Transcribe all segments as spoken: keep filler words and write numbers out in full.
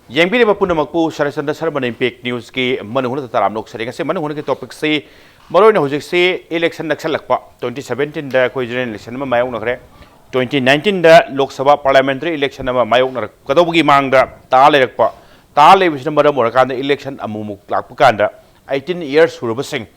ꯌꯦꯡꯕꯤꯔꯤꯕ ꯄꯨꯝꯅꯃꯛꯄꯨ ꯁꯔꯠꯆꯟꯗ꯭ꯔ ꯁꯔꯃꯅ ꯏꯝꯄꯦꯛ ꯅ꯭ꯌꯨꯁꯀꯤ ꯃꯅꯨꯡ ꯍꯨꯠꯅ ꯇꯔꯥꯝꯅ ꯑꯣꯛꯆꯔꯤ꯫ ꯉꯁꯤ ꯃꯅꯨꯡ ꯍꯨꯠꯅꯒꯤ ꯇꯣꯄꯤꯛꯁꯤ ꯃꯔꯨꯑꯣꯏꯅ ꯍꯧꯖꯤꯛꯁꯤ ꯏꯂꯦꯛꯁꯟ ꯅꯛꯁꯜꯂꯛꯄ, ꯇ꯭ꯋꯦꯟꯇꯤ ꯁꯕꯦꯟꯇꯤꯟꯗ ꯑꯩꯈꯣꯏ ꯖꯦꯅꯔꯦꯜ ꯏꯂꯦꯛꯁꯟ ꯑꯃ ꯃꯥꯌꯣꯛꯅꯈ꯭ꯔꯦ, twenty ꯅꯥꯏꯟꯇꯤꯟꯗ Lok Sabha parliamentary election ꯑꯃ ꯃꯥꯌꯣꯛꯅꯔꯛꯀꯗꯧꯕꯒꯤ ꯃꯥꯡꯗ ꯇꯥ ꯂꯩꯔꯛꯄ, ꯇꯥ ꯂꯩꯕꯁꯤꯅ ꯃꯔꯝ ꯑꯣꯏꯔꯀꯥꯟꯗ ꯏꯂꯦꯛꯁꯟ ꯑꯃꯨꯛꯃꯨꯛ ꯂꯥꯛꯄ ꯀꯥꯟꯗ ꯑꯩꯇꯤꯟ ꯏꯌꯔꯁ ꯁꯨꯔꯕꯁꯤꯡ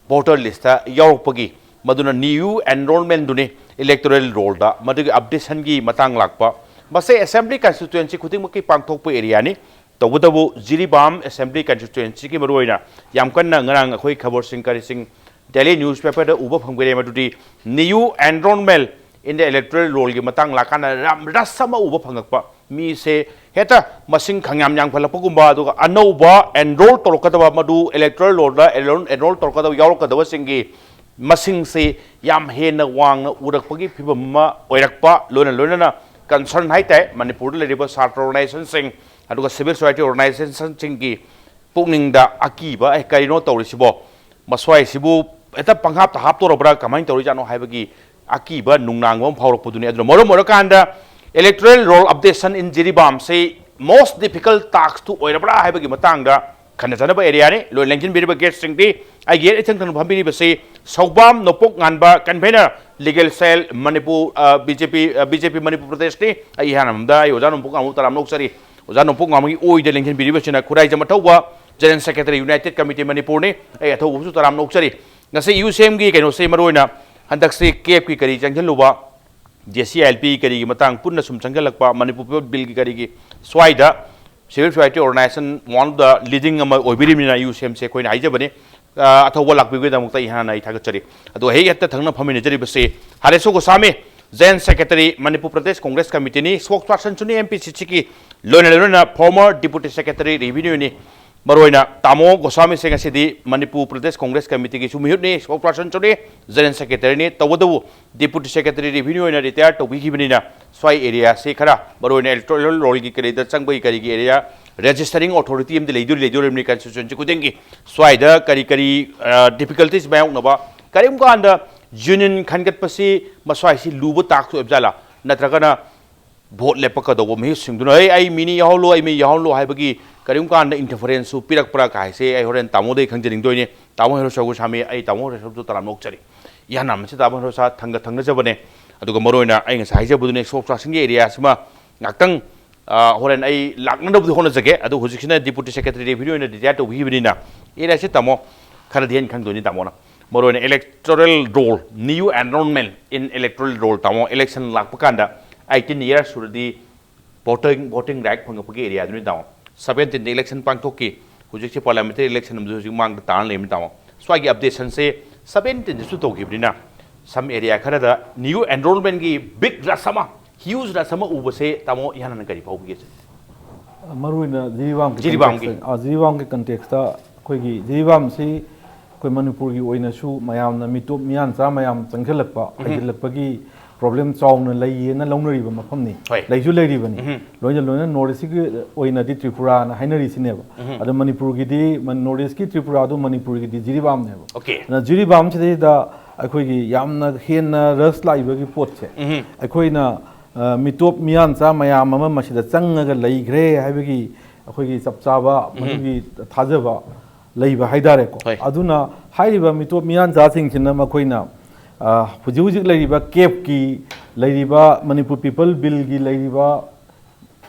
ꯚꯣꯇꯔ ꯂꯤꯁꯇ ꯌꯥꯎꯔꯛꯄꯒꯤ, ꯃꯗꯨꯅ ꯅ꯭ꯌꯨ ꯑꯦꯟꯔꯣꯜꯃꯦꯟꯗꯨꯅꯤ ꯏꯂꯦꯛꯇꯣꯔꯦꯜ ꯔꯣꯜꯗ ꯃꯗꯨꯒꯤ ꯑꯞꯗꯦꯁꯟꯒꯤ ꯃꯇꯥꯡ ꯂꯥꯛꯄ꯫ ꯃꯁꯤ ꯑꯦꯁꯦꯝꯕ꯭ꯂꯤ ꯀꯟꯁꯇꯤꯇ꯭ꯋꯦꯟꯁꯤ ꯈꯨꯗꯤꯡꯃꯛꯀꯤ ꯄꯥꯡꯊꯣꯛꯄ ꯑꯦꯔꯤꯌꯥꯅꯤ꯫ ꯇꯧꯕꯇꯕꯨ ꯖꯤꯔꯤꯕꯥꯝ ꯑꯦꯁꯦꯝꯕ꯭ꯂꯤ ꯀꯟꯁꯇꯤꯇ꯭ꯋꯦꯟꯁꯤꯒꯤ ꯃꯔꯨꯑꯣꯏꯅ ꯌꯥꯝ ꯀꯟꯅ ꯉꯔꯥꯡ ꯑꯩꯈꯣꯏ ꯈꯕꯔꯁꯤꯡ ꯀꯔꯤꯁꯤꯡ ꯗꯦꯂꯤ ꯅ꯭ꯌꯨꯁꯄꯦꯄꯔꯗ ꯎꯕ ꯐꯪꯕꯤꯔꯦ, ꯃꯗꯨꯗꯤ ꯅ꯭ꯌꯨ ꯑꯦꯟꯔꯣꯜꯃꯦꯟ ꯏꯟ ꯗ ꯏꯂꯦꯛꯇꯣꯔꯦꯜ ꯔꯣꯜꯒꯤ ꯃꯇꯥꯡ ꯂꯥꯛꯀꯥꯟꯗ ꯌꯥꯝ ꯔꯁ ꯑꯃ ꯎꯕ ꯐꯪꯉꯛꯄ꯫ ꯃꯤꯁꯦ ꯍꯦꯛꯇ ꯃꯁꯤꯡ ꯈꯪꯌꯥꯝ ꯌꯥꯝꯈꯠꯂꯛꯄꯒꯨꯝꯕ, ꯑꯗꯨꯒ ꯑꯅꯧꯕ ꯑꯦꯟꯔꯣꯜ ꯇꯧꯔꯛꯀꯗꯕ, ꯃꯗꯨ ꯏꯂꯦꯛꯇꯣꯔꯦꯜ ꯔꯣꯜꯗ ꯑꯦꯟꯔꯣꯜ ꯇꯧꯔꯛꯀꯗꯕ, ꯌꯥꯎꯔꯛꯀꯗꯕꯁꯤꯡꯒꯤ ꯃꯁꯤꯡꯁꯤ ꯌꯥꯝ ꯍꯦꯟꯅ ꯋꯥꯡꯅ ꯎꯔꯛꯄꯒꯤ ꯐꯤꯕꯝ ꯑꯃ ꯑꯣꯏꯔꯛꯄ, ꯂꯣꯏꯅ ꯂꯣꯏꯅꯅ ꯀꯟꯁꯔꯟ ꯍꯥꯏꯇꯥꯔꯦ, ꯃꯅꯤꯄꯨꯔꯗ ꯂꯩꯔꯤꯕ ꯁꯥꯇ꯭ꯔ ꯑꯣꯔꯒꯅꯥꯏꯖꯦꯁꯟꯁꯤꯡ ꯑꯗꯨꯒ ꯁꯤꯚꯤꯜ ꯁꯣꯁꯥꯏꯇꯤ ꯑꯣꯔꯒꯅꯥꯏꯖꯦꯁꯟꯁꯤꯡꯒꯤ ꯄꯨꯛꯅꯤꯡꯗ ꯑꯀꯤꯕ, "ꯑꯦ, ꯀꯔꯤꯅꯣ ꯇꯧꯔꯤꯁꯤꯕꯣ? ꯃꯁ꯭ꯋꯥꯏꯁꯤꯕꯨ ꯍꯦꯛꯇ ꯄꯪꯍꯥꯞꯇ ꯍꯥꯞꯇꯣꯔꯕ꯭ꯔꯥ? ꯀꯃꯥꯏꯅ ꯇꯧꯔꯤꯖꯥꯠꯅꯣ?" ꯍꯥꯏꯕꯒꯤ ꯑꯀꯤꯕ ꯅꯨꯡꯅꯥꯡꯕ ꯑꯃ ꯐꯥꯎꯔꯛꯄꯗꯨꯅꯤ꯫ ꯑꯗꯨꯅ ꯃꯔꯝ ꯑꯣꯏꯔꯀꯥꯟꯗ electoral roll updation in ꯖꯤꯔꯤꯕꯥꯝꯁꯤ most difficult taskꯇꯨ ꯑꯣꯏꯔꯕ꯭ꯔꯥ ꯍꯥꯏꯕꯒꯤ ꯃꯇꯥꯡꯗ ꯈꯟꯅꯖꯅꯕ ꯑꯦꯔꯤꯌꯥꯅꯤ꯫ ꯂꯣꯏ ꯂꯦꯡꯁꯤꯟꯕꯤꯔꯤꯕ ꯒꯦꯁꯁꯤꯡꯗꯤ ꯑꯩꯒꯤ ꯍꯦꯛ ꯏꯊꯪ ꯊꯪꯅ ꯐꯝꯕꯤꯔꯤꯕꯁꯤ ꯁꯧꯕꯥꯝ ꯅꯣꯡꯄꯣꯛ ꯉꯥꯟꯕ, ꯀꯟꯚꯦꯅꯔ, ꯂꯤꯒꯦꯜ ꯁꯦꯜ ꯃꯅꯤꯄꯨꯔ, ꯑ, ꯕꯤ ꯖꯦ ꯄꯤ, ꯑ, ꯕꯤ ꯖꯦ ꯄꯤ ꯃꯅꯤꯄꯨꯔ ꯄ꯭ꯔꯗꯦꯁꯅꯤ꯫ ꯑꯩ ꯏꯍꯥꯟ ꯍꯥꯟꯕꯗ ꯑꯩ ꯑꯣꯖꯥ ꯅꯣꯡꯄꯣꯛ ꯉꯥꯟꯕꯕꯨ ꯇꯔꯥꯝꯅ ꯑꯣꯛꯆꯔꯤ꯫ ꯑꯣꯖꯥ ꯅꯣꯡꯄꯣꯛ ꯉꯥꯟꯕꯒꯤ ꯑꯣꯏꯗ ꯂꯦꯡꯁꯤꯟꯕꯤꯔꯤꯕꯁꯤꯅ Khuraijam ꯑꯊꯧꯕ, general secretary, United committee ꯃꯅꯤꯄꯨꯔꯅꯤ꯫ ꯑꯩ ꯑꯊꯧꯕꯕꯨꯁꯨ ꯇꯔꯥꯝꯅ ꯑꯣꯛꯆꯔꯤ꯫ ꯉꯁꯤ ꯌꯨ ꯁꯤ ꯑꯦꯝꯒꯤ ꯀꯩꯅꯣꯁꯦ ꯃꯔꯨꯑꯣꯏꯅ ꯍꯟꯗꯛꯁꯤ ꯀꯦꯞꯀꯤ ꯀꯔꯤ ꯆꯪꯁꯤꯜꯂꯨꯕ, J C I L P ꯀꯔꯤꯒꯤ ꯃꯇꯥꯡ ꯄꯨꯟꯅ ꯁꯨꯝ ꯆꯪꯁꯤꯜꯂꯛꯄ, ꯃꯅꯤꯄꯨꯔ ꯄꯤꯄꯜ ꯕꯤꯜꯒꯤ ꯀꯔꯤꯒꯤ, ꯁ꯭ꯋꯥꯏꯗ civil society organization one of the leading ꯑꯃ ꯑꯣꯏꯕꯤꯔꯤꯕꯅꯤꯅ ꯌꯨ ꯁꯤ ꯑꯦꯝꯁꯦ ꯑꯩꯈꯣꯏꯅ ꯍꯥꯏꯖꯕꯅꯤ꯫ ꯑ, ꯑꯊꯧꯕ ꯂꯥꯛꯄꯤꯕꯒꯤꯗꯃꯛꯇ ꯏꯍꯥꯟ ꯍꯥꯟꯅ ꯑꯩ ꯊꯥꯒꯠꯆꯔꯤ꯫ ꯑꯗꯨꯒ ꯍꯦꯛ ꯍꯦꯛꯇ ꯊꯪꯅ ꯐꯝꯃꯤꯟꯅꯖꯔꯤꯕꯁꯤ ꯍꯔꯦꯁꯣ ꯒꯣꯁꯥꯃꯤ, ꯖꯦꯅꯔꯦꯜ ꯁꯦꯀ꯭ꯔꯦꯇꯔꯤ, ꯃꯅꯤꯄꯨꯔ ꯄ꯭ꯔꯗꯦꯁ ꯀꯣꯡꯒ꯭ꯔꯦꯁ ꯀꯃꯤꯇꯤꯅꯤ, ꯁ꯭ꯄꯣꯛꯁ ꯄꯥꯔꯁꯟꯁꯨꯅꯤ ꯑꯦꯝ ꯄꯤ ꯁꯤ ꯁꯤꯒꯤ, ꯂꯣꯏꯅ ꯂꯣꯏꯅꯅ ꯐꯣꯔꯃꯔ ꯗꯤꯄꯨꯇꯤ ꯁꯦꯀ꯭ꯔꯦꯇꯔꯤ ꯔꯦꯚꯤꯅ꯭ꯌꯨꯅꯤ꯫ ꯃꯔꯨꯑꯣꯏꯅ ꯇꯥꯃꯣ ꯒꯣꯁꯥꯃꯤꯁꯦ ꯉꯁꯤꯗꯤ ꯃꯅꯤꯄꯨꯔ ꯄ꯭ꯔꯗꯦꯁ ꯀꯣꯡꯒ꯭ꯔꯦꯁ ꯀꯃꯤꯇꯤꯒꯤꯁꯨ ꯃꯤꯍꯨꯠꯅꯤ, ꯁ꯭ꯄꯣꯛꯁ ꯄꯥꯔꯁꯟꯁꯨꯅꯤ, ꯖꯦꯅꯔꯦꯜ ꯁꯦꯀ꯭ꯔꯦꯇꯔꯤꯅꯤ꯫ ꯇꯧꯕꯇꯕꯨ ꯗꯤꯄꯨꯇꯤ ꯁꯦꯀ꯭ꯔꯦꯇꯔꯤ ꯔꯦꯚꯤꯅ꯭ꯌꯨ ꯑꯣꯏꯅ ꯔꯤꯇꯥꯌꯔ ꯇꯧꯕꯤꯈꯤꯕꯅꯤꯅ ꯁ꯭ꯋꯥꯏ ꯑꯦꯔꯤꯌꯥꯁꯤ ꯈꯔ ꯃꯔꯨꯑꯣꯏꯅ ꯏꯂꯦꯛꯇꯣꯔꯦꯜ ꯔꯣꯜꯒꯤ ꯀꯔꯤꯗ ꯆꯪꯕꯒꯤ ꯀꯔꯤꯒꯤ ꯑꯦꯔꯤꯌꯥ ꯔꯦꯖꯤꯁꯇꯔꯤꯡ ꯑꯣꯊꯣꯔꯤꯇꯤ ꯑꯃꯗꯤ ꯂꯩꯗꯣꯔꯤ, ꯂꯩꯗꯣꯔꯤꯕꯅꯤ ꯀꯟꯁꯇꯤꯇ꯭ꯋꯦꯟꯁꯤ ꯈꯨꯗꯤꯡꯒꯤ꯫ ꯁ꯭ꯋꯥꯏꯗ ꯀꯔꯤ ꯀꯔꯤ, ꯑ, ꯗꯤꯐꯤꯀꯜꯇꯤꯁ ꯃꯥꯌꯣꯛꯅꯕ, ꯀꯔꯤꯒꯨꯝꯕ ꯀꯥꯟꯗ ꯌꯨꯅꯤꯌꯟ ꯈꯟꯒꯠꯄꯁꯤ ꯃꯁ꯭ꯋꯥꯏꯁꯤ ꯂꯨꯕ ꯇꯥꯛꯁ ꯑꯣꯏꯕ ꯖꯥꯠꯂꯥ, ꯅꯠꯇ꯭ꯔꯒꯅ ꯚꯣꯠ ꯂꯦꯞꯄꯛꯀꯗꯧꯕ ꯃꯤꯍꯨꯠꯁꯤꯡꯗꯨꯅ, "ꯑꯩ, ꯑꯩ ꯃꯤꯅꯤ, ꯌꯥꯎꯍꯜꯂꯨ, ꯑꯩ ꯃꯤ ꯌꯥꯎꯍꯜꯂꯨ" ꯍꯥꯏꯕꯒꯤ ꯀꯔꯤꯒꯨꯝ ꯀꯥꯟꯗ interference ꯁꯨ ꯄꯤꯔꯛꯄ꯭ꯔꯥ ꯀꯥꯏꯁꯦ ꯑꯩ ꯍꯣꯔꯦꯟ ꯇꯥꯃꯣꯗꯩ ꯈꯪꯖꯅꯤꯡꯗꯣꯏꯅꯤ꯫ ꯇꯥꯃꯣ ꯍꯦꯔꯣ ꯁꯔꯨ ꯁꯥꯃꯤ, ꯑꯩ ꯇꯥꯃꯣ ꯍꯦꯔꯣ ꯁꯔꯨꯗꯨ ꯇꯔꯥꯝꯅ ꯑꯣꯛꯆꯔꯤ꯫ ꯏꯍꯥꯟ ꯍꯥꯟꯕꯁꯤ ꯇꯥꯃꯣ ꯍꯦꯔꯣ ꯁꯥ ꯊꯪꯒ ꯊꯪꯅꯖꯕꯅꯦ꯫ ꯑꯗꯨꯒ ꯃꯔꯨꯑꯣꯏꯅ ꯑꯩ ꯉꯁꯥꯏ ꯍꯥꯏꯖꯕꯗꯨꯅꯦ, ꯁꯣꯛ ꯆꯥꯁꯤꯡꯒꯤ area ꯁꯤꯃ ꯉꯥꯛꯇꯪ, ꯑ, ꯍꯣꯔꯦꯟ ꯑꯩ ꯂꯥꯛꯅꯅꯕꯗꯤ ꯍꯣꯠꯅꯖꯒꯦ꯫ ꯑꯗꯨ ꯍꯧꯖꯤꯛꯁꯤꯅ Deputy Secretary Revenue ꯑꯣꯏꯅ retire ꯇꯧꯕꯤꯈꯤꯕꯅꯤꯅ area ꯁꯤ ꯇꯥꯃꯣ ꯈꯔꯗꯤ ꯍꯦꯟꯅ ꯈꯪꯗꯣꯏꯅꯤ ꯇꯥꯃꯣꯅ꯫ ꯃꯔꯨꯑꯣꯏꯅ electoral roll, new enrollment in electoral roll ꯇꯥꯃꯣ, election ꯂꯥꯛꯄ ꯀꯥꯟꯗ eighteen years ꯁꯨꯔꯗꯤ voting, voting right ꯐꯪꯉꯛꯄꯒꯤ area ꯗꯨꯅꯤ ꯇꯥꯃꯣ꯫ Seventeen ꯗ election ꯄꯥꯡꯊꯣꯛꯈꯤ, ꯍꯧꯖꯤꯛꯁꯦ parliamentary election ꯑꯃꯁꯨ ꯍꯧꯖꯤꯛ ꯃꯥꯡꯗ ꯇꯥꯔ ꯂꯩꯔꯝꯃꯤ ꯇꯥꯃꯣ꯫ ꯁ꯭ꯋꯥꯏꯒꯤ updation ꯁꯦ seventeen ꯗꯁꯨ ꯇꯧꯈꯤꯕꯅꯤꯅ, some area ꯈꯔꯗ new enrollment ꯀꯤ big rush ꯑꯃ, huge rush ꯑꯃ ꯎꯕꯁꯦ ꯇꯥꯃꯣ ꯏꯍꯥꯟ ꯍꯥꯟꯅ ꯀꯔꯤ ꯐꯥꯎꯕꯤꯒꯦ? ꯃꯔꯨꯑꯣꯏꯅ ꯖꯤꯔꯤꯕꯥꯝꯒꯤ ꯖꯤꯔꯤꯕꯥꯝꯒꯤ꯫ context ꯇ-, ꯑꯥ, ꯖꯤꯔꯤꯕꯥꯝꯒꯤ context ꯇ ꯑꯩꯈꯣꯏꯒꯤ ꯖꯤꯔꯤꯕꯥꯝꯁꯤ ꯑꯩꯈꯣꯏ ꯃꯅꯤꯄꯨꯔꯒꯤ ꯑꯣꯏꯅꯁꯨ ꯃꯌꯥꯝꯅ ꯃꯤꯇꯣꯞ ꯃꯤꯌꯥꯟꯆꯥ ꯃꯌꯥꯝ ꯆꯪꯁꯤꯜꯂꯛꯄ, ꯍꯩꯖꯤꯜꯂꯛꯄꯒꯤ problem ꯆꯥꯎꯅ ꯂꯩꯌꯦꯅ ꯂꯧꯅꯔꯤꯕ ꯃꯐꯝꯅꯤ꯫ ꯍꯣꯏ꯫ ꯂꯩꯁꯨ ꯂꯩꯔꯤꯕꯅꯤ꯫ ꯎꯝ꯫ ꯂꯣꯏꯅ ꯂꯣꯏꯅ North East ꯀꯤ ꯑꯣꯏꯅꯗꯤ ꯇ꯭ꯔꯤꯄꯨꯔꯥꯅ ꯍꯥꯏꯅꯔꯤꯁꯤꯅꯦꯕ꯫ ꯎꯝ꯫ ꯑꯗꯣ ꯃꯅꯤꯄꯨꯔꯒꯤꯗꯤ ꯃ-, North East ꯀꯤ ꯇ꯭ꯔꯤꯄꯨꯔꯥ ꯑꯗꯨ ꯃꯅꯤꯄꯨꯔꯒꯤꯗꯤ ꯖꯤꯔꯤꯕꯥꯝꯅꯦꯕ꯫ Okay꯫ ꯑꯗꯨꯅ ꯖꯤꯔꯤꯕꯥꯝꯁꯤꯗꯩꯗ ꯑꯩꯈꯣꯏꯒꯤ ꯌꯥꯝꯅ ꯍꯦꯟꯅ rush ꯂꯥꯛꯏꯕꯒꯤ ꯄꯣꯠꯁꯦ, ꯎꯝ꯫ ꯑꯩꯈꯣꯏꯅ, ꯑ, ꯃꯤꯇꯣꯞ ꯃꯤꯌꯥꯟꯆꯥ ꯃꯌꯥꯝ ꯑꯃ ꯃꯁꯤꯗ ꯆꯪꯉꯒ ꯂꯩꯈ꯭ꯔꯦ ꯍꯥꯏꯕꯒꯤ ꯑꯩꯈꯣꯏꯒꯤ ꯆꯞ ꯆꯥꯕ ꯃꯗꯨꯒꯤ ꯊꯥꯖꯕ ꯂꯩꯕ ꯍꯥꯏꯇꯥꯔꯦꯀꯣ꯫ ꯍꯣꯏ꯫ ꯑꯗꯨꯅ ꯍꯥꯏꯔꯤꯕ ꯃꯤꯇꯣꯞ ꯃꯤꯌꯥꯟꯆꯥꯁꯤꯡꯁꯤꯅ ꯃꯈꯣꯏꯅ, ꯑ, ꯍꯧꯖꯤꯛ ꯍꯧꯖꯤꯛ ꯂꯩꯔꯤꯕ ꯀꯦꯞꯀꯤ ꯂꯩꯔꯤꯕ ꯃꯅꯤꯄꯨꯔ People Bill ꯒꯤ ꯂꯩꯔꯤꯕ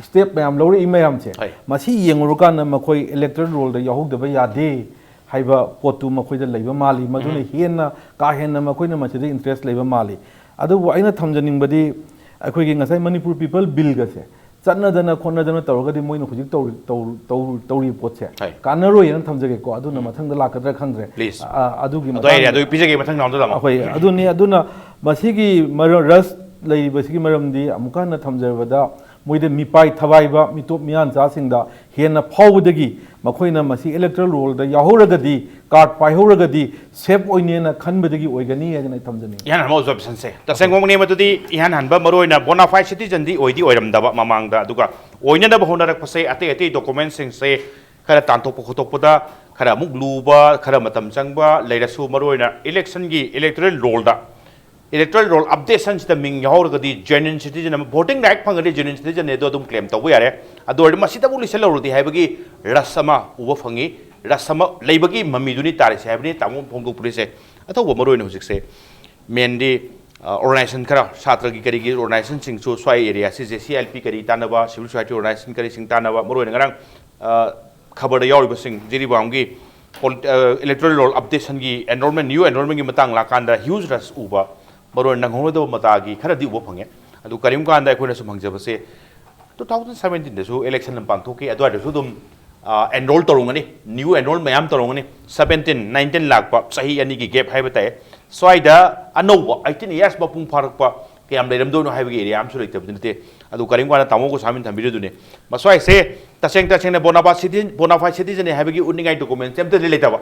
step ꯃꯌꯥꯝ ꯂꯧꯔꯛꯏ ꯃꯌꯥꯝꯁꯦ, ꯍꯣꯏ꯫ ꯃꯁꯤ ꯌꯦꯡꯉꯨꯔꯀꯥꯟꯗ ꯃꯈꯣꯏ electoral roll ꯗ ꯌꯥꯎꯍꯧꯗꯕ ꯌꯥꯗꯦ ꯍꯥꯏꯕ ꯄꯣꯠꯇꯨ ꯃꯈꯣꯏꯗ ꯂꯩꯕ ꯃꯥꯜꯂꯤ꯫ ꯃꯗꯨꯅ ꯍꯦꯟꯅ ꯀꯥ ꯍꯦꯟꯅ ꯃꯈꯣꯏꯅ ꯃꯁꯤꯗ interest ꯂꯩꯕ ꯃꯥꯜꯂꯤ꯫ ꯑꯗꯨꯕꯨ ꯑꯩꯅ ꯊꯝꯖꯅꯤꯡꯕꯗꯤ ꯑꯩꯈꯣꯏꯒꯤ ꯉꯁꯥꯏ ꯃꯅꯤꯄꯨꯔ People Bill ꯒꯁꯦ ꯆꯠꯅꯗꯅ ꯈꯣꯠꯅꯗꯅ ꯇꯧꯔꯒꯗꯤ ꯃꯣꯏꯅ ꯍꯧꯖꯤꯛ ꯇꯧꯔꯤ-, ꯇꯧ-, ꯇꯧ-, ꯇꯧꯔꯤꯕ ꯄꯣꯠꯁꯦ ꯍꯣꯏ꯫ ꯀꯥꯟꯅꯔꯣꯏꯅ ꯊꯝꯖꯒꯦꯀꯣ꯫ ꯑꯗꯨꯅ ꯃꯊꯪꯗ ꯂꯥꯛꯀꯗ꯭ꯔꯥ ꯈꯪꯗ꯭ꯔꯦ꯫ Please꯫ ꯑ, ꯑꯗꯨꯒꯤ ꯑꯗꯣ ꯑꯩ ꯃꯇꯥꯡꯗ ꯑꯗꯨ ꯄꯤꯖꯒꯦ ꯃꯊꯪ round ꯗ ꯇꯥꯃꯣ꯫ ꯑꯩꯈꯣꯏ ꯑꯗꯨꯅꯤ꯫ ꯑꯗꯨꯅ ꯃꯁꯤꯒꯤ ꯃꯔ-, rush ꯂꯩꯔꯤꯕꯁꯤꯒꯤ ꯃꯔꯝꯗꯤ ꯑꯃꯨꯛꯀ ꯍꯟꯅ ꯊꯝꯖꯔꯕꯗ ꯃꯣꯏꯗ ꯃꯤꯄꯥꯏ ꯊꯕꯥꯏꯕ ꯃꯤꯇꯣꯞ ꯃꯤꯌꯥꯟꯆꯥꯁꯤꯡꯗ ꯍꯦꯟꯅ ꯐꯥꯎꯕꯗꯒꯤ ꯃꯈꯣꯏꯅ ꯃꯁꯤ electoral roll ꯗ ꯌꯥꯎꯍꯧꯔꯒꯗꯤ, card ꯄꯥꯏꯍꯧꯔꯒꯗꯤ safe ꯑꯣꯏꯅꯦꯅ ꯈꯟꯕꯗꯒꯤ ꯑꯣꯏꯒꯅꯤ ꯍꯥꯏꯗꯅ ꯑꯩ ꯊꯝꯖꯅꯤꯡꯉꯤ꯫ ꯏꯍꯥꯟ ꯍꯥꯟꯕ observation ꯁꯦ ꯇꯁꯦꯡꯕꯃꯛꯅꯤ꯫ ꯃꯗꯨꯗꯤ ꯏꯍꯥꯟ ꯍꯥꯟꯕ ꯃꯔꯨꯑꯣꯏꯅ bona fide citizen ꯗꯤ ꯑꯣꯏꯗꯤ ꯑꯣꯏꯔꯝꯗꯕ ꯃꯃꯥꯡꯗ, ꯑꯗꯨꯒ ꯑꯣꯏꯅꯅꯕ ꯍꯣꯠꯅꯔꯛꯄꯁꯦ ꯑꯇꯩ ꯑꯇꯩ document ꯁꯤꯡꯁꯦ ꯈꯔ ꯇꯥꯟꯊꯣꯛꯄ ꯈꯣꯠꯇꯣꯛꯄꯗ ꯈꯔ ꯑꯃꯨꯛ ꯂꯨꯕ, ꯈꯔ ꯃꯇꯝ ꯆꯪꯕ ꯂꯩꯔꯁꯨ, ꯃꯔꯨꯑꯣꯏꯅ election ꯒꯤ electoral roll ꯗ Electoral roll updationꯁꯤꯗ ꯃꯤꯡ ꯌꯥꯎꯍꯧꯔꯒꯗꯤ genuine citizen ꯑꯃ, voting right ꯐꯪꯉꯗꯤ genuine citizenꯅꯦ ꯑꯗꯣ ꯑꯗꯨꯝ claim ꯇꯧꯕ ꯌꯥꯔꯦ꯫ ꯑꯗꯨ ꯑꯣꯏꯔꯗꯤ ꯃꯁꯤꯗꯕꯨ ꯂꯩꯁꯜꯍꯧꯔꯗꯤ ꯍꯥꯏꯕꯒꯤ rush ꯑꯃ ꯎꯕ ꯐꯪꯉꯤ꯫ Rush ꯑꯃ ꯂꯩꯕꯒꯤ ꯃꯃꯤꯗꯨꯅꯤ ꯇꯥꯔꯤꯁꯦ ꯍꯥꯏꯕꯅꯤ ꯇꯥꯃꯣ ꯐꯣꯡꯗꯣꯛꯄꯤꯔꯤꯁꯦ꯫ ꯑꯊꯧꯕ ꯃꯔꯨ ꯑꯣꯏꯅ ꯍꯧꯖꯤꯛꯁꯦ mainly, ꯑ, organization ꯈꯔ, ꯁꯥꯇ꯭ꯔꯒꯤ ꯀꯔꯤꯒꯤ organizationꯁꯤꯡꯁꯨ ꯁ꯭ꯋꯥꯏ areaꯁꯤ JCLP ꯀꯔꯤ ꯇꯥꯟꯅꯕ, civil society organization ꯀꯔꯤꯁꯤꯡ ꯇꯥꯟꯅꯕ, ꯃꯔꯨ ꯑꯣꯏꯅ ꯉꯔꯥꯡ, ꯑ, ꯈꯕꯔꯗ ꯌꯥꯎꯔꯤꯕꯁꯤꯡ ꯖꯤꯔꯤꯕꯥꯝꯒꯤ ꯄꯣꯂꯤ-, ꯑ, electoral roll updationꯒꯤ enrollment, new enrollmentꯒꯤ ꯃꯇꯥꯡ ꯂꯥꯛꯀꯥꯟꯗ huge rush ꯎꯕ, ꯃꯔꯨ ꯑꯣꯏꯅ ꯅꯪꯍꯧꯅꯗꯕ ꯃꯇꯥꯒꯤ ꯈꯔꯗꯤ ꯎꯕ ꯐꯪꯉꯦ꯫ ꯑꯗꯨ ꯀꯔꯤꯒꯨꯝꯕ ꯀꯥꯟꯗ ꯑꯩꯈꯣꯏꯅ ꯁꯨꯝ ꯍꯪꯖꯕꯁꯦ, two thousand seventeenꯗꯁꯨ election ꯑꯃ ꯄꯥꯡꯊꯣꯛꯈꯤ, ꯑꯗꯨꯋꯥꯏꯗꯁꯨ ꯑꯗꯨꯝ, ꯑ, enroll ꯇꯧꯔꯝꯒꯅꯤ, new enroll ꯃꯌꯥꯝ ꯇꯧꯔꯝꯒꯅꯤ꯫ Seventeen nineteen ꯂꯥꯛꯄ ꯆꯍꯤ ꯑꯅꯤꯒꯤ gap ꯍꯥꯏꯕ ꯇꯥꯏ꯫ ꯁ꯭ꯋꯥꯏꯗ ꯑꯅꯧꯕ eighteen years ꯃꯄꯨꯡ ꯐꯥꯔꯛꯄ ꯀꯌꯥꯝ ꯂꯩꯔꯝꯗꯣꯏꯅꯣ ꯍꯥꯏꯕꯒꯤ area ꯑꯃꯁꯨ ꯂꯩꯇꯕꯗꯤ ꯅꯠꯇꯦ꯫ ꯑꯗꯨ ꯀꯔꯤꯒꯨꯝꯕ ꯀꯥꯟꯗ ꯇꯥꯃꯣ ꯒꯣꯁꯥꯃꯤꯅ ꯊꯝꯕꯤꯔꯤꯗꯨꯅꯤ꯫ ꯃꯁ꯭ꯋꯥꯏꯁꯦ ꯇꯁꯦꯡ ꯇꯁꯦꯡꯅ bona fide citizen, bona fide citizenꯅꯤ ꯍꯥꯏꯕꯒꯤ ꯎꯠꯅꯤꯡꯉꯥꯏ document ꯑꯝꯇꯗꯤ ꯂꯩꯇꯕ꯫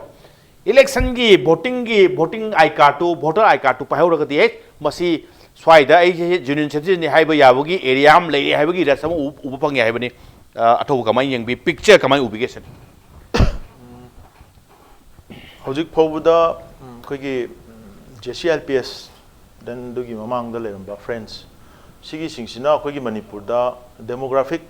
Electionꯒꯤ votingꯒꯤ voting I cardꯇꯨ, voter I cardꯇꯨ ꯄꯥꯏꯍꯧꯔꯒꯗꯤ, "ꯑꯦ, ꯃꯁꯤ ꯁ꯭ꯋꯥꯏꯗ ꯑꯩꯁꯦ genuine citizenꯅꯤ ꯍꯥꯏꯕ ꯌꯥꯕꯒꯤ area ꯑꯃ ꯂꯩꯔꯦ" ꯍꯥꯏꯕꯒꯤ rush ꯑꯃ ꯎ-, ꯎꯕ ꯐꯪꯉꯦ ꯍꯥꯏꯕꯅꯤ꯫ ꯑ, ꯑꯊꯧꯕ ꯀꯃꯥꯏꯅ ꯌꯦꯡꯕꯤ? Picture ꯀꯃꯥꯏꯅ ꯎꯕꯤꯒꯦ ꯁꯤꯅꯤ? ꯍꯧꯖꯤꯛ ꯐꯥꯎꯕꯗ, ꯎꯝ, ꯑꯩꯈꯣꯏꯒꯤ, ꯎꯝ, JCLPS, then ꯑꯗꯨꯒꯤ ꯃꯃꯥꯡꯗ ꯂꯩꯔꯝꯕ French, ꯁꯤꯒꯤꯁꯤꯡꯁꯤꯅ ꯑꯩꯈꯣꯏꯒꯤ ꯃꯅꯤꯄꯨꯔꯗ demographic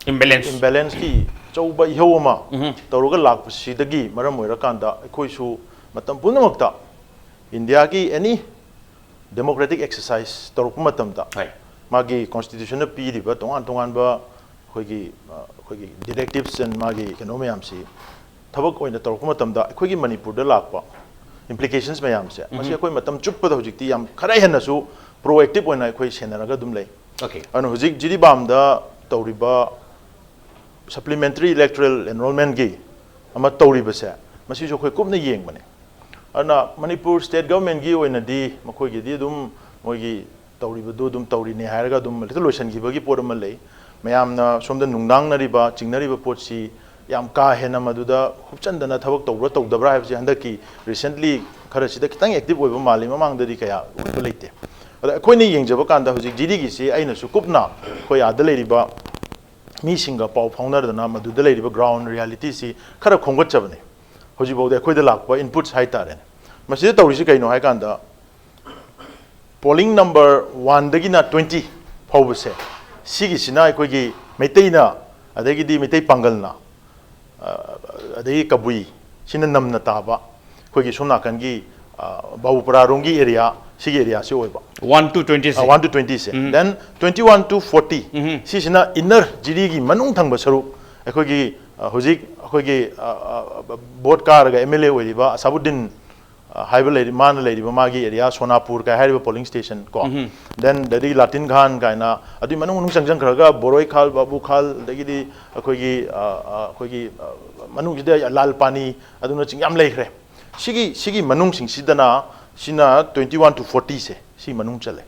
imbalance, imbalanceꯀꯤ ꯑꯆꯧꯕ ꯏꯍꯧ ꯑꯃ ꯎꯝꯍꯨꯝ꯫ ꯇꯧꯔꯒ ꯂꯥꯛꯄꯁꯤꯗꯒꯤ ꯃꯔꯝ ꯑꯣꯏꯔꯀꯥꯟꯗ ꯑꯩꯈꯣꯏꯁꯨ ꯃꯇꯝ ꯄꯨꯝꯅꯃꯛꯇ ꯏꯟꯗꯤꯌꯥꯒꯤ any democratic exercise ꯇꯧꯔꯛꯄ ꯃꯇꯝꯗ ꯍꯣꯏ꯫ ꯃꯥꯒꯤ constitutionꯅ ꯄꯤꯔꯤꯕ ꯇꯣꯉꯥꯟ ꯇꯣꯉꯥꯟꯕ ꯑꯩꯈꯣꯏꯒꯤ, ꯑ, ꯑꯩꯈꯣꯏꯒꯤ directives and ꯃꯥꯒꯤ ꯀꯩꯅꯣ ꯃꯌꯥꯝꯁꯤ ꯊꯕꯛ ꯑꯣꯏꯅ ꯇꯧꯔꯛꯄ ꯃꯇꯝꯗ ꯑꯩꯈꯣꯏꯒꯤ ꯃꯅꯤꯄꯨꯔꯗ ꯂꯥꯛꯄ implications ꯃꯌꯥꯝꯁꯦ, ꯃꯁꯤ ꯎꯝꯍꯨꯝ꯫ ꯑꯩꯈꯣꯏ ꯃꯇꯝ ꯆꯨꯞꯄꯗ ꯍꯧꯖꯤꯛꯇꯤ ꯌꯥꯝ ꯈꯔ ꯍꯦꯟꯅꯁꯨ proactive ꯑꯣꯏꯅ ꯑꯩꯈꯣꯏ ꯁꯦꯟꯅꯔꯒ ꯑꯗꯨꯝ ꯂꯩ꯫ Okay꯫ ꯑꯗꯨꯅ ꯍꯧꯖꯤꯛ ꯖꯤꯔꯤꯕꯥꯝꯗ ꯇꯧꯔꯤꯕ supplementary electoral enrollmentꯀꯤ ꯑꯃ ꯇꯧꯔꯤꯕꯁꯦ, ꯃꯁꯤꯁꯨ ꯑꯩꯈꯣꯏ ꯀꯨꯞꯅ ꯌꯦꯡꯕꯅꯦ꯫ ꯑꯗꯨꯅ ꯃꯅꯤꯄꯨꯔ state governmentꯀꯤ ꯑꯣꯏꯅꯗꯤ ꯃꯈꯣꯏꯒꯤꯗꯤ ꯑꯗꯨꯝ ꯃꯣꯏꯒꯤ ꯇꯧꯔꯤꯕꯗꯨ ꯑꯗꯨꯝ ꯇꯧꯔꯤꯅꯦ ꯍꯥꯏꯔꯒ ꯑꯗꯨꯝ ꯍꯦꯛꯇ ꯂꯣꯏꯁꯤꯟꯈꯤꯕꯒꯤ ꯄꯣꯠ ꯑꯃ ꯂꯩ꯫ ꯃꯌꯥꯝꯅ ꯁꯣꯝꯗ ꯅꯨꯡꯅꯥꯡꯅꯔꯤꯕ, ꯆꯤꯡꯅꯔꯤꯕ ꯄꯣꯠꯁꯤ ꯌꯥꯝ ꯀꯥ ꯍꯦꯟꯅ ꯃꯗꯨꯗ ꯍꯨꯞꯆꯟꯗꯅ ꯊꯕꯛ ꯇꯧꯕ꯭ꯔꯥ ꯇꯧꯗꯕ꯭ꯔꯥ ꯍꯥꯏꯕꯁꯤ ꯍꯟꯗꯛꯀꯤ recently ꯈꯔꯁꯤꯗ ꯈꯤꯇꯪ active ꯑꯣꯏꯕ ꯃꯥꯜꯂꯤ, ꯃꯃꯥꯡꯗꯗꯤ ꯀꯌꯥ ꯑꯣꯏꯕ ꯂꯩꯇꯦ꯫ ꯑꯗ ꯑꯩꯈꯣꯏꯅ ꯌꯦꯡꯖꯕ ꯀꯥꯟꯗ ꯍꯧꯖꯤꯛ ꯖꯤꯔꯤꯒꯤꯁꯤ ꯑꯩꯅꯁꯨ ꯀꯨꯞꯅ ꯑꯩꯈꯣꯏ ꯑꯥꯗ ꯂꯩꯔꯤꯕ ꯃꯤꯁꯤꯡꯒ ꯄꯥꯎ ꯐꯥꯎꯅꯗꯅ ꯃꯗꯨꯗ ꯂꯩꯔꯤꯕ ground realityꯁꯤ ꯈꯔ ꯈꯣꯝꯒꯠꯆꯕꯅꯤ꯫ ꯍꯧꯖꯤꯛꯐꯥꯎꯗ ꯑꯩꯈꯣꯏꯗ ꯂꯥꯛꯄ inputs ꯍꯥꯏꯇꯥꯔꯦꯅꯦ꯫ ꯃꯁꯤꯗ ꯇꯧꯔꯤꯁꯤ ꯀꯩꯅꯣ ꯍꯥꯏ ꯀꯥꯟꯗ, Polling number one ꯗꯒꯤꯅ twenty ꯐꯥꯎꯕꯁꯦ, ꯁꯤꯒꯤꯁꯤꯅ ꯑꯩꯈꯣꯏꯒꯤ ꯃꯩꯇꯩꯅ, ꯑꯗꯒꯤꯗꯤ ꯃꯩꯇꯩ ꯄꯥꯡꯒꯜꯅ, ꯑ, ꯑꯗꯒꯤ ꯀꯕꯨꯏ, ꯁꯤꯅ ꯅꯝꯅ ꯇꯥꯕ ꯑꯩꯈꯣꯏꯒꯤ ꯁꯣꯝ ꯅꯥꯀꯟꯒꯤ, ꯑ, ꯕꯥꯕꯨꯄꯨꯔꯥ ꯔꯣꯝꯒꯤ area, ꯁꯤꯒꯤ areaꯁꯤ ꯑꯣꯏꯕ꯫ One to twenty ꯁꯦ꯫ ꯋꯥꯟ ꯇꯨ ꯇ꯭ꯋꯦꯟꯇꯤꯁꯦ꯫ Then twenty one to forty, ꯁꯤꯁꯤꯅ inner ꯖꯤꯔꯤꯒꯤ ꯃꯅꯨꯡ ꯊꯪꯕ ꯁꯔꯨꯛ, ꯑꯩꯈꯣꯏꯒꯤ, ꯑ, ꯍꯧꯖꯤꯛ ꯑꯩꯈꯣꯏꯒꯤ, ꯑ, ꯑ, vote ꯀꯥꯔꯒ M L A ꯑꯣꯏꯔꯤꯕ ꯑꯁꯥꯕꯨꯗꯤꯟ, ꯑ, ꯍꯥꯏꯕ ꯂꯩꯔꯤ, ꯃꯥꯅ ꯂꯩꯔꯤꯕ ꯃꯥꯒꯤ area ꯁꯣꯅꯥꯄꯨꯔ ꯀꯥꯏ ꯍꯥꯏꯔꯤꯕ polling station ꯀꯣ, then ꯑꯗꯒꯤ ꯂꯥꯇꯤꯟ ꯈꯥꯟ ꯀꯥꯏꯅ ꯑꯗꯨꯒꯤ ꯃꯅꯨꯡ ꯃꯅꯨꯡ ꯆꯪꯁꯤꯟꯈ꯭ꯔꯒ ꯕꯣꯔꯣꯏ ꯈꯥꯜ, ꯕꯥꯕꯨ ꯈꯥꯜ, ꯑꯗꯒꯤꯗꯤ ꯑꯩꯈꯣꯏꯒꯤ, ꯑ, ꯑ, ꯑꯩꯈꯣꯏꯒꯤ, ꯑ, ꯃꯅꯨꯡꯁꯤꯗ ꯂꯥꯜ ꯄꯥꯅꯤ, ꯑꯗꯨꯅꯆꯤꯡꯕ ꯌꯥꯝ ꯂꯩꯈ꯭ꯔꯦ꯫ ꯁꯤꯒꯤ, ꯁꯤꯒꯤ ꯃꯅꯨꯡꯁꯤꯡꯁꯤꯗꯅ, ꯁꯤꯅ twenty one to fortyꯁꯦ ꯁꯤ ꯃꯅꯨꯡ ꯆꯜꯂꯦ꯫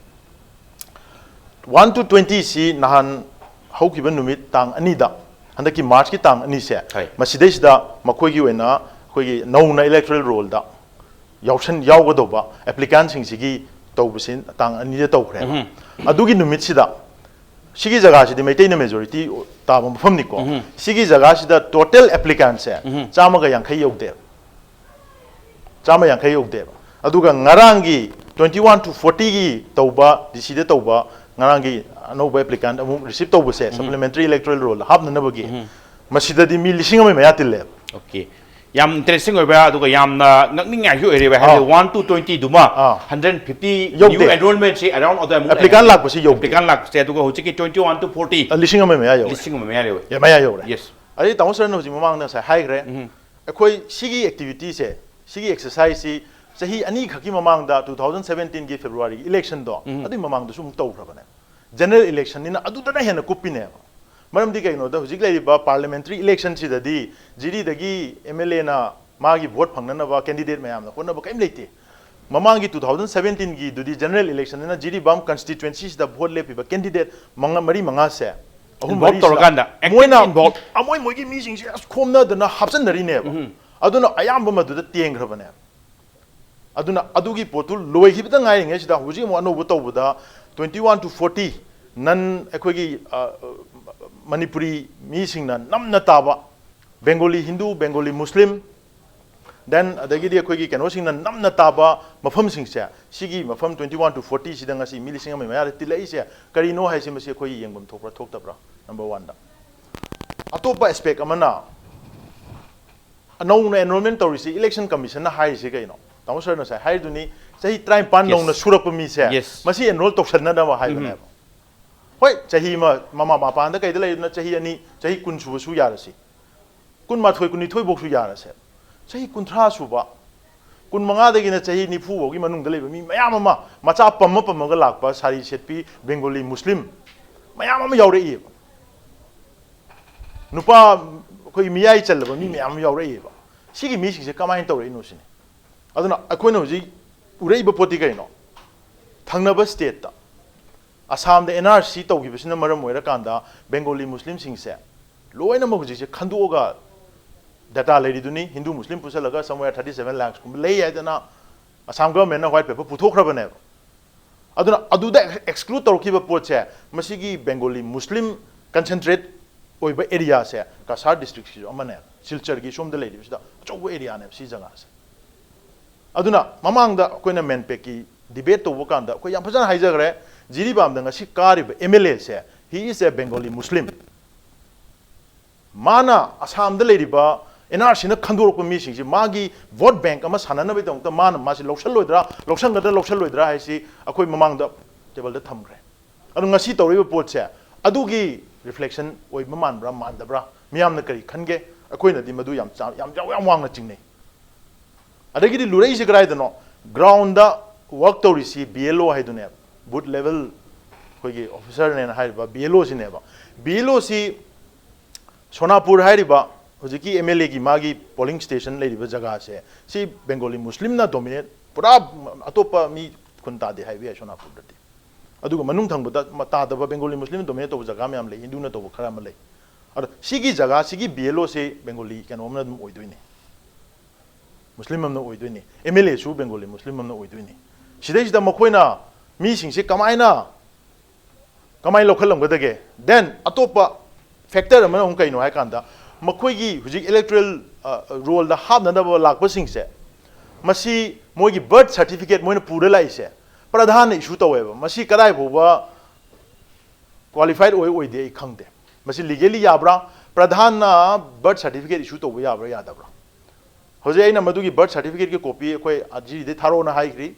One to twenty ꯁꯤ ꯅꯍꯥꯟ ꯍꯧꯈꯤꯕ ꯅꯨꯃꯤꯠ ꯇꯥꯡ ꯑꯅꯤꯗ, ꯍꯟꯗꯛꯀꯤ Marchꯀꯤ ꯇꯥꯡ ꯑꯅꯤꯁꯦ, ꯍꯣꯏ꯫ ꯃꯁꯤꯗꯩꯁꯤꯗ ꯃꯈꯣꯏꯒꯤ ꯑꯣꯏꯅ ꯑꯩꯈꯣꯏꯒꯤ ꯅꯧꯅ electoral rollꯗ ꯌꯥꯎꯁꯟ-, ꯌꯥꯎꯒꯗꯧꯕ applicantꯁꯤꯡꯁꯤꯒꯤ ꯇꯧꯕꯁꯤ ꯇꯥꯡ ꯑꯅꯤꯗ ꯇꯧꯈ꯭ꯔꯦꯕ꯫ ꯑꯗꯨꯒꯤ ꯅꯨꯃꯤꯠꯁꯤꯗ ꯁꯤꯒꯤ ꯖꯒꯥꯁꯤꯗꯤ ꯃꯩꯇꯩꯅ majority ꯇꯥꯕ ꯃꯐꯝꯅꯤꯀꯣ꯫ ꯁꯤꯒꯤ ꯖꯒꯥꯁꯤꯗ total applicantꯁꯦ ꯆꯥꯝꯃꯒ ꯌꯥꯡꯈꯩ ꯌꯧꯗꯦꯕ꯫ ꯆꯥꯝꯃ ꯌꯥꯡꯈꯩ ꯌꯧꯗꯦꯕ꯫ ꯑꯗꯨꯒ ꯉꯔꯥꯡꯒꯤ twenty one to fortyꯒꯤ ꯇꯧꯕ, DCꯗ ꯇꯧꯕ ꯉꯔꯥꯡꯒꯤ ꯑꯅꯧꯕ applicant ꯑꯃꯨꯛ receive ꯇꯧꯕꯁꯦ, supplementary electoral rollꯗ ꯍꯥꯞꯅꯅꯕꯒꯤ, ꯃꯁꯤꯗꯗꯤ ꯃꯤ ꯂꯤꯁꯤꯡ ꯑꯃ ꯃꯌꯥ ꯇꯤꯜꯂꯦꯕ꯫ Okay꯫ ꯌꯥꯝ interesting ꯑꯣꯏꯕ, ꯑꯗꯨꯒ ꯌꯥꯝꯅ ꯉꯛꯅꯤꯡꯉꯥꯏꯁꯨ ꯑꯣꯏꯔꯦꯕ, ꯍꯥꯏꯕꯗꯤ ꯑꯥ꯫ One to twentyꯗꯨꯃ ah. hundred fifty ꯌꯧꯗꯦ꯫ New enrollmentꯁꯤ around ꯑꯗ ꯑꯃꯨꯛ Applicant ꯂꯥꯛꯄꯁꯤ ꯌꯧꯗꯦ꯫ Applicant ꯂꯥꯛꯄꯁꯦ, ꯑꯗꯨꯒ ꯍꯧꯖꯤꯛꯀꯤ twenty one to forty ꯂꯤꯁꯤꯡ ꯑꯃ ꯃꯌꯥ ꯌꯧꯔꯦ꯫ ꯂꯤꯁꯤꯡ ꯑꯃ ꯃꯌꯥ ꯌꯧꯔꯦ꯫ ꯌꯥ, ꯃꯌꯥ ꯌꯧꯔꯦ꯫ Yes꯫ ꯑꯗꯩ ꯇꯥꯃꯣ ꯁꯔꯅ ꯍꯧꯖꯤꯛ ꯃꯃꯥꯡꯗ ꯉꯁꯥꯏ ꯍꯥꯏꯈ꯭ꯔꯦ, ꯑꯩꯈꯣꯏ ꯁꯤꯒꯤ activityꯁꯦ, ꯁꯤꯒꯤ exerciseꯁꯤ ꯆꯍꯤ ꯑꯅꯤꯈꯛꯀꯤ ꯃꯃꯥꯡꯗ two thousand seventeenꯒꯤ Februaryꯒꯤ electionꯗꯣ, ꯑꯗꯨꯒꯤ ꯃꯃꯥꯡꯗꯁꯨ ꯑꯃꯨꯛ ꯇꯧꯈ꯭ꯔꯕꯅꯦ꯫ General electionꯅꯤꯅ ꯑꯗꯨꯗꯅ ꯍꯦꯟꯅ ꯀꯨꯞꯄꯤꯅꯦꯕ꯫ ꯃꯔꯝꯗꯤ ꯀꯩꯒꯤꯅꯣꯗ ꯍꯧꯖꯤꯛ ꯂꯩꯔꯤꯕ parliamentary electionꯁꯤꯗꯗꯤ ꯖꯤꯔꯤꯗꯒꯤ MLAꯅ ꯃꯥꯒꯤ vote ꯐꯪꯅꯅꯕ candidate ꯃꯌꯥꯝꯅ ꯍꯣꯠꯅꯕ ꯀꯔꯤꯝ ꯂꯩꯇꯦ꯫ ꯃꯃꯥꯡꯒꯤ two thousand seventeenꯒꯤꯗꯨꯗꯤ general electionꯅꯤꯅ Jiribam constituencyꯁꯤꯗ vote ꯂꯦꯞꯄꯤꯕ candidate ꯃꯉꯥ, ꯃꯔꯤ ꯃꯉꯥꯁꯦ, ꯑꯍꯨꯝ Involve ꯃꯔꯤꯁꯤꯗ ꯇꯧꯔꯀꯥꯟꯗ, active ꯃꯣꯏꯅ involve꯫ ꯑꯃꯣꯏ ꯃꯣꯏꯒꯤ ꯃꯤꯁꯤꯡꯁꯦ ꯑꯁ ꯈꯣꯝꯅꯗꯅ ꯍꯥꯞꯆꯟꯅꯔꯤꯅꯦꯕ꯫ ꯑꯗꯨꯅ ꯑꯌꯥꯝꯕ ꯃꯗꯨꯗ ꯇꯦꯡꯈ꯭ꯔꯕꯅꯦ꯫ ꯑꯗꯨꯅ ꯑꯗꯨꯒꯤ ꯄꯣꯠꯇꯨ ꯂꯣꯏꯈꯤꯕꯗ ꯉꯥꯏꯔꯤꯉꯩꯁꯤꯗ ꯍꯧꯖꯤꯛ ꯑꯃꯨꯛ ꯑꯅꯧꯕ ꯇꯧꯕꯗ twenty one to forty non ꯑꯩꯈꯣꯏꯒꯤ, ꯑ, ꯃꯅꯤꯄꯨꯔꯤ ꯃꯤꯁꯤꯡꯅ ꯅꯝꯅ ꯇꯥꯕ Bengali Hindu, Bengali Muslim, Then ꯑꯗꯒꯤꯗꯤ ꯑꯩꯈꯣꯏꯒꯤ ꯀꯩꯅꯣꯁꯤꯡꯅ ꯅꯝꯅ ꯇꯥꯕ ꯃꯐꯝꯁꯤꯡꯁꯦ, ꯁꯤꯒꯤ ꯃꯐꯝ twenty one to forty ꯁꯤꯗ ꯉꯁꯤ ꯃꯤ ꯂꯤꯁꯤꯡ ꯑꯃꯒꯤ ꯃꯌꯥꯗ ꯇꯤꯜꯂꯛꯏꯁꯦ ꯀꯔꯤꯅꯣ ꯍꯥꯏꯁꯦ, ꯃꯁꯤ ꯑꯩꯈꯣꯏꯒꯤ ꯌꯦꯡꯐꯝ ꯊꯣꯛꯄ꯭ꯔꯥ ꯊꯣꯛꯇꯕ꯭ꯔꯥ? Number one ꯗ꯫ ꯑꯇꯣꯞꯄ aspect ꯑꯃꯅ, ꯑꯅꯧꯅ enrollment ꯇꯧꯔꯤꯁꯤ election commission ꯅ ꯍꯥꯏꯔꯤꯁꯤ ꯀꯩꯅꯣ? ꯇꯥꯃꯣ ꯁꯔꯅ ꯉꯁꯥꯏ ꯍꯥꯏꯔꯤꯗꯨꯅꯤ, ꯆꯍꯤ ꯇꯔꯥꯅꯤꯄꯥꯟ Yes. ꯅꯧꯅ ꯁꯨꯔꯛꯄ ꯃꯤꯁꯦ Yes. ꯃꯁꯤ enroll ꯇꯧꯁꯟꯅꯅꯕ ꯍꯥꯏꯕꯅꯦꯕ꯫ ꯎꯝ꯫ ꯍꯣꯏ, ꯆꯍꯤ ꯑꯃ ꯃꯃꯥ ꯃꯄꯥꯟꯗ ꯀꯩꯗ ꯂꯩꯗꯅ ꯆꯍꯤ ꯑꯅꯤ, ꯆꯍꯤ ꯀꯨꯟ ꯁꯨꯕꯁꯨ ꯌꯥꯔꯁꯤ, ꯀꯨꯟꯃꯥꯊꯣꯏ, ꯀꯨꯟꯅꯤꯊꯣꯏ ꯐꯧꯁꯨ ꯌꯥꯔꯁꯦ, ꯆꯍꯤ ꯀꯨꯟꯊ꯭ꯔꯥ ꯁꯨꯕ, ꯀꯨꯟꯃꯉꯥꯗꯒꯤꯅ ꯆꯍꯤ ꯅꯤꯐꯨ ꯐꯥꯎꯒꯤ ꯃꯅꯨꯡꯗ ꯂꯩꯕ ꯃꯤ ꯃꯌꯥꯝ ꯑꯃ, ꯃꯆꯥ ꯄꯝꯃ ꯄꯝꯃꯒ ꯂꯥꯛꯄ ꯁꯥꯔꯤ ꯁꯦꯠꯄꯤ Bengali Muslim ꯃꯌꯥꯝ ꯑꯃ ꯌꯥꯎꯔꯛꯏꯕ꯫ ꯅꯨꯄꯥ ꯑꯩꯈꯣꯏꯒꯤ ꯃꯤꯌꯥꯏ ꯆꯜꯂꯕ ꯃꯤ ꯃꯌꯥꯝ ꯑꯃ ꯌꯥꯎꯔꯛꯏꯕ꯫ ꯁꯤꯒꯤ ꯃꯤꯁꯤꯡꯁꯦ ꯀꯃꯥꯏꯅ ꯇꯧꯔꯛꯏꯅꯣ ꯁꯤꯅꯤ꯫ ꯑꯗꯨꯅ ꯑꯩꯈꯣꯏꯅ ꯍꯧꯖꯤꯛ ꯎꯔꯛꯏꯕ ꯄꯣꯠꯇꯤ ꯀꯩꯅꯣ? ꯊꯪꯅꯕ state ꯇ, ꯑꯁꯥꯝꯗ N R C ꯇꯧꯈꯤꯕꯁꯤꯅ ꯃꯔꯝ ꯑꯣꯏꯔꯀꯥꯟꯗ Bengali Muslim ꯁꯤꯡꯁꯦ ꯂꯣꯏꯅꯃꯛ ꯍꯧꯖꯤꯛꯁꯦ ꯈꯟꯗꯣꯛꯑꯒ, data ꯂꯩꯔꯤꯗꯨꯅꯤ, Hindu Muslim ꯄꯨꯁꯜꯂꯒ somewhere thirty seven lakhs ꯀꯨꯝꯕ ꯂꯩ ꯍꯥꯏꯗꯅ ꯑꯁꯥꯝ government ꯅ white paper ꯄꯨꯊꯣꯛꯈ꯭ꯔꯕꯅꯦꯕ꯫ ꯑꯗꯨꯅ ꯑꯗꯨꯗ exclude ꯇꯧꯔꯛꯈꯤꯕ ꯄꯣꯠꯁꯦ, ꯃꯁꯤꯒꯤ Bengali Muslim concentrate ꯑꯣꯏꯕ area ꯁꯦ ꯀꯁꯥꯔ district ꯁꯤꯁꯨ ꯑꯃꯅꯦ, ꯁꯤꯜꯆꯔꯒꯤ ꯁꯣꯝꯗ ꯂꯩꯔꯤꯕꯁꯤꯗ ꯑꯆꯧꯕ area ꯅꯦꯕ ꯁꯤ ꯖꯒꯥꯁꯦ꯫ ꯑꯗꯨꯅ ꯃꯃꯥꯡꯗ ꯑꯩꯈꯣꯏꯅ MANPAC ꯀꯤ debate ꯇꯧꯕ ꯀꯥꯟꯗ ꯑꯩꯈꯣꯏ ꯌꯥꯝ ꯐꯖꯅ ꯍꯥꯏꯖꯈ꯭ꯔꯦ, ꯖꯤꯔꯤꯕꯥꯝꯗ ꯉꯁꯤ ꯀꯥꯔꯤꯕ M L A say, he is a Bengali Muslim꯫ ꯃꯥꯅ ꯑꯁꯥꯝꯗ ꯂꯩꯔꯤꯕ N R C ꯅ ꯈꯟꯗꯣꯔꯛꯄ ꯃꯤꯁꯤꯡꯁꯤ ꯃꯥꯒꯤ vote bank ꯑꯃ ꯁꯥꯟꯅꯅꯕꯒꯤꯗꯃꯛꯇ ꯃꯥꯅ ꯃꯥꯁꯤ ꯂꯧꯁꯜꯂꯣꯏꯗ꯭ꯔꯥ, ꯂꯧꯁꯟꯒꯗ꯭ꯔꯥ, ꯂꯧꯁꯜꯂꯣꯏꯗ꯭ꯔꯥ ꯍꯥꯏꯁꯤ ꯑꯩꯈꯣꯏ ꯃꯃꯥꯡꯗ table ꯗ ꯊꯝꯈ꯭ꯔꯦ꯫ ꯑꯗꯣ ꯉꯁꯤ ꯇꯧꯔꯤꯕ ꯄꯣꯠꯁꯦ ꯑꯗꯨꯒꯤ reflection ꯑꯣꯏꯕ ꯃꯥꯟꯕ꯭ꯔꯥ ꯃꯥꯟꯗꯕ꯭ꯔꯥ, ꯃꯤꯌꯥꯝꯅ ꯀꯔꯤ ꯈꯟꯒꯦ? ꯑꯩꯈꯣꯏꯅꯗꯤ ꯃꯗꯨ ꯌꯥꯝ ꯆꯥ-, ꯌꯥꯝ, ꯌꯥꯝ, ꯌꯥꯝ ꯋꯥꯡꯅ ꯆꯤꯡꯅꯩ꯫ ꯑꯗꯒꯤꯗꯤ ꯂꯨꯔꯛꯏꯁꯦ ꯀꯗꯥꯏꯗꯅꯣ? Ground ꯗ work ꯇꯧꯔꯤꯁꯤ B L O ꯍꯥꯏꯗꯨꯅꯦꯕ, booth level ꯑꯩꯈꯣꯏꯒꯤ officer ꯅꯦꯅ ꯍꯥꯏꯔꯤꯕ B L O ꯁꯤꯅꯦꯕ꯫ B L O ꯁꯤ ꯁꯣꯅꯥꯄꯨꯔ ꯍꯥꯏꯔꯤꯕ ꯍꯧꯖꯤꯛꯀꯤ M L A ꯒꯤ ꯃꯥꯒꯤ polling station ꯂꯩꯔꯤꯕ ꯖꯒꯥꯁꯦ, ꯁꯤ Bengali Muslim ꯅ dominate, ꯄꯨꯔꯥ ꯑꯇꯣꯞꯄ ꯃꯤ ꯈꯨꯟ ꯇꯥꯗꯦ ꯍꯥꯏꯕ ꯌꯥꯏ ꯁꯣꯅꯥꯄꯨꯔꯗꯗꯤ꯫ ꯑꯗꯨꯒ ꯃꯅꯨꯡ ꯊꯪꯕꯗ ꯃ-, ꯇꯥꯗꯕ Bengali Muslim ꯅ dominate ꯇꯧꯕ ꯖꯒꯥ ꯃꯌꯥꯝ ꯂꯩ, ꯍꯤꯟꯗꯨꯅ ꯇꯧꯕ ꯈꯔ ꯑꯃ ꯂꯩ꯫ ꯑꯗꯣ ꯁꯤꯒꯤ ꯖꯒꯥ, ꯁꯤꯒꯤ B L O ꯁꯦ Bengali ꯀꯩꯅꯣ ꯑꯃꯅ ꯑꯗꯨꯝ ꯑꯣꯏꯗꯣꯏꯅꯤ, Muslim ꯑꯃꯅ ꯑꯣꯏꯗꯣꯏꯅꯤ, M L A ꯁꯨ Bengali Muslim ꯑꯃꯅ ꯑꯣꯏꯗꯣꯏꯅꯤ꯫ ꯁꯤꯗꯩꯁꯤꯗ ꯃꯈꯣꯏꯅ ꯃꯤꯁꯤꯡꯁꯦ ꯀꯃꯥꯏꯅ, ꯀꯃꯥꯏꯅ ꯂꯧꯈꯠꯂꯝꯒꯗꯒꯦ? Then ꯑꯇꯣꯞꯄ factor ꯑꯃꯅ ꯑꯃꯨꯛ ꯀꯩꯅꯣ ꯍꯥꯏ ꯀꯥꯟꯗ, ꯃꯈꯣꯏꯒꯤ ꯍꯧꯖꯤꯛ electoral roll ꯗ ꯍꯥꯞꯅꯅꯕ ꯂꯥꯛꯄꯁꯤꯡꯁꯦ, ꯃꯁꯤ ꯃꯣꯏꯒꯤ birth certificate ꯃꯣꯏꯅ ꯄꯨꯔ ꯂꯥꯛꯏꯁꯦ ꯄ꯭ꯔꯙꯥꯟꯅ issue ꯇꯧꯋꯦꯕ꯫ ꯃꯁꯤ ꯀꯗꯥꯏ ꯐꯥꯎꯕ qualified ꯑꯣꯏ ꯑꯣꯏꯗꯦ ꯑꯩ ꯈꯪꯗꯦ꯫ ꯃꯁꯤ legally ꯌꯥꯕ꯭ꯔꯥ? ꯄ꯭ꯔꯙꯥꯟꯅ birth certificate issue ꯇꯧꯕ ꯌꯥꯕ꯭ꯔꯥ ꯌꯥꯗꯕ꯭ꯔꯥ? ꯍꯧꯖꯤꯛ ꯑꯩꯅ ꯃꯗꯨꯒꯤ birth certificate ꯀꯤ copy ꯑꯩꯈꯣꯏ ꯖꯤꯔꯤꯗꯩ ꯊꯥꯔꯛꯑꯣꯅ ꯍꯥꯏꯈ꯭ꯔꯤ꯫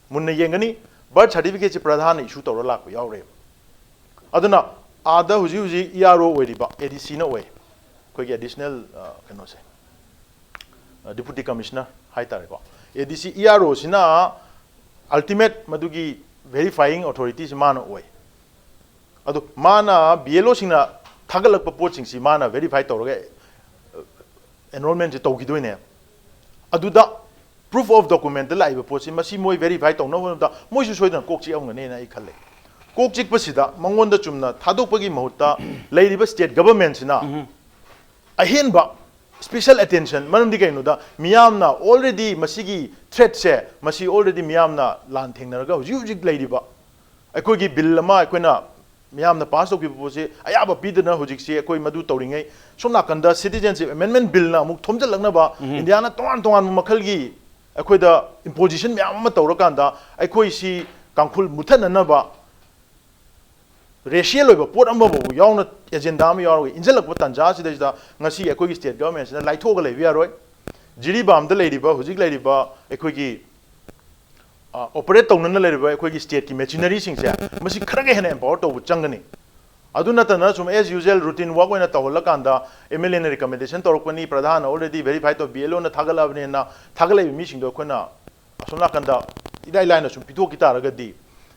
ꯃꯨꯟꯅ ꯌꯦꯡꯒꯅꯤ꯫ Birth certificate ꯁꯤ ꯄ꯭ꯔꯙꯥꯟꯅ issue ꯇꯧꯔ ꯂꯥꯛꯄ ꯌꯥꯎꯔꯦꯕ꯫ ꯑꯗꯨꯅ ꯑꯥꯗ ꯍꯧꯖꯤꯛ ꯍꯧꯖꯤꯛ E R O ꯑꯣꯏꯔꯤꯕ, A D C ꯅ ꯑꯣꯏ, ꯑꯩꯈꯣꯏꯒꯤ additional, ꯑ, ꯀꯩꯅꯣꯁꯦ, ꯑ, Deputy Commissioner ꯍꯥꯏꯇꯥꯔꯦꯀꯣ꯫ A D C E R O ꯁꯤꯅ ultimate ꯃꯗꯨꯒꯤ verifying authority ꯁꯤ ꯃꯥꯅ ꯑꯣꯏ꯫ ꯑꯗꯨ ꯃꯥꯅ B L O ꯁꯤꯡꯅ ꯊꯥꯒꯠꯂꯛꯄ ꯄꯣꯠꯁꯤꯡꯁꯤ ꯃꯥꯅ verify ꯇꯧꯔꯒ, ꯑ, enrollment ꯁꯤ ꯇꯧꯈꯤꯗꯣꯏꯅꯦ꯫ ꯑꯗꯨꯗ proof of document ꯇ ꯂꯥꯛꯏꯕ ꯄꯣꯠꯁꯤ, ꯃꯁꯤ ꯃꯣꯏ verify ꯇꯧꯅꯕ ꯍꯣꯠꯅꯕꯗ ꯃꯣꯏꯁꯨ ꯁꯣꯏꯗꯅ ꯀꯣꯛ ꯆꯤꯛꯑꯝꯒꯅꯤꯅ ꯑꯩ ꯈꯜꯂꯦ꯫ ꯀꯣꯛ ꯆꯤꯛꯄꯁꯤꯗ ꯃꯉꯣꯟꯗ ꯆꯨꯝꯅ ꯊꯥꯗꯣꯛꯄꯒꯤ ꯃꯍꯨꯠꯇ ꯂꯩꯔꯤꯕ state government ꯁꯤꯅ ꯑꯍꯦꯟꯕ special attention, ꯃꯔꯝꯗꯤ ꯀꯩꯅꯣꯗ ꯃꯤꯌꯥꯝꯅ already ꯃꯁꯤꯒꯤ threat ꯁꯦ, ꯃꯁꯤ already ꯃꯤꯌꯥꯝꯅ ꯂꯥꯟ ꯊꯦꯡꯅꯔꯒ ꯍꯧꯖꯤꯛ ꯍꯧꯖꯤꯛ ꯂꯩꯔꯤꯕ ꯑꯩꯈꯣꯏꯒꯤ bill ꯑꯃ ꯑꯩꯈꯣꯏꯅ ꯃꯤꯌꯥꯝꯅ pass ꯇꯧꯈꯤꯕ ꯄꯣꯠꯁꯤ ꯑꯌꯥꯕ ꯄꯤꯗꯅ ꯍꯧꯖꯤꯛꯁꯤ ꯑꯩꯈꯣꯏ ꯃꯗꯨ ꯇꯧꯔꯤꯉꯩ, ꯁꯣꯝ ꯅꯥꯀꯟꯗ Citizenship Amendment Bill ꯅ ꯑꯃꯨꯛ ꯊꯣꯝꯖꯤꯜꯂꯛꯅꯕ ꯏꯟꯗꯤꯌꯥꯅ ꯇꯣꯉꯥꯟ ꯇꯣꯉꯥꯟꯕ ꯃꯈꯜꯒꯤ ꯑꯩꯈꯣꯏꯗ imposition ꯃꯌꯥꯝ ꯑꯃ ꯇꯧꯔꯀꯥꯟꯗ ꯑꯩꯈꯣꯏꯁꯤ ꯀꯥꯡꯈꯨꯜ ꯃꯨꯠꯊꯠꯅꯅꯕ racial ꯑꯣꯏꯕ ꯄꯣꯠ ꯑꯃꯐꯥꯎ ꯌꯥꯎꯅ agenda ꯑꯃ ꯌꯥꯎꯔꯒ ꯏꯟꯁꯤꯜꯂꯛꯄ ꯇꯥꯟꯖꯥ ꯑꯁꯤꯗꯩꯁꯤꯗ ꯉꯁꯤ ꯑꯩꯈꯣꯏꯒꯤ state government ꯁꯤꯅ ꯂꯥꯏꯊꯣꯛꯑꯒ ꯂꯩꯕ ꯌꯥꯔꯣꯏ꯫ ꯖꯤꯔꯤꯕꯥꯝꯗ ꯂꯩꯔꯤꯕ, ꯍꯧꯖꯤꯛ ꯂꯩꯔꯤꯕ ꯑꯩꯈꯣꯏꯒꯤ, ꯑ, operate ꯇꯧꯅꯅ ꯂꯩꯔꯤꯕ ꯑꯩꯈꯣꯏꯒꯤ state ꯀꯤ machinery ꯁꯤꯡꯁꯦ ꯃꯁꯤ ꯈꯔꯒ ꯍꯦꯟꯅ empower ꯇꯧꯕ ꯆꯪꯒꯅꯤ꯫ ꯑꯗꯨ ꯅꯠꯇꯅ ꯁꯨꯝ as usual routine work ꯑꯣꯏꯅ ꯇꯧꯍꯜꯂꯀꯥꯟꯗ M L A ꯅ recommendation ꯇꯧꯔꯛꯄꯅꯤ, ꯄ꯭ꯔꯙꯥꯟꯅ already verify ꯇꯧ, B L O ꯅ ꯊꯥꯒꯠꯂꯕꯅꯦꯅ ꯊꯥꯒꯠꯂꯛꯏꯕ ꯃꯤꯁꯤꯡꯗꯣ ꯑꯩꯈꯣꯏꯅ ꯑꯁꯣꯝ ꯅꯥꯀꯟꯗ ꯏꯔꯥꯏ ꯂꯥꯏꯅ ꯁꯨꯝ ꯄꯤꯊꯣꯛꯈꯤ ꯇꯥꯔꯒꯗꯤ,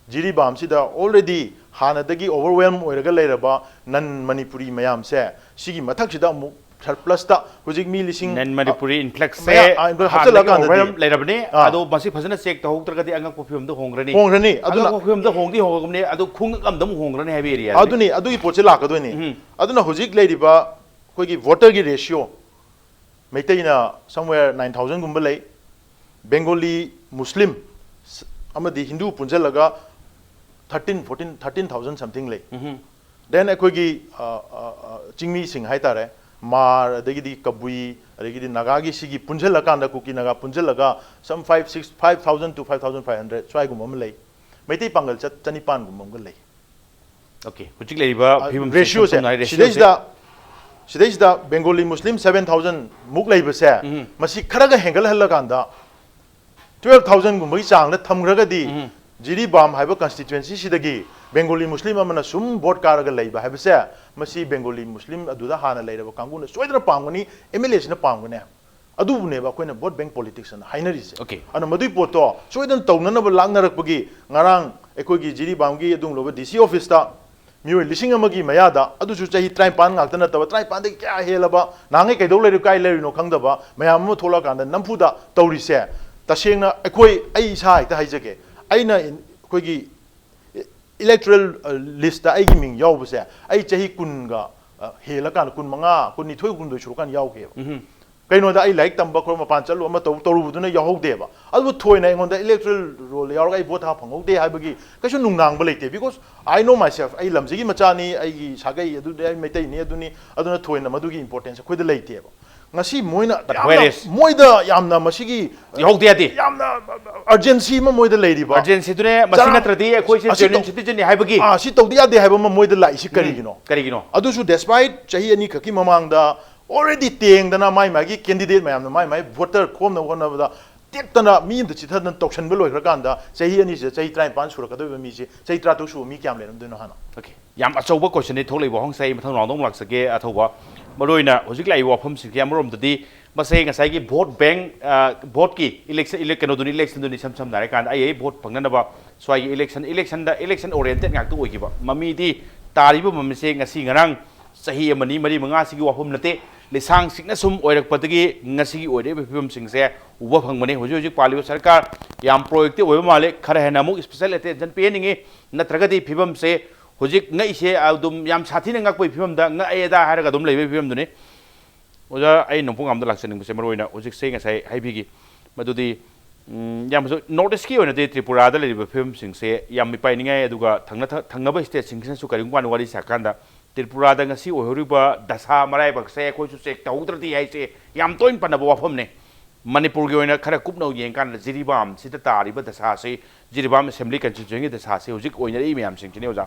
ꯖꯤꯔꯤꯕꯥꯝꯁꯤꯗ already ꯍꯥꯟꯅꯗꯒꯤ overwhelm ꯑꯣꯏꯔꯒ ꯂꯩꯔꯕ non Manipuri ꯃꯌꯥꯝꯁꯦ ꯁꯤꯒꯤ ꯃꯊꯛꯁꯤꯗ ꯑꯃꯨꯛ surplus ꯇ ꯍꯧꯖꯤꯛ ꯃꯤ ꯂꯤꯁꯤꯡ, non Manipuri influx ꯁꯦ ꯃꯌꯥ-, ꯑ, ꯍꯥꯟꯅꯗꯒꯤ ꯍꯥꯞꯆꯤꯜꯂꯀꯥꯟꯗꯗꯤ, overwhelm ꯂꯩꯔꯕꯅꯤ꯫ ꯑꯥ꯫ ꯑꯗꯣ ꯃꯁꯤ ꯐꯖꯅ check ꯇꯧꯍꯧꯗ꯭ꯔꯒꯗꯤ ꯑꯉꯛꯄ ꯐꯤꯕꯝꯗ ꯍꯣꯡꯈ꯭ꯔꯅꯤ꯫ ꯍꯣꯡꯈ꯭ꯔꯅꯤ꯫ ꯑꯗꯨꯅ ꯑꯉꯛꯄ ꯐꯤꯕꯝꯗ ꯍꯣꯡꯗꯤ ꯍꯣꯡꯉꯕꯅꯤ, ꯑꯗꯨ ꯈꯨꯡꯒꯪ ꯑꯃꯗ ꯑꯃꯨꯛ ꯍꯣꯡꯈ꯭ꯔꯅꯤ ꯍꯥꯏꯕ area ꯗꯨꯅꯤ꯫ ꯑꯗꯨꯅꯤ, ꯑꯗꯨꯒꯤ ꯄꯣꯠꯁꯦ ꯂꯥꯛꯀꯗꯣꯏꯅꯤ꯫ ꯎꯝ꯫ ꯑꯗꯨꯅ ꯍꯧꯖꯤꯛ ꯂꯩꯔꯤꯕ ꯑꯩꯈꯣꯏꯒꯤ voter ꯒꯤ ratio, ꯃꯩꯇꯩꯅ somewhere nine thousand ꯒꯨꯝꯕ ꯂꯩ, Bengali, Muslim ꯑꯃꯗꯤ ꯍꯤꯟꯗꯨ ꯄꯨꯟꯁꯤꯜꯂꯒ thirteen, fourteen, thirteen thousand something ꯂꯩ꯫ ꯎꯝ꯫ Then ꯑꯩꯈꯣꯏꯒꯤ, ꯑ, ꯑ, ꯑ, ꯆꯤꯡꯃꯤꯁꯤꯡ ꯍꯥꯏꯇꯥꯔꯦ, ꯃꯥꯔ, ꯑꯗꯒꯤꯗꯤ ꯀꯕꯨꯏ, ꯑꯗꯒꯤꯗꯤ ꯅꯥꯒꯥꯒꯤ ꯁꯤꯒꯤ ꯄꯨꯟꯁꯤꯜꯂꯀꯥꯟꯗ, ꯀꯨꯀꯤ ꯅꯥꯒꯥ ꯄꯨꯟꯁꯤꯜꯂꯒ some five six five thousand to five thousand five hundred ꯁ꯭ꯋꯥꯏꯒꯨꯝꯕ ꯑꯃ ꯂꯩ꯫ ꯃꯩꯇꯩ ꯄꯥꯡꯒꯜ ꯆꯠ ꯆꯅꯤꯄꯥꯟꯒꯨꯝꯕ ꯑꯃꯒ ꯂꯩ꯫ Okay, ꯍꯧꯖꯤꯛ ꯂꯩꯔꯤꯕ ꯐꯤꯕꯝꯁꯦ, ꯔꯦꯁꯤꯌꯣꯁꯦ ꯁꯝꯅ ꯍꯥꯏꯔꯕꯗ ꯁꯤꯗꯩꯁꯤꯗ ꯁꯤꯗꯩꯁꯤꯗ ꯕꯦꯡꯒꯣꯂꯤ ꯃꯨꯁꯂꯤꯝ seven thousand ꯃꯨꯛ ꯂꯩꯕꯁꯦ, ꯎꯝ꯫ ꯃꯁꯤ ꯈꯔꯒ ꯍꯦꯟꯒꯠꯍꯜꯂꯀꯥꯟꯗ twelve thousandꯒꯨꯝꯕꯒꯤ ꯆꯥꯡꯗ ꯊꯝꯈ꯭ꯔꯒꯗꯤ, ꯎꯝ꯫ ꯖꯤꯔꯤꯕꯥꯝ ꯍꯥꯏꯕ constituencyꯁꯤꯗꯒꯤ ꯕꯦꯡꯒꯣꯂꯤ ꯃꯨꯁꯂꯤꯝ ꯑꯃꯅ ꯁꯨꯝ ꯚꯣꯠ ꯀꯥꯔꯒ ꯂꯩꯕ ꯍꯥꯏꯕꯁꯦ, ꯃꯁꯤ ꯕꯦꯡꯒꯣꯂꯤ ꯃꯨꯁꯂꯤꯝ ꯑꯗꯨꯗ ꯍꯥꯟꯅ ꯂꯩꯔꯕ ꯀꯥꯡꯕꯨꯅ ꯁꯣꯏꯗꯅ ꯄꯥꯝꯒꯅꯤ, MLAꯁꯤꯅ ꯄꯥꯝꯒꯅꯤ꯫ ꯑꯗꯨꯕꯨꯅꯦꯕ ꯑꯩꯈꯣꯏꯅ vote bank politicsꯅ ꯍꯥꯏꯅꯔꯤꯁꯦ꯫ Okay. ꯑꯗꯨꯅ ꯃꯗꯨꯏ ꯄꯣꯠꯇꯣ ꯁꯣꯏꯗꯅ ꯇꯧꯅꯅꯕ ꯂꯥꯛꯅꯔꯛꯄꯒꯤ, ꯉꯔꯥꯡ ꯑꯩꯈꯣꯏꯒꯤ ꯖꯤꯔꯤꯕꯥꯝꯒꯤ ꯑꯗꯨꯒꯨꯝꯂꯕ DC officeꯇ ꯃꯤꯑꯣꯏ ꯂꯤꯁꯤꯡ ꯑꯃꯒꯤ ꯃꯌꯥꯗ, ꯑꯗꯨꯁꯨ ꯆꯍꯤ ꯇꯔꯥꯅꯤꯄꯥꯟ ꯉꯥꯛꯇ ꯅꯠꯇꯕ, ꯇꯔꯥꯅꯤꯄꯥꯟꯗꯒꯤ ꯀꯌꯥ ꯍꯦꯜꯂꯕ, ꯅꯍꯥꯟꯉꯩ ꯀꯩꯗꯧ ꯂꯩꯔꯤ, ꯀꯥꯏ ꯂꯩꯔꯤꯅꯣ ꯈꯪꯗꯕ ꯃꯌꯥꯝ ꯑꯃ ꯊꯣꯛꯂꯛꯑꯀꯥꯟꯗ ꯅꯝꯐꯨꯗ ꯇꯧꯔꯤꯁꯦ, ꯇꯁꯦꯡꯅ ꯑꯩꯈꯣꯏ, ꯑꯩ ꯏꯁꯥ ꯍꯦꯛꯇ ꯍꯥꯏꯖꯒꯦ, ꯑꯩꯅ ꯑꯩꯈꯣꯏꯒꯤ electoral listꯇ ꯑꯩꯒꯤ ꯃꯤꯡ ꯌꯥꯎꯕꯁꯦ, ꯑꯩ ꯆꯍꯤ ꯀꯨꯟꯒ, ꯑ, ꯍꯦꯜꯂꯀꯥꯟꯗ, ꯀꯨꯟꯃꯉꯥ, ꯀꯨꯟꯅꯤꯊꯣꯏ, ꯀꯨꯟꯍꯨꯝꯗꯣꯏ ꯁꯨꯔꯀꯥꯟꯗ ꯌꯥꯎꯈꯤꯑꯕ꯫ ꯎꯝ꯫ ꯀꯩꯅꯣꯗ ꯑꯩ ꯂꯥꯏꯔꯤꯛ ꯇꯝꯕ ꯈꯣꯠꯄ, ꯃꯄꯥꯟ ꯆꯠꯂꯨ ꯑꯃ ꯇꯧ-, ꯇꯧꯔꯨꯕꯗꯨꯅ ꯌꯥꯎꯍꯧꯗꯦꯕ꯫ ꯑꯗꯨꯕꯨ ꯊꯣꯏꯅ ꯑꯩꯉꯣꯟꯗ electoral rollꯗ ꯌꯥꯎꯔꯒ ꯑꯩ ꯚꯣꯠ ꯊꯥ ꯐꯪꯍꯧꯗꯦ ꯍꯥꯏꯕꯒꯤ ꯀꯩꯁꯨ ꯅꯨꯡꯅꯥꯡꯕ ꯂꯩꯇꯦ, because I know myself, ꯑꯩ ꯂꯝꯁꯤꯒꯤ ꯃꯆꯥꯅꯤ, ꯑꯩꯒꯤ ꯁꯥꯒꯩ ꯑꯗꯨꯗꯤ, ꯑꯩ ꯃꯩꯇꯩꯅꯤ ꯑꯗꯨꯅꯤ, ꯑꯗꯨꯅ ꯊꯣꯏꯅ ꯃꯗꯨꯒꯤ importance ꯑꯩꯈꯣꯏꯗ ꯂꯩꯇꯦꯕ꯫ ꯉꯁꯤ ꯃꯣꯏꯅ But ꯌꯥꯝꯅ, where is? ꯃꯣꯏꯗ ꯌꯥꯝꯅ ꯃꯁꯤꯒꯤ ꯌꯥꯎꯍꯧꯗꯦ ꯌꯥꯗꯦ꯫ ꯌꯥꯝꯅ urgency ꯑꯃ ꯃꯣꯏꯗ ꯂꯩꯔꯤꯕ꯫ Urgencyꯗꯨꯅꯦ, ꯃꯁꯤ ꯆꯔꯥ-, ꯅꯠꯇ꯭ꯔꯗꯤ ꯑꯩꯈꯣꯏꯁꯦ ꯑꯁꯤ genuine ꯇꯧ-, citizenꯅꯤ ꯍꯥꯏꯕꯒꯤ꯫ ꯑꯥ, ꯁꯤ ꯇꯧꯗ ꯌꯥꯗꯦ ꯍꯥꯏꯕ ꯑꯃ ꯃꯣꯏꯗ ꯂꯥꯛꯏꯁꯤ ꯀꯔꯤꯒꯤꯅꯣ? ꯀꯔꯤꯒꯤꯅꯣ? ꯑꯗꯨꯁꯨ despite ꯆꯍꯤ ꯑꯅꯤꯈꯛꯀꯤ ꯃꯃꯥꯡꯗ already ꯇꯦꯡꯗꯅ ꯃꯥꯏ ꯃꯥꯒꯤ candidate ꯃꯌꯥꯝꯅ ꯃꯥꯏ ꯃꯥꯏ voter ꯈꯣꯝꯅꯕ ꯍꯣꯠꯅꯕꯗ ꯇꯦꯛꯇꯅ ꯃꯤ ꯑꯝꯇ ꯆꯤꯊꯗꯅ ꯇꯧꯁꯟꯕ ꯂꯣꯏꯈ꯭ꯔꯀꯥꯟꯗ, ꯆꯍꯤ ꯑꯅꯤꯁꯤꯗ ꯆꯍꯤ ꯇꯔꯥꯅꯤꯄꯥꯟ ꯁꯨꯔꯛꯀꯗꯧꯔꯤꯕ ꯃꯤꯁꯦ ꯆꯍꯤ ꯇꯔꯥꯇꯔꯨꯛ ꯁꯨꯕ ꯃꯤ ꯀꯌꯥꯝ ꯂꯩꯔꯝꯗꯣꯏꯅꯣ ꯍꯥꯟꯅ? Okay. ꯌꯥꯝ ꯑꯆꯧꯕ questionꯅꯤ ꯊꯣꯛꯂꯛꯏꯕ ꯋꯥꯍꯪꯁꯦ꯫ ꯑꯩ ꯃꯊꯪ roundꯗ ꯑꯃꯨꯛ ꯂꯥꯛꯆꯒꯦ꯫ ꯑꯊꯧꯕ, ꯃꯔꯨꯑꯣꯏꯅ ꯍꯧꯖꯤꯛ ꯂꯥꯛꯏꯕ ꯋꯥꯐꯝꯁꯤꯡꯁꯦ ꯑꯃꯔꯣꯝꯗꯗꯤ ꯃꯁꯦ ꯉꯁꯥꯏꯒꯤ vote bank, ꯑ, voteꯀꯤ election, ele-, ꯀꯩꯅꯣꯗꯨꯅꯤ, electionꯗꯨꯅꯤ, ꯏꯁꯝ ꯁꯝꯅ ꯍꯥꯏꯔꯀꯥꯟꯗ ꯑꯩ ꯑꯩ vote ꯐꯪꯅꯅꯕ ꯁ꯭ꯋꯥꯏꯒꯤ election, electionꯗ, election oriented ꯉꯥꯛꯇ ꯑꯣꯏꯈꯤꯕ꯫ ꯃꯃꯤꯗꯤ ꯇꯥꯔꯤꯕ ꯃꯃꯤꯁꯦ ꯉꯁꯤ ꯉꯔꯥꯡ ꯆꯍꯤ ꯑꯃꯅꯤ, ꯃꯔꯤ ꯃꯉꯥꯁꯤꯒꯤ ꯋꯥꯐꯝ ꯅꯠꯇꯦ꯫ ꯂꯤꯁꯥꯡ ꯁꯤꯠꯅ ꯁꯨꯝ ꯑꯣꯏꯔꯛꯄꯗꯒꯤ ꯉꯁꯤꯒꯤ ꯑꯣꯏꯔꯛꯏꯕ ꯐꯤꯕꯝꯁꯤꯡꯁꯦ ꯎꯕ ꯐꯪꯕꯅꯤ꯫ ꯍꯧꯖꯤꯛ ꯍꯧꯖꯤꯛ ꯄꯥꯜꯂꯤꯕ ꯁꯔꯀꯥꯔ ꯌꯥꯝ proactive ꯑꯣꯏꯕ ꯃꯥꯜꯂꯦ꯫ ꯈꯔ ꯍꯦꯟꯅ ꯑꯃꯨꯛ special attention ꯄꯤꯍꯟꯅꯤꯡꯉꯤ꯫ ꯅꯠꯇ꯭ꯔꯒꯗꯤ ꯐꯤꯕꯝꯁꯦ ꯍꯧꯖꯤꯛ ꯉꯛꯏꯁꯦ ꯑꯗꯨꯝ ꯌꯥꯝ ꯁꯥꯊꯤꯅ ꯉꯛꯄꯒꯤ ꯐꯤꯕꯝꯗ, ꯉꯛꯑꯦꯗ ꯍꯥꯏꯔꯒ ꯑꯗꯨꯝ ꯂꯩꯕꯒꯤ ꯐꯤꯕꯝꯗꯨꯅꯤ꯫ ꯑꯣꯖꯥ, ꯑꯩ ꯅꯣꯡꯄꯣꯛ ꯉꯥꯝꯗ ꯂꯥꯛꯆꯅꯤꯡꯕꯁꯦ ꯃꯔꯨꯑꯣꯏꯅ ꯍꯧꯖꯤꯛꯁꯦ ꯉꯁꯥꯏ ꯍꯥꯏꯕꯤꯈꯤ ꯃꯗꯨꯗꯤ, ꯎꯝ, ꯌꯥꯝꯅꯁꯨ North Eastꯀꯤ ꯑꯣꯏꯅꯗꯤ ꯇ꯭ꯔꯤꯄꯨꯔꯥꯗ ꯂꯩꯔꯤꯕ ꯐꯤꯕꯝꯁꯤꯡꯁꯦ ꯌꯥꯝ ꯃꯤꯄꯥꯏꯅꯤꯡꯉꯥꯏ, ꯑꯗꯨꯒ ꯊꯪꯅ-, ꯊꯪꯅꯕ stateꯁꯤꯡꯁꯤꯅꯁꯨ ꯀꯔꯤꯒꯨꯝꯕ ꯀꯥꯟꯗ ꯋꯥꯔꯤ ꯁꯥꯀꯥꯟꯗ ꯇ꯭ꯔꯤꯄꯨꯔꯥꯗ ꯉꯁꯤ ꯑꯣꯏꯍꯧꯔꯤꯕ ꯗꯁꯥ ꯃꯔꯥꯏꯕꯛꯁꯦ ꯑꯩꯈꯣꯏꯁꯨ ꯆꯦꯛ ꯇꯧꯍꯧꯗ꯭ꯔꯗꯤ ꯍꯥꯏꯁꯦ ꯌꯥꯝ ꯇꯣꯏꯅ ꯄꯟꯅꯕ ꯋꯥꯐꯝꯅꯤ꯫ ꯃꯅꯤꯄꯨꯔꯒꯤ ꯑꯣꯏꯅ ꯈꯔ ꯀꯨꯞꯅ ꯌꯦꯡꯀꯥꯟꯗ ꯖꯤꯔꯤꯕꯥꯝꯁꯤꯗ ꯇꯥꯔꯤꯕ ꯗꯁꯥꯁꯤ, ꯖꯤꯔꯤꯕꯥꯝ ꯑꯦꯁꯦꯝꯕ꯭ꯂꯤ ꯀꯟꯁꯇꯤꯇ꯭ꯌꯨꯟꯁꯤꯒꯤ ꯗꯁꯥꯁꯤ ꯍꯧꯖꯤꯛ ꯑꯣꯏꯅꯔꯛꯏ ꯃꯌꯥꯝꯁꯤꯡꯁꯤꯅꯤ ꯑꯣꯖꯥ꯫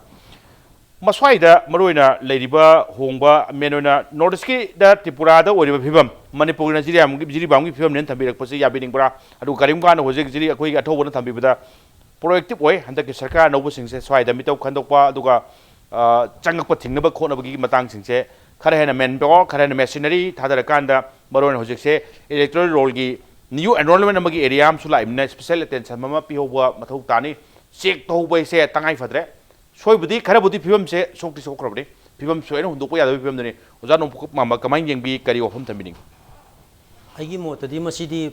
ꯃꯁ꯭ꯋꯥꯏꯗ ꯃꯔꯨꯑꯣꯏꯅ ꯂꯩꯔꯤꯕ ꯍꯣꯡꯕ, ꯃꯦꯟ ꯑꯣꯏꯅ ꯅꯣꯔꯠ ꯏꯁꯀꯤꯗ ꯇ꯭ꯔꯤꯄꯨꯔꯥꯗ ꯑꯣꯏꯔꯤꯕ ꯐꯤꯕꯝ, ꯃꯅꯤꯄꯨꯔꯒꯤꯅ ꯖꯤꯔꯤꯕꯥꯝꯒꯤ, ꯖꯤꯔꯤꯕꯥꯝꯒꯤ ꯐꯤꯕꯝꯅꯦꯅ ꯊꯝꯕꯤꯔꯛꯄꯁꯤ ꯌꯥꯕꯤꯅꯤꯡꯕ꯭ꯔꯥ? ꯑꯗꯨꯒ ꯀꯔꯤꯒꯨꯝꯕ ꯀꯥꯟꯗ ꯍꯧꯖꯤꯛ ꯖꯤꯔꯤ ꯑꯩꯈꯣꯏꯒꯤ ꯑꯊꯧꯕꯅ ꯊꯝꯕꯤꯕꯗ ꯄ꯭ꯔꯣꯑꯦꯛꯇꯤꯞ ꯑꯣꯏ꯫ ꯍꯟꯗꯛꯀꯤ ꯁꯔꯀꯥꯔ ꯑꯅꯧꯕꯁꯤꯡꯁꯦ ꯁ꯭ꯋꯥꯏꯗ ꯃꯤꯇꯧ ꯈꯟꯗꯣꯛꯄ, ꯑꯗꯨꯒ, ꯑ, ꯆꯪꯉꯛꯄ ꯊꯤꯡꯅꯕ ꯈꯣꯠꯅꯕꯒꯤ ꯃꯇꯥꯡꯁꯤꯡꯁꯦ ꯈꯔ ꯍꯦꯟꯅ ꯃꯦꯟ ꯄꯥꯋꯔ, ꯈꯔ ꯍꯦꯟꯅ ꯃꯦꯁꯤꯅꯔꯤ ꯊꯥꯗꯔꯀꯥꯟꯗ, ꯃꯔꯨꯑꯣꯏꯅ ꯍꯧꯖꯤꯛꯁꯦ ꯏꯂꯦꯛꯇꯣꯔꯦꯜ ꯔꯣꯜꯒꯤ ꯅ꯭ꯌꯨ ꯑꯦꯟꯔꯣꯜꯃꯦꯟ ꯑꯃꯒꯤ ꯑꯦꯔꯤꯌꯥ ꯑꯃꯁꯨ ꯂꯥꯛꯏꯕꯅꯤꯅ ꯁ꯭ꯄꯦꯁꯦꯜ ꯑꯦꯇꯦꯟꯁꯟ ꯑꯃ ꯄꯤꯍꯧꯕ ꯃꯊꯧ ꯇꯥꯅꯤ꯫ ꯆꯦꯛ ꯇꯧꯍꯧꯕ ꯍꯥꯏꯁꯦ ꯇꯉꯥꯏ ꯐꯗ꯭ꯔꯦ꯫ ꯁꯣꯏꯕꯨꯗꯤ ꯈꯔꯕꯨꯗꯤ ꯐꯤꯕꯝꯁꯦ ꯁꯣꯛꯇꯤ ꯁꯣꯛꯈ꯭ꯔꯕꯅꯤ꯫ ꯐꯤꯕꯝ ꯁꯣꯏꯅ ꯍꯨꯟꯗꯣꯛꯄ ꯌꯥꯗꯕꯒꯤ ꯐꯤꯕꯝꯗꯨꯅꯤ꯫ ꯑꯣꯖꯥ ꯅꯣꯡꯄꯣꯛ ꯃꯥꯝꯃ ꯀꯃꯥꯏꯅ ꯌꯦꯡꯕꯤ? ꯀꯔꯤ ꯋꯥꯐꯝ ꯊꯝꯕꯤꯅꯤꯡꯉꯤ? ꯑꯩꯒꯤ ꯃꯣꯠꯇꯗꯤ ꯃꯁꯤꯗꯤ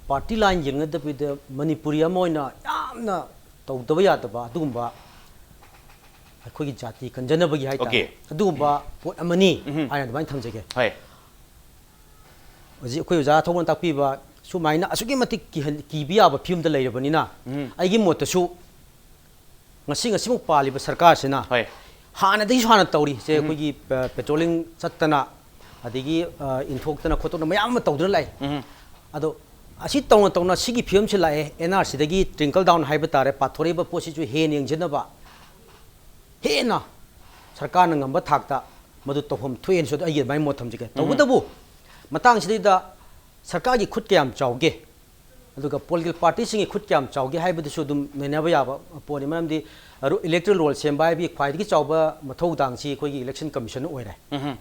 ꯄꯥꯔꯇꯤ ꯂꯥꯏꯟ ꯌꯦꯡꯅꯗꯕꯤꯗ ꯃꯅꯤꯄꯨꯔꯤ ꯑꯃ ꯑꯣꯏꯅ ꯌꯥꯝꯅ ꯇꯧꯗꯕ ꯌꯥꯗꯕ ꯑꯗꯨꯒꯨꯝꯕ ꯑꯩꯈꯣꯏꯒꯤ ꯖꯥꯇꯤ ꯀꯟꯖꯅꯕꯒꯤ ꯍꯥꯏꯇꯥꯔꯦ, ꯑꯣꯀꯦ꯫ ꯑꯗꯨꯒꯨꯝꯕ ꯄꯣꯠ ꯑꯃꯅꯤ ꯎꯝ꯫ ꯍꯥꯏꯅ ꯑꯗꯨꯃꯥꯏꯅ ꯊꯝꯖꯒꯦ꯫ ꯍꯣꯏ꯫ ꯍꯧꯖꯤꯛ ꯑꯩꯈꯣꯏ ꯑꯣꯖꯥ ꯊꯧꯕꯅ ꯇꯥꯛꯄꯤꯕ ꯁꯨꯃꯥꯏꯅ ꯑꯁꯨꯛꯀꯤ ꯃꯇꯤꯛ ꯀꯤꯍꯟ-, ꯀꯤꯕ ꯌꯥꯕ ꯐꯤꯕꯝꯗ ꯂꯩꯔꯕꯅꯤꯅ ꯎꯝ꯫ ꯑꯩꯒꯤ ꯃꯣꯠꯇꯁꯨ ꯉꯁꯤ ꯉꯁꯤꯃꯛ ꯄꯥꯜꯂꯤꯕ ꯁꯔꯀꯥꯔꯁꯤꯅ ꯍꯣꯏ꯫ ꯍꯥꯟꯅꯗꯒꯤꯁꯨ ꯍꯥꯟꯅ ꯇꯧꯔꯤ꯫ ꯁꯦ ꯎꯝ꯫ ꯑꯩꯈꯣꯏꯒꯤ, ꯑ, ꯄꯦꯇ꯭ꯔꯣꯂꯤꯡ ꯆꯠꯇꯅ, ꯑꯗꯒꯤ, ꯑ, ꯏꯟꯊꯣꯛꯇꯅ ꯈꯣꯠꯇꯣꯛꯇꯅ ꯃꯌꯥꯝ ꯑꯃ ꯇꯧꯗꯨꯅ ꯂꯥꯛꯑꯦ꯫ ꯎꯝ꯫ ꯑꯗꯣ ꯑꯁꯤ ꯇꯧꯅ ꯇꯧꯅ ꯁꯤꯒꯤ ꯐꯤꯕꯝꯁꯤ ꯂꯥꯛꯑꯦ꯫ ꯑꯦꯟ ꯑꯥꯔ ꯁꯤꯗꯒꯤ ꯇ꯭ꯔꯤꯡꯀꯜ ꯗꯥꯎꯟ ꯍꯥꯏꯕ ꯇꯥꯔꯦ, ꯄꯥꯊꯣꯔꯛꯏꯕ ꯄꯣꯠꯁꯤꯁꯨ ꯍꯦꯟꯅ ꯌꯦꯡꯁꯤꯟꯅꯕ, ꯍꯦꯟꯅ ꯁꯔꯀꯥꯔꯅ ꯉꯝꯕ ꯊꯥꯛꯇ ꯃꯗꯨ ꯇꯧꯐꯝ ꯊꯣꯛꯑꯦꯅꯁꯨ ꯑꯩꯒꯤ ꯑꯗꯨꯃꯥꯏꯅ ꯃꯣꯠ ꯊꯝꯖꯒꯦ꯫ ꯎꯝ꯫ ꯇꯧꯕꯇꯕꯨ ꯃꯇꯥꯡꯁꯤꯗꯩꯗ ꯁꯔꯀꯥꯔꯒꯤ ꯈꯨꯠ ꯀꯌꯥꯝ ꯆꯥꯎꯒꯦ, ꯑꯗꯨꯒ ꯄꯣꯂꯤꯇꯤꯀꯦꯜ ꯄꯥꯔꯇꯤꯁꯤꯡꯒꯤ ꯈꯨꯠ ꯀꯌꯥꯝ ꯆꯥꯎꯒꯦ ꯍꯥꯏꯕꯗꯨꯁꯨ ꯑꯗꯨꯝ ꯅꯩꯅꯕ ꯌꯥꯕ ꯄꯣꯠꯅꯤ꯫ ꯃꯔꯝꯗꯤ ꯔꯨ-, ꯏꯂꯦꯛꯇꯣꯔꯦꯜ ꯔꯣꯜ ꯁꯦꯝꯕ ꯍꯥꯏꯕꯒꯤ ꯈ꯭ꯋꯥꯏꯗꯒꯤ ꯆꯥꯎꯕ ꯃꯊꯧꯗꯥꯡꯁꯤ ꯑꯩꯈꯣꯏꯒꯤ ꯏꯂꯦꯛꯁꯟ ꯀꯃꯤꯁꯟ ꯑꯣꯏꯔꯦ꯫ ꯎꯝ꯫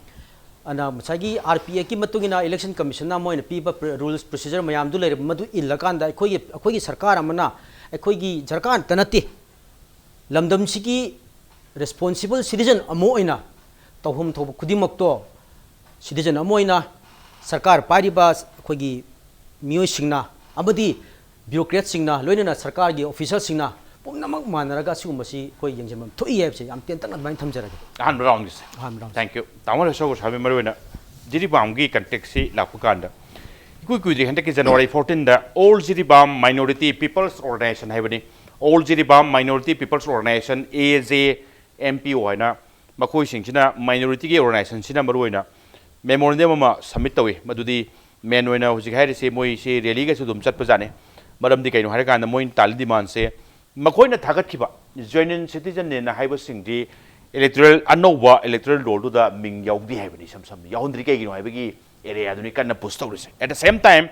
ꯑꯗꯨꯅ ꯉꯁꯥꯏꯒꯤ ꯑꯥꯔ ꯄꯤ ꯑꯦꯛꯀꯤ ꯃꯇꯨꯡ ꯏꯟꯅ ꯏꯂꯦꯛꯁꯟ ꯀꯃꯤꯁꯟꯅ ꯃꯣꯏꯅ ꯄꯤꯕ ꯄ꯭ꯔ-, ꯔꯨꯜꯁ ꯄ꯭ꯔꯣꯁꯤꯖꯔ ꯃꯌꯥꯝꯗꯨ ꯂꯩꯔꯕ ꯃꯗꯨ ꯏꯜꯂꯀꯥꯟꯗ ꯑꯩꯈꯣꯏꯒꯤ, ꯑꯩꯈꯣꯏꯒꯤ ꯁꯔꯀꯥꯔ ꯑꯃꯅ, ꯑꯩꯈꯣꯏꯒꯤ ꯁꯔꯀꯥꯔꯇ ꯅꯠꯇꯦ, ꯂꯝꯗꯝꯁꯤꯒꯤ ꯔꯦꯁꯄꯣꯟꯁꯤꯕꯜ ꯁꯤꯇꯤꯖꯟ ꯑꯃ ꯑꯣꯏꯅ ꯇꯧꯐꯝ ꯊꯣꯛꯄ ꯈꯨꯗꯤꯡꯃꯛꯇꯣ ꯁꯤꯇꯤꯖꯟ ꯑꯃ ꯑꯣꯏꯅ ꯁꯔꯀꯥꯔ ꯄꯥꯏꯔꯤꯕ ꯑꯩꯈꯣꯏꯒꯤ ꯃꯤꯑꯣꯏꯁꯤꯡꯅ ꯑꯃꯗꯤ ꯕ꯭ꯌꯨꯔꯣꯀ꯭ꯔꯦꯠꯁꯤꯡꯅ, ꯂꯣꯏꯅꯅ ꯁꯔꯀꯥꯔꯒꯤ ꯑꯣꯐꯤꯁꯔꯁꯤꯡꯅ ꯄꯨꯝꯅꯃꯛ ꯃꯥꯟꯅꯔꯒ ꯑꯁꯤꯒꯨꯝꯕꯁꯤ ꯑꯩꯈꯣꯏ ꯌꯦꯡꯁꯤꯟꯐꯝ ꯊꯣꯛꯏ ꯍꯥꯏꯕꯁꯦ ꯌꯥꯝ ꯇꯦꯟꯇꯛꯅ ꯑꯗꯨꯃꯥꯏꯅ ꯊꯝꯖꯔꯒꯦ꯫ ꯑꯍꯥꯟꯕ ꯔꯥꯎꯟꯒꯤꯁꯦ꯫ ꯑꯍꯥꯟꯕ ꯔꯥꯎꯟ꯫ Thank you꯫ ꯇꯥꯃꯣ ꯔꯦꯁꯣ ꯒꯣꯁꯥꯃꯤ, ꯃꯔꯨꯑꯣꯏꯅ ꯖꯤꯔꯤꯕꯥꯝꯒꯤ ꯀꯟꯇꯦꯛꯁꯁꯤ ꯂꯥꯛꯄ ꯀꯥꯟꯗ ꯏꯀꯨꯏ ꯀꯨꯏꯗ꯭ꯔꯤ ꯍꯟꯗꯛꯀꯤ January ꯐꯣꯔꯇꯤꯟꯗ All Jiribam Minority People's Organization ꯍꯥꯏꯕꯅꯤ, All Jiribam Minority People's Organization, A J M P O ꯍꯥꯏꯅ ꯃꯈꯣꯏꯁꯤꯡꯁꯤꯅ, ꯃꯥꯏꯅꯣꯔꯤꯇꯤꯒꯤ ꯑꯣꯔꯒꯅꯥꯏꯖꯦꯁꯟꯁꯤꯅ ꯃꯔꯨꯑꯣꯏꯅ ꯃꯦꯃꯣꯔꯦꯟꯗꯝ ꯑꯃ ꯁꯕꯃꯤꯠ ꯇꯧꯏ꯫ ꯃꯗꯨꯗꯤ ꯃꯦꯟ ꯑꯣꯏꯅ ꯍꯧꯖꯤꯛ ꯍꯥꯏꯔꯤꯁꯦ, ꯃꯣꯏꯁꯦ ꯔꯦꯂꯤꯒꯁꯨ ꯑꯗꯨꯝ ꯆꯠꯄꯖꯥꯠꯅꯤ꯫ ꯃꯔꯝꯗꯤ ꯀꯩꯅꯣ ꯍꯥꯏꯔꯀꯥꯟꯗ, ꯃꯣꯏꯅ ꯇꯥꯜꯂꯤ ꯗꯤꯃꯥꯟꯁꯦ, ꯃꯈꯣꯏꯅ ꯊꯥꯒꯠꯈꯤꯕ ꯖꯦꯅ꯭ꯌꯨꯟ ꯁꯤꯇꯤꯖꯟꯅꯦꯅ ꯍꯥꯏꯕꯁꯤꯡꯗꯤ ꯏꯂꯦꯛꯇꯣꯔꯦꯜ, ꯑꯅꯧꯕ ꯏꯂꯦꯛꯇꯣꯔꯦꯜ ꯔꯣꯜꯗꯨꯗ ꯃꯤꯡ ꯌꯥꯎꯗꯦ ꯍꯥꯏꯕꯅꯤ꯫ ꯏꯁꯝ ꯁꯝꯅ ꯌꯥꯎꯍꯟꯗ꯭ꯔꯤ꯫ ꯀꯩꯒꯤꯅꯣ ꯍꯥꯏꯕꯒꯤ ꯑꯦꯔꯤꯌꯥꯗꯨꯅꯤ ꯀꯟꯅ ꯄꯨꯁ ꯇꯧꯔꯤꯁꯦ꯫ At the same time,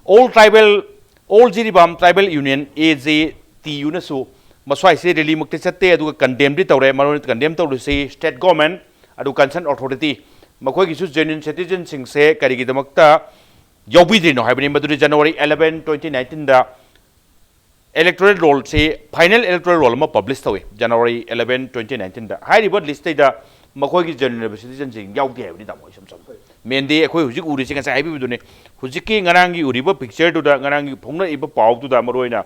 all tribal, all Jiribam Tribal Union, A J T U ꯅꯁꯨ ꯃꯁ꯭ꯋꯥꯏꯁꯦ ꯔꯦꯂꯤꯃꯛꯇꯤ ꯆꯠꯇꯦ, ꯑꯗꯨꯒ ꯀꯟꯗꯦꯝꯗꯤ ꯇꯧꯔꯦ꯫ ꯃꯔꯨ ꯑꯣꯏꯅ ꯀꯟꯗꯦꯝ ꯇꯧꯔꯤꯁꯤ ꯁ꯭ꯇꯦꯠ ꯒꯣꯔꯃꯦꯟ, ꯑꯗꯨ ꯀꯟꯁꯔꯟ ꯑꯣꯊꯣꯔꯤꯇꯤ, ꯃꯈꯣꯏꯒꯤꯁꯨ ꯖꯦꯅ꯭ꯌꯨꯟ ꯁꯤꯇꯤꯖꯟꯁꯤꯡꯁꯦ ꯀꯔꯤꯒꯤꯗꯃꯛꯇ ꯌꯥꯎꯕꯤꯗ꯭ꯔꯤꯅꯣ ꯍꯥꯏꯕꯅꯤ꯫ ꯃꯗꯨꯗꯤ January eleven, twenty nineteen ꯗ ꯏꯂꯦꯛꯇꯣꯔꯦꯜ ꯔꯣꯜꯁꯤ, ꯐꯥꯏꯅꯦꯜ ꯏꯂꯦꯛꯇꯣꯔꯦꯜ ꯔꯣꯜ ꯑꯃ ꯄꯕ꯭ꯂꯤꯁ ꯇꯧꯏ January eleven, twenty nineteen ꯗ꯫ ꯍꯥꯏꯔꯤꯕ ꯂꯤꯁꯇꯩꯗ ꯃꯈꯣꯏꯒꯤ ꯖꯦꯅ꯭ꯌꯨꯟ ꯑꯣꯏꯕ ꯁꯤꯇꯤꯖꯟꯁꯤꯡ ꯌꯥꯎꯗꯦ ꯍꯥꯏꯕꯅꯤ, ꯇꯥꯃꯣ꯫ ꯏꯁꯝ ꯁꯝꯅ ꯃꯦꯟꯗꯤ ꯑꯩꯈꯣꯏ ꯍꯧꯖꯤꯛ ꯎꯔꯤꯁꯤ, ꯉꯁꯥꯏ ꯍꯥꯏꯕꯤꯕꯗꯨꯅꯤ, ꯍꯧꯖꯤꯛꯀꯤ ꯉꯔꯥꯡꯒꯤ ꯎꯔꯤꯕ ꯄꯤꯛꯆꯔꯗꯨꯗ, ꯉꯔꯥꯡꯒꯤ ꯐꯣꯡꯅꯔꯤꯕ ꯄꯥꯎꯗꯨꯗ ꯃꯔꯨꯑꯣꯏꯅ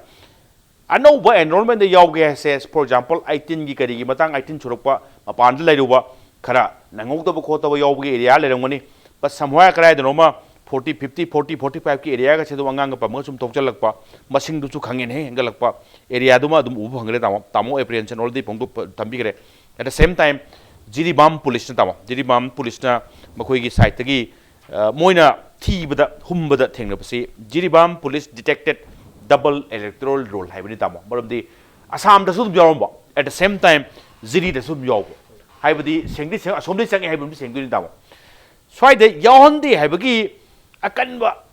ꯑꯅꯧꯕ ꯑꯦꯟꯔꯣꯜꯃꯦꯟꯗ ꯌꯥꯎꯒꯦ ꯍꯥꯏꯁꯦ, ꯐꯣꯔ ꯑꯦꯛꯖꯥꯝꯄꯜ, ꯑꯩꯇꯤꯟꯒꯤ ꯀꯔꯤꯒꯤ ꯃꯇꯥꯡ, ꯑꯩꯇꯤꯟ ꯁꯨꯔꯛꯄ, ꯃꯄꯥꯟꯗ ꯂꯩꯔꯨꯕ, ꯈꯔ ꯅꯪꯍꯧꯗꯕ ꯈꯣꯠꯇꯕ ꯌꯥꯎꯕꯒꯤ ꯑꯦꯔꯤꯌꯥ ꯂꯩꯔꯝꯒꯅꯤ꯫ But somewhere ꯀꯗꯥꯏꯗꯅꯣꯃ forty, fifty, forty, forty five ꯀꯤ ꯑꯦꯔꯤꯌꯥꯒꯁꯦ ꯑꯗꯨꯝ ꯑꯉꯥꯡꯒ ꯄꯝꯃꯒ ꯁꯨꯝ ꯊꯣꯛꯆꯜꯂꯛꯄ, ꯃꯁꯤꯡꯗꯨꯁꯨ ꯈꯪꯍꯦꯟ ꯍꯦꯟꯒꯠꯂꯛꯄ ꯑꯦꯔꯤꯌꯥꯗꯨꯃ ꯑꯗꯨꯝ ꯎꯕ ꯐꯪꯒꯅꯤ, ꯇꯥꯃꯣ꯫ ꯇꯥꯃꯣ ꯑꯦꯄ꯭ꯔꯤꯍꯦꯟꯁꯟ already ꯐꯣꯡꯗꯣꯛꯄ ꯊꯝꯕꯤꯈ꯭ꯔꯦ꯫ At the same time, Jiribam ꯄꯨꯂꯤꯁꯅ, ꯇꯥꯃꯣ, ꯖꯤꯔꯤꯕꯥꯝ ꯄꯨꯂꯤꯁꯅ ꯃꯈꯣꯏꯒꯤ ꯁꯥꯏꯠꯇꯒꯤ ꯑ, ꯃꯣꯏꯅ ꯊꯤꯕꯗ, ꯍꯨꯝꯕꯗ ꯊꯦꯡꯅꯕꯁꯤ, Jiribam police detected double electoral roll ꯍꯥꯏꯕꯅꯤ, ꯇꯥꯃꯣ꯫ ꯃꯔꯝꯗꯤ ꯑꯁꯥꯝꯗꯁꯨ ꯑꯗꯨꯝ ꯌꯥꯎꯔꯝꯕ, at the same time ꯖꯤꯔꯤꯗꯁꯨ ꯑꯗꯨꯝ ꯌꯥꯎꯕ꯫ ꯍꯥꯏꯕꯗꯤ ꯁꯦꯡꯗꯤ ꯁꯦꯡ-, ꯑꯁꯣꯝꯗꯒꯤ ꯆꯪꯉꯦ ꯍꯥꯏꯕ ꯑꯃꯗꯤ ꯁꯦꯡꯗꯣꯏꯅꯤ, ꯇꯥꯃꯣ꯫ ꯁ꯭ꯋꯥꯏꯗ ꯌꯥꯎꯍꯟꯗꯦ ꯍꯥꯏꯕꯒꯤ ꯑꯀꯟꯕ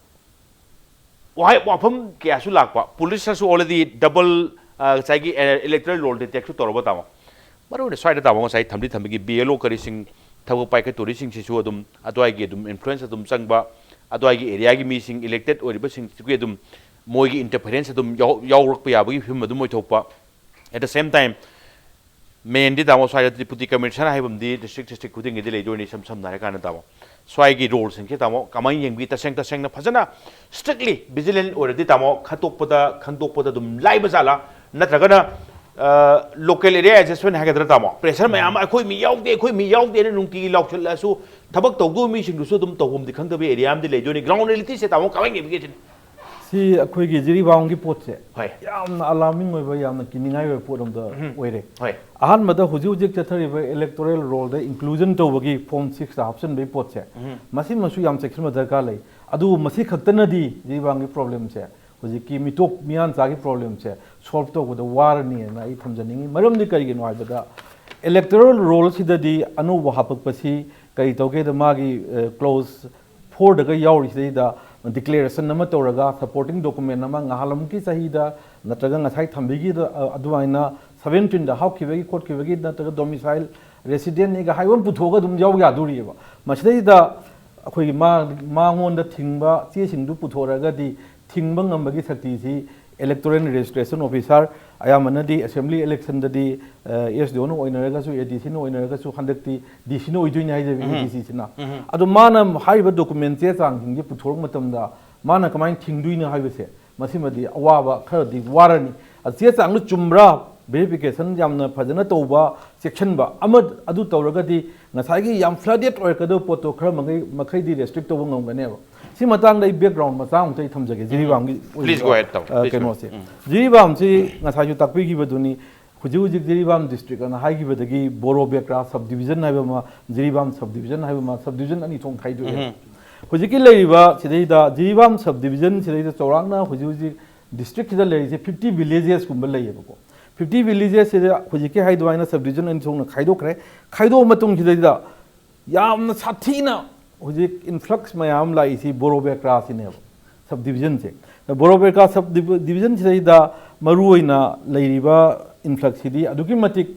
ꯋꯥꯍꯩ, ꯋꯥꯐꯝ ꯀꯌꯥꯁꯨ ꯂꯥꯛꯄ꯫ ꯄꯨꯂꯤꯁꯅꯁꯨ already double, ꯑ, ꯉꯁꯥꯏꯒꯤ, ꯑ, electoral roll detectꯁꯨ ꯇꯧꯔꯕ, ꯇꯥꯃꯣ꯫ ꯃꯔꯨꯑꯣꯏꯅ ꯁ꯭ꯋꯥꯏꯗ, ꯇꯥꯃꯣ, ꯉꯁꯥꯏ ꯊꯝꯗꯤ ꯊꯝꯕꯤꯒꯤ ꯕꯤ ꯑꯦꯜ ꯑꯣ ꯀꯔꯤꯁꯤꯡ, ꯊꯕꯛ ꯄꯥꯏꯈꯠꯇꯣꯔꯤꯁꯤꯡꯁꯤꯁꯨ ꯑꯗꯨꯝ ꯑꯗꯨꯋꯥꯏꯒꯤ ꯑꯗꯨꯝ ꯏꯟꯐ꯭ꯂꯨꯌꯦꯟꯁ ꯑꯗꯨꯝ ꯆꯪꯕ, ꯑꯗꯨꯋꯥꯏꯒꯤ ꯑꯦꯔꯤꯌꯥꯒꯤ ꯃꯤꯁꯤꯡ, ꯏꯂꯦꯛꯇꯦꯠ ꯑꯣꯏꯔꯤꯕꯁꯤꯡꯁꯤꯒꯤ ꯑꯗꯨꯝ ꯃꯣꯏꯒꯤ ꯏꯟꯇꯔꯐꯤꯌꯔꯦꯟꯁ ꯑꯗꯨꯝ ꯌꯥꯎ-, ꯌꯥꯎꯔꯛꯄ ꯌꯥꯕꯒꯤ ꯐꯤꯕꯝ ꯑꯗꯨꯝ ꯑꯣꯏꯊꯣꯛꯄ꯫ At the same time, ꯃꯦꯟꯗꯤ, ꯇꯥꯃꯣ, ꯁ꯭ꯋꯥꯏꯗ ꯗꯤꯄꯨꯇꯤ ꯀꯃꯤꯁꯅꯔ ꯍꯥꯏꯕ ꯑꯃꯗꯤ ꯗꯤꯁꯇ꯭ꯔꯤꯛ, ꯗꯤꯁꯇ꯭ꯔꯤꯛ ꯈꯨꯗꯤꯡꯒꯤꯗꯤ ꯂꯩꯗꯣꯏꯅꯤ, ꯏꯁꯝ ꯁꯝꯅ ꯍꯥꯏꯔꯀꯥꯟꯗ, ꯇꯥꯃꯣ꯫ ꯁ꯭ꯋꯥꯏꯒꯤ ꯔꯣꯜꯁꯤꯡꯁꯦ, ꯇꯥꯃꯣ, ꯀꯃꯥꯏꯅ ꯌꯦꯡꯕꯤ? ꯇꯁꯦꯡ ꯇꯁꯦꯡꯅ ꯐꯖꯅ strictly vigilant ꯑꯣꯏꯔꯗꯤ, ꯇꯥꯃꯣ, ꯈꯟꯗꯣꯛꯄꯗ, ꯈꯪꯗꯣꯛꯄꯗ ꯑꯗꯨꯝ ꯂꯥꯏꯕ ꯖꯥꯠꯂꯥ? ꯅꯠꯇ꯭ꯔꯒꯅ, ꯑ, ꯂꯣꯀꯦꯜ ꯑꯦꯔꯤꯌꯥ ꯑꯦꯗꯖꯁꯃꯦꯟ ꯍꯥꯏꯒꯗ꯭ꯔꯥ, ꯇꯥꯃꯣ? ꯄ꯭ꯔꯦꯁꯔ ꯃꯌꯥꯝ ꯑꯃ, "ꯑꯩꯈꯣꯏ ꯃꯤ ꯌꯥꯎꯗꯦ, ꯑꯩꯈꯣꯏ ꯃꯤ ꯌꯥꯎꯗꯦꯅ" ꯅꯨꯡꯇꯤꯒꯤ ꯂꯥꯎꯁꯜꯂꯛꯑꯁꯨ, ꯊꯕꯛ ꯇꯧꯗꯧꯕ ꯃꯤꯁꯤꯡꯗꯨꯁꯨ ꯑꯗꯨꯝ ꯇꯧꯐꯝꯗꯤ ꯈꯪꯗꯕ ꯑꯦꯔꯤꯌꯥ ꯑꯃꯗꯤ ꯂꯩꯗꯣꯏꯅꯤ꯫ ꯒ꯭ꯔꯥꯎꯟ ꯔꯤꯌꯦꯂꯤꯇꯤꯁꯦ, ꯇꯥꯃꯣ, ꯀꯃꯥꯏꯅ ꯌꯦꯡꯕꯤꯒꯦ ꯁꯤꯅꯤ? ꯁꯤ ꯑꯩꯈꯣꯏꯒꯤ ꯖꯤꯔꯤꯕꯥꯝꯒꯤ ꯄꯣꯠꯁꯦ ꯍꯣꯏ꯫ ꯌꯥꯝꯅ ꯑꯂꯥꯔꯃꯤꯡ ꯑꯣꯏꯕ, ꯌꯥꯝꯅ ꯀꯤꯅꯤꯡꯉꯥꯏ ꯑꯣꯏꯕ ꯄꯣꯠ ꯑꯃꯗ ꯑꯣꯏꯔꯦ꯫ ꯍꯣꯏ꯫ ꯑꯍꯥꯟꯕꯗ ꯍꯧꯖꯤꯛ ꯍꯧꯖꯤꯛ ꯆꯠꯊꯔꯤꯕ electoral roll ꯗ inclusion ꯇꯧꯕꯒꯤ form six ꯇ ꯍꯥꯞꯆꯤꯟꯕꯒꯤ ꯄꯣꯠꯁꯦ, ꯃꯁꯤꯃꯁꯨ ꯌꯥꯝ ꯆꯦꯛꯁꯤꯟꯕ ꯗꯔꯀꯥꯔ ꯂꯩ꯫ ꯑꯗꯨꯕꯨ ꯃꯁꯤ ꯈꯛꯇꯅꯗꯤ ꯖꯤꯔꯤꯕꯥꯝꯒꯤ problem ꯁꯦ, ꯍꯧꯖꯤꯛꯀꯤ ꯃꯤꯇꯣꯞ ꯃꯤꯌꯥꯟꯆꯥꯒꯤ problem ꯁꯦ solve ꯇꯧꯕꯗ ꯋꯥꯔꯅꯤꯅ ꯑꯩ ꯊꯝꯖꯅꯤꯡꯉꯤ꯫ ꯃꯔꯝꯗꯤ ꯀꯔꯤꯒꯤꯅꯣ ꯍꯥꯏꯕꯗ, electoral roll ꯁꯤꯗꯗꯤ ꯑꯅꯧꯕ ꯍꯥꯞꯄꯛꯄꯁꯤ ꯀꯔꯤ ꯇꯧꯒꯦꯗ, ꯃꯥꯒꯤ clause four ꯗꯒ ꯌꯥꯎꯔꯤꯁꯤꯗꯩꯗ declaration ꯑꯃ ꯇꯧꯔꯒ supporting document ꯑꯃ ꯉꯍꯥꯟꯂꯝꯒꯤ ꯆꯍꯤꯗ ꯅꯠꯇ꯭ꯔꯒ ꯉꯁꯥꯏ ꯊꯝꯕꯤꯈꯤꯗ, ꯑ, ꯑꯗꯨꯃꯥꯏꯅ seventeen ꯗ ꯍꯥꯞꯈꯤꯕꯒꯤ ꯈꯣꯠꯈꯤꯕꯒꯤ ꯅꯠꯇ꯭ꯔꯒ domicile resident ꯅꯤꯒ ꯍꯥꯏꯕ ꯑꯃ ꯄꯨꯊꯣꯛꯑꯒ ꯑꯗꯨꯝ ꯌꯥꯎ ꯌꯥꯗꯣꯔꯤꯑꯕ꯫ ꯃꯁꯤꯗꯩꯗ ꯑꯩꯈꯣꯏꯒꯤ ꯃꯥ-, ꯃꯉꯣꯟꯗ ꯊꯤꯡꯕ ꯆꯦꯁꯤꯡꯗꯨ ꯄꯨꯊꯣꯔꯛꯑꯒꯗꯤ ꯊꯤꯡꯕ ꯉꯝꯕꯒꯤ ꯁꯛꯇꯤꯁꯤ electoral registration officer, ꯑꯌꯥꯝꯕꯅꯗꯤ assembly election ꯗꯗꯤ, ꯑ, S D O ꯅ ꯑꯣꯏꯅꯔꯒꯁꯨ, A D C ꯅ ꯑꯣꯏꯅꯔꯒꯁꯨ, ꯍꯟꯗꯛꯇꯤ D C ꯅ ꯑꯣꯏꯗꯣꯏꯅꯤ ꯍꯥꯏꯖꯕ, A D C ꯁꯤꯅ꯫ ꯑꯗꯣ ꯃꯥꯅ ꯍꯥꯏꯔꯤꯕ document ꯆꯦ ꯆꯥꯡꯁꯤꯡꯁꯦ ꯄꯨꯊꯣꯔꯛꯄ ꯃꯇꯝꯗ ꯃꯥꯅ ꯀꯃꯥꯏꯅ ꯊꯤꯡꯗꯣꯏꯅꯣ ꯍꯥꯏꯕꯁꯦ, ꯃꯁꯤꯃꯗꯤ ꯑꯋꯥꯕ ꯈꯔꯗꯤ ꯋꯥꯔꯅꯤ꯫ ꯑꯗ ꯆꯦ ꯆꯥꯡꯗꯨ ꯆꯨꯝꯕ꯭ꯔꯥ, verification ꯌꯥꯝꯅ ꯐꯖꯅ ꯇꯧꯕ, ꯆꯦꯛꯁꯤꯟꯕ ꯑꯃ ꯑꯗꯨ ꯇꯧꯔꯒꯗꯤ ꯉꯁꯥꯏꯒꯤ ꯌꯥꯝ flooded ꯑꯣꯏꯔꯛꯀꯗꯕ ꯄꯣꯠꯇꯣ ꯈꯔ ꯃꯈꯩ, ꯃꯈꯩꯗꯤ restrict ꯇꯧꯕ ꯉꯝꯒꯅꯦꯕ꯫ ꯁꯤ ꯃꯇꯥꯡꯗ ꯑꯩ background ꯃꯆꯥ ꯑꯃꯨꯛꯇ ꯑꯩ ꯊꯝꯖꯒꯦ, ꯖꯤꯔꯤꯕꯥꯝꯒꯤ Please go ahead, ꯇꯧ꯫ ꯑ, Please go ꯀꯩꯅꯣꯁꯦ꯫ ahead. ꯎꯝ꯫ ꯖꯤꯔꯤꯕꯥꯝꯁꯤ ꯉꯁꯥꯏꯁꯨ ꯇꯥꯛꯄꯤꯈꯤꯕꯗꯨꯅꯤ, ꯍꯧꯖꯤꯛ ꯍꯧꯖꯤꯛ ꯖꯤꯔꯤꯕꯥꯝ district ꯑꯅ ꯍꯥꯏꯈꯤꯕꯗꯒꯤ ꯕꯣꯔꯣ ꯕꯦꯀ꯭ꯔꯥ subdivision ꯍꯥꯏꯕ ꯑꯃ, ꯖꯤꯔꯤꯕꯥꯝ subdivision ꯍꯥꯏꯕ ꯑꯃ, subdivision ꯑꯅꯤ ꯊꯣꯛꯅ ꯈꯥꯏꯗꯣꯛꯑꯦ꯫ ꯍꯧꯖꯤꯛꯀꯤ ꯂꯩꯔꯤꯕ ꯁꯤꯗꯩꯗ ꯖꯤꯔꯤꯕꯥꯝ subdivision ꯁꯤꯗꯩꯗ ꯆꯥꯎꯔꯥꯛꯅ ꯍꯧꯖꯤꯛ ꯍꯧꯖꯤꯛ district ꯁꯤꯗ ꯂꯩꯔꯤꯁꯦ fifty villages ꯀꯨꯝꯕ ꯂꯩꯌꯦꯕꯀꯣ꯫ Fifty villages ꯁꯤꯗ ꯍꯧꯖꯤꯛꯀꯤ ꯍꯥꯏ ꯑꯗꯨꯃꯥꯏꯅ subdivision ꯑꯅꯤ ꯊꯣꯛꯅ ꯈꯥꯏꯗꯣꯛꯈ꯭ꯔꯦ꯫ ꯈꯥꯏꯗꯣꯛꯑ ꯃꯇꯨꯡꯁꯤꯗꯩꯗ ꯌꯥꯝꯅ ꯁꯥꯊꯤꯅ ꯍꯧꯖꯤꯛ influx ꯃꯌꯥꯝ ꯑꯃ ꯂꯥꯛꯏꯁꯤ ꯕꯣꯔꯣ ꯕꯦꯀ꯭ꯔꯥꯁꯤꯅꯦꯕ, subdivision ꯁꯦ꯫ ꯕꯣꯔꯣ ꯕꯦꯀ꯭ꯔꯥ subdivision ꯁꯤꯗꯩꯗ ꯃꯔꯨꯑꯣꯏꯅ ꯂꯩꯔꯤꯕ influx ꯁꯤꯗꯤ ꯑꯗꯨꯛꯀꯤ ꯃꯇꯤꯛ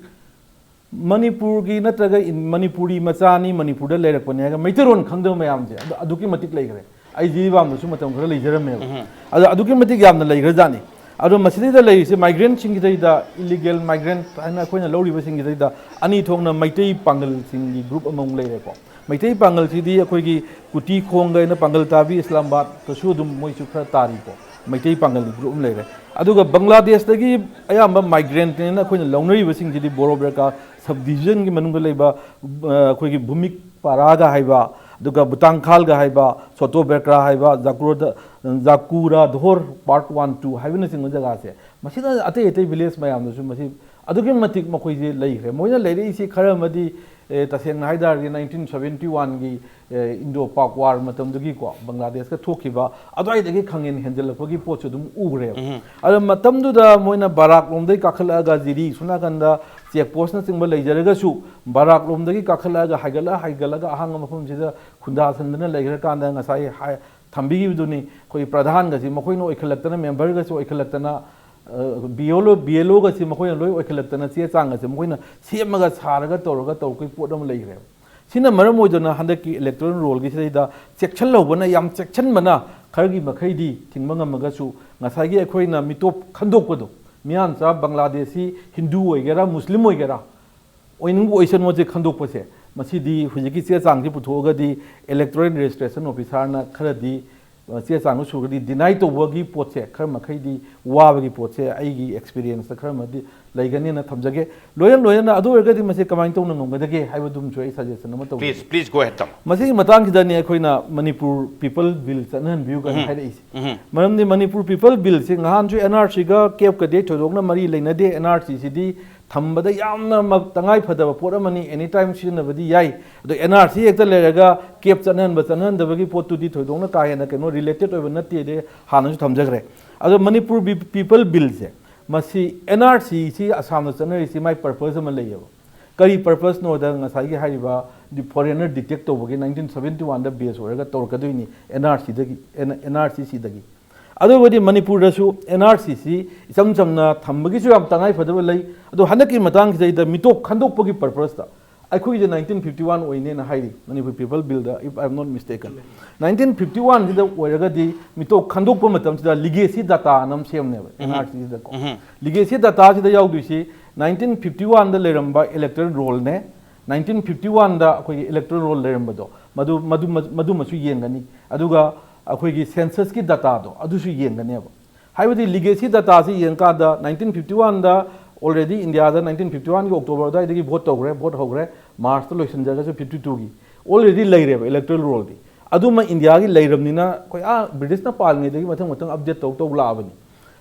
ꯃꯅꯤꯄꯨꯔꯒꯤ ꯅꯠꯇ꯭ꯔꯒ ꯏꯟ-, ꯃꯅꯤꯄꯨꯔꯤ ꯃꯆꯥꯅꯤ, ꯃꯅꯤꯄꯨꯔꯗ ꯂꯩꯔꯛꯄꯅꯤ ꯍꯥꯏꯔꯒ ꯃꯩꯇꯩꯔꯣꯟ ꯈꯪꯗꯕ ꯃꯌꯥꯝꯁꯦ ꯑꯗꯨ ꯑꯗꯨꯛꯀꯤ ꯃꯇꯤꯛ ꯂꯩꯈ꯭ꯔꯦ꯫ ꯑꯩ ꯖꯤꯔꯤꯕꯥꯝꯗꯁꯨ ꯃꯇꯝ ꯈꯔ ꯂꯩꯖꯔꯝꯃꯦꯕ꯫ ꯑꯗꯣ ꯑꯗꯨꯛꯀꯤ ꯃꯇꯤꯛ ꯌꯥꯝꯅ ꯂꯩꯈ꯭ꯔꯖꯥꯠꯅꯤ꯫ ꯑꯗꯣ ꯃꯁꯤꯗꯩꯗ ꯂꯩꯔꯤꯁꯦ migrant ꯁꯤꯡꯒꯤꯗꯩꯗ, illegal migrant ꯍꯥꯏꯅ ꯑꯩꯈꯣꯏꯅ ꯂꯧꯔꯤꯕꯁꯤꯡꯒꯤꯗꯩꯗ ꯑꯅꯤ ꯊꯣꯛꯅ ꯃꯩꯇꯩ ꯄꯥꯡꯒꯜꯁꯤꯡꯒꯤ group ꯑꯃꯃꯨꯛ ꯂꯩꯔꯦꯀꯣ꯫ ꯃꯩꯇꯩ ꯄꯥꯡꯒꯜꯁꯤꯗꯤ ꯑꯩꯈꯣꯏꯒꯤ ꯀꯨꯇꯤ ꯈꯣꯡꯒ ꯍꯥꯏꯅ ꯄꯥꯡꯒꯜ ꯇꯥꯕꯤ ꯏꯁꯂꯥꯃꯥꯕꯥꯗꯇꯁꯨ ꯑꯗꯨꯝ ꯃꯣꯏꯁꯨ ꯈꯔ ꯇꯥꯔꯤꯀꯣ꯫ ꯃꯩꯇꯩ ꯄꯥꯡꯒꯜꯒꯤ group ꯑꯃ ꯂꯩꯔꯦ꯫ ꯑꯗꯨꯒ ꯕꯪꯒ꯭ꯂꯥꯗꯦꯁꯇꯒꯤ ꯑꯌꯥꯝꯕ migrant ꯅꯦꯅ ꯑꯩꯈꯣꯏꯅ ꯂꯧꯅꯔꯤꯕꯁꯤꯡꯁꯤꯗꯤ ꯕꯣꯔꯣ ꯕꯦꯀ꯭ꯔꯥ subdivision ꯒꯤ ꯃꯅꯨꯡꯗ ꯂꯩꯕ, ꯑ, ꯑꯩꯈꯣꯏꯒꯤ ꯚꯨꯃꯤꯛ ꯄꯥꯔꯥꯒ ꯍꯥꯏꯕ, ꯑꯗꯨꯒ ꯕꯨꯇꯥꯡꯈꯥꯜꯒ ꯍꯥꯏꯕ, ꯁꯣꯇꯣ ꯕꯦꯀ꯭ꯔꯥ ꯍꯥꯏꯕ, ꯖꯥꯀꯨꯔꯗ, ꯖꯥꯀꯨꯔꯥ ꯙꯣꯔ ꯄꯥꯔꯠ ꯋꯥꯟ ꯇꯨ ꯍꯥꯏꯕꯅꯆꯤꯡꯕ ꯖꯒꯥꯁꯦ, ꯃꯁꯤꯅ ꯑꯇꯩ ꯑꯇꯩ ꯚꯤꯂꯦꯖ ꯃꯌꯥꯝꯗꯁꯨ ꯃꯁꯤ ꯑꯗꯨꯛꯀꯤ ꯃꯇꯤꯛ ꯃꯈꯣꯏꯁꯦ ꯂꯩꯈ꯭ꯔꯦ꯫ ꯃꯣꯏꯅ ꯂꯩꯔꯛꯏꯁꯤ ꯈꯔ ꯑꯃꯗꯤ, ꯑꯦ, ꯇꯁꯦꯡꯅ ꯍꯥꯏ ꯇꯥꯔꯗꯤ ꯅꯥꯏꯟꯇꯤꯟ ꯁꯕꯦꯟꯇꯤ ꯋꯥꯟꯒꯤ, ꯑꯦ, ꯏꯟꯗꯣ ꯄꯥꯛ ꯋꯥꯔ ꯃꯇꯝꯗꯨꯒꯤꯀꯣ, ꯕꯪꯒ꯭ꯂꯥꯗꯦꯁꯀ ꯊꯣꯛꯈꯤꯕ ꯑꯗꯨꯋꯥꯏꯗꯒꯤ ꯈꯪꯍꯦꯟ ꯍꯦꯟꯖꯜꯂꯛꯄꯒꯤ ꯄꯣꯠꯁꯨ ꯑꯗꯨꯝ ꯎꯈ꯭ꯔꯦꯕ꯫ ꯑꯗꯣ ꯃꯇꯝꯗꯨꯗ ꯃꯣꯏꯅ ꯕꯔꯥꯛ ꯂꯣꯝꯗꯒꯤ ꯀꯥꯈꯠꯂꯛꯑꯒ ꯖꯤꯔꯤ ꯁꯣꯝ ꯅꯥꯀꯟꯗ ꯆꯦꯛ ꯄꯣꯁꯅꯆꯤꯡꯕ ꯂꯩꯖꯔꯒꯁꯨ, ꯕꯔꯥꯛ ꯂꯣꯝꯗꯒꯤ ꯀꯥꯈꯠꯂꯛꯑꯒ ꯍꯥꯏꯒꯠꯂ ꯍꯥꯏꯒꯠꯂꯒ ꯑꯍꯥꯡꯕ ꯃꯐꯝꯁꯤꯗ ꯈꯨꯟꯗꯥꯁꯟꯗꯅ ꯂꯩꯈ꯭ꯔꯀꯥꯟꯗ ꯉꯁꯥꯏ ꯍꯥꯏ-, ꯊꯝꯕꯤꯈꯤꯕꯗꯨꯅꯤ꯫ ꯑꯩꯈꯣꯏ ꯄ꯭ꯔꯙꯥꯟꯒꯁꯤ ꯃꯈꯣꯏꯅ ꯑꯣꯏꯈꯠꯂꯛꯇꯅ, ꯃꯦꯝꯕꯔꯒꯁꯤ ꯑꯣꯏꯈꯠꯂꯛꯇꯅ, ꯕꯤ ꯑꯦꯜ ꯑꯣ, ꯕꯤ ꯑꯦꯜ ꯑꯣꯒꯁꯤ ꯃꯈꯣꯏꯅ ꯂꯣꯏ ꯑꯣꯏꯈꯠꯂꯛꯇꯅ ꯆꯦ ꯆꯥꯡꯒꯁꯦ ꯃꯈꯣꯏꯅ ꯁꯦꯝꯃꯒ ꯁꯥꯔꯒ ꯇꯧꯔꯒ ꯇꯧꯔꯛꯄꯒꯤ ꯄꯣꯠ ꯑꯃ ꯂꯩꯈ꯭ꯔꯦꯕ꯫ ꯁꯤꯅ ꯃꯔꯝ ꯑꯣꯏꯗꯨꯅ ꯍꯟꯗꯛꯀꯤ ꯏꯂꯦꯛꯇꯣꯔꯦꯜ ꯔꯣꯜꯒꯤꯁꯤꯗꯩꯗ ꯆꯦꯛꯁꯤꯜꯍꯧꯕꯅ, ꯌꯥꯝ ꯆꯦꯛꯁꯤꯟꯕꯅ ꯈꯔꯒꯤ ꯃꯈꯩꯗꯤ ꯊꯤꯡꯕ ꯉꯝꯃꯒꯁꯨ, ꯉꯁꯥꯏꯒꯤ ꯑꯩꯈꯣꯏꯅ ꯃꯤꯇꯣꯞ ꯈꯟꯗꯣꯛꯄꯗꯣ, ꯃꯤꯌꯥꯟꯆꯥ ꯕꯪꯒ꯭ꯂꯥꯗꯦꯁꯤ ꯍꯤꯟꯗꯨ ꯑꯣꯏꯒꯦꯔꯥ, ꯃꯨꯁꯂꯤꯝ ꯑꯣꯏꯒꯦꯔꯥ, ꯑꯣꯏꯅꯤꯡꯕ ꯑꯣꯏꯁꯅꯨꯁꯦ ꯈꯟꯗꯣꯛꯄꯁꯦ, ꯃꯁꯤꯗꯤ ꯍꯧꯖꯤꯛꯀꯤ ꯆꯦ ꯆꯥꯡꯁꯤ ꯄꯨꯊꯣꯛꯑꯒꯗꯤ ꯏꯂꯦꯛꯇꯣꯔꯦꯜ ꯔꯦꯖꯤꯁꯇ꯭ꯔꯦꯁꯟ ꯑꯣꯐꯤꯁꯥꯔꯅ ꯈꯔꯗꯤ, ꯑ, ꯆꯦ ꯆꯥꯡꯗꯨ ꯁꯨꯔꯒꯗꯤ ꯗꯤꯅꯥꯏ ꯇꯧꯕꯒꯤ ꯄꯣꯠꯁꯦ ꯈꯔ ꯃꯈꯩꯗꯤ ꯋꯥꯕꯒꯤ ꯄꯣꯠꯁꯦ ꯑꯩꯒꯤ ꯑꯦꯛꯁꯄꯤꯔꯤꯌꯦꯟꯁꯇ ꯈꯔ ꯑꯃꯗꯤ ꯂꯩꯒꯅꯤꯅ ꯊꯝꯖꯒꯦ꯫ ꯂꯣꯏꯅ ꯂꯣꯏꯅꯅ ꯑꯗꯨ ꯑꯣꯏꯔꯒꯗꯤ ꯃꯁꯤ ꯀꯃꯥꯏꯅ ꯇꯧꯅ ꯉꯝꯒꯗꯒꯦ ꯍꯥꯏꯕꯗꯨꯝꯁꯨ ꯑꯩ ꯁꯖꯦꯁꯟ ꯑꯃ ꯇꯧꯖꯒꯦ꯫ Please, please go ahead, ꯇꯥꯃꯣ꯫ ꯃꯁꯤꯒꯤ ꯃꯇꯥꯡꯁꯤꯗꯅꯤ ꯑꯩꯈꯣꯏꯅ ꯃꯅꯤꯄꯨꯔ ꯄꯤꯄꯜ ꯕꯤꯜ ꯆꯠꯅꯍꯟꯕꯤꯌꯨ ꯀꯥꯏꯅ ꯍꯥꯏꯔꯛꯏꯁꯦ꯫ ꯃꯔꯝꯗꯤ ꯃꯅꯤꯄꯨꯔ ꯄꯤꯄꯜ ꯕꯤꯜꯁꯦ ꯉꯍꯥꯟꯁꯨ ꯑꯦꯟ ꯑꯥꯔ ꯁꯤꯒ ꯀꯦꯞꯀꯗꯤ ꯊꯣꯏꯗꯣꯛꯅ ꯃꯔꯤ ꯂꯩꯅꯗꯦ꯫ ꯑꯦꯟ ꯑꯥꯔ ꯁꯤꯁꯤꯗꯤ ꯊꯝꯕꯗ ꯌꯥꯝꯅ ꯃ-, ꯇꯉꯥꯏ ꯐꯗꯕ ꯄꯣꯠ ꯑꯃꯅꯤ, ꯑꯦꯅꯤ ꯇꯥꯏꯝ ꯁꯤꯖꯤꯟꯅꯕꯗꯤ ꯌꯥꯏ꯫ ꯑꯗꯣ ꯑꯦꯟ ꯑꯥꯔ ꯁꯤ ꯍꯦꯛꯇ ꯂꯩꯔꯒ ꯀꯦꯞ ꯆꯠꯅꯍꯟꯕ ꯆꯠꯅꯍꯟꯗꯕꯒꯤ ꯄꯣꯠꯇꯨꯗꯤ ꯊꯣꯏꯗꯣꯛꯅ ꯀꯥ ꯍꯦꯟꯅ ꯀꯩꯅꯣ ꯔꯤꯂꯦꯇꯦꯠ ꯑꯣꯏꯕ ꯅꯠꯇꯦꯗꯤ ꯍꯥꯟꯅꯁꯨ ꯊꯝꯖꯈ꯭ꯔꯦ꯫ ꯑꯗꯣ ꯃꯅꯤꯄꯨꯔ ꯕꯤ-, ꯄꯤꯄꯜ ꯕꯤꯜꯁꯦ, ꯃꯁꯤ ꯑꯦꯟ ꯑꯥꯔ ꯁꯤꯁꯤ ꯑꯁꯥꯝꯗ ꯆꯠꯅꯔꯤꯁꯤ ꯃꯥꯏ ꯄꯔꯄꯁ ꯑꯃ ꯂꯩꯌꯦꯕ꯫ ꯀꯔꯤ ꯄꯔꯄꯁꯅꯣꯗ ꯉꯁꯥꯏꯒꯤ ꯍꯥꯏꯔꯤꯕ ꯗꯤ ꯐꯣꯔꯦꯟꯅꯔ ꯗꯤꯇꯦꯛ ꯇꯧꯕꯒꯤ ꯅꯥꯏꯟꯇꯤꯟ ꯁꯕꯦꯟꯇꯤ ꯋꯥꯟꯗ ꯕꯦꯁ ꯑꯣꯏꯔꯒ ꯇꯧꯔꯛꯀꯗꯣꯏꯅꯤ ꯑꯦꯟ ꯑꯥꯔ ꯁꯤꯗꯒꯤ, ꯑꯦꯟ ꯑꯥꯔ ꯁꯤ ꯁꯤꯗꯒꯤ꯫ ꯑꯗꯨ ꯑꯣꯏꯔꯗꯤ ꯃꯅꯤꯄꯨꯔꯗꯁꯨ ꯑꯦꯟ ꯑꯥꯔ ꯁꯤꯁꯤ ꯏꯆꯝ ꯆꯝꯅ ꯊꯝꯕꯒꯤꯁꯨ ꯌꯥꯝ ꯇꯉꯥꯏ ꯐꯗꯕ ꯂꯩ꯫ ꯑꯗꯣ ꯍꯟꯗꯛꯀꯤ ꯃꯇꯥꯡꯁꯤꯗꯩꯗ ꯃꯤꯇꯣꯞ ꯈꯟꯗꯣꯛꯄꯒꯤ ꯄꯔꯄꯁꯇ ꯑꯩꯈꯣꯏꯒꯤꯁꯦ ꯅꯥꯏꯟꯇꯤꯟ ꯐꯤꯐꯇꯤ ꯋꯥꯟ ꯑꯣꯏꯅꯦꯅ ꯍꯥꯏꯔꯤ Manipur people bill, if I am not mistaken꯫ Nineteen fifty ꯋꯥꯟꯁꯤꯗ ꯑꯣꯏꯔꯒꯗꯤ ꯃꯤꯇꯣꯞ ꯈꯟꯗꯣꯛꯄ ꯃꯇꯝꯁꯤꯗ ꯂꯤꯒꯦꯁꯤ ꯗꯇꯥꯅ ꯑꯃ ꯁꯦꯝꯅꯦꯕ ꯑꯦꯟ ꯑꯥꯔ ꯁꯤꯁꯤꯗꯀꯣ꯫ ꯂꯤꯒꯦꯁꯤ ꯗꯇꯥꯁꯤꯗ ꯌꯥꯎꯗꯣꯏꯁꯤ ꯅꯥꯏꯟꯇꯤꯟ ꯐꯤꯐꯇꯤ ꯋꯥꯟꯗ ꯂꯩꯔꯝꯕ ꯏꯂꯦꯛꯇꯣꯔꯦꯜ ꯔꯣꯜꯅꯦ, ꯅꯥꯏꯟꯇꯤꯟ ꯐꯤꯐꯇꯤ ꯋꯥꯟꯗ ꯑꯩꯈꯣꯏꯒꯤ ꯏꯂꯦꯛꯇꯣꯔꯦꯜ ꯔꯣꯜ ꯂꯩꯔꯝꯕꯗꯣ ꯃꯗꯨ, ꯃꯗꯨ, ꯃꯗꯨꯃꯁꯨ ꯌꯦꯡꯒꯅꯤ꯫ ꯑꯗꯨꯒ ꯑꯩꯈꯣꯏꯒꯤ ꯁꯦꯟꯁꯁꯀꯤ ꯗꯇꯥꯗꯣ ꯑꯗꯨꯁꯨ ꯌꯦꯡꯒꯅꯦꯕ꯫ ꯍꯥꯏꯕꯗꯤ ꯂꯤꯒꯦꯁꯤ ꯗꯇꯥꯁꯤ ꯌꯦꯡꯀꯥꯟꯗ ꯅꯥꯏꯟꯇꯤꯟ ꯐꯤꯐꯇꯤ ꯋꯥꯟꯗ already ꯏꯟꯗꯤꯌꯥꯗ ꯅꯥꯏꯟꯇꯤꯟ ꯐꯤꯐꯇꯤ ꯋꯥꯟꯒꯤ ꯑꯣꯛꯇꯣꯕꯔ ꯑꯗꯨꯋꯥꯏꯗꯒꯤ ꯚꯣꯠ ꯇꯧꯈ꯭ꯔꯦ, ꯚꯣꯠ ꯍꯧꯈ꯭ꯔꯦ, ꯃꯥꯔꯁꯇ ꯂꯣꯏꯁꯤꯟꯖꯔꯒꯁꯨ ꯐꯤꯐꯇꯤ ꯇꯨꯒꯤ꯫ Already ꯂꯩꯔꯦꯕ electoral rollꯗꯤ꯫ ꯑꯗꯨꯃ ꯏꯟꯗꯤꯌꯥꯒꯤ ꯂꯩꯔꯕꯅꯤꯅ, ꯑꯩꯈꯣꯏ ꯑꯥ ꯕ꯭ꯔꯤꯇꯤꯁꯅ ꯄꯥꯜꯂꯤꯉꯩꯗꯒꯤ ꯃꯊꯪ ꯃꯊꯪ update ꯇꯧ ꯇꯧ ꯂꯥꯛꯑꯕꯅꯤ꯫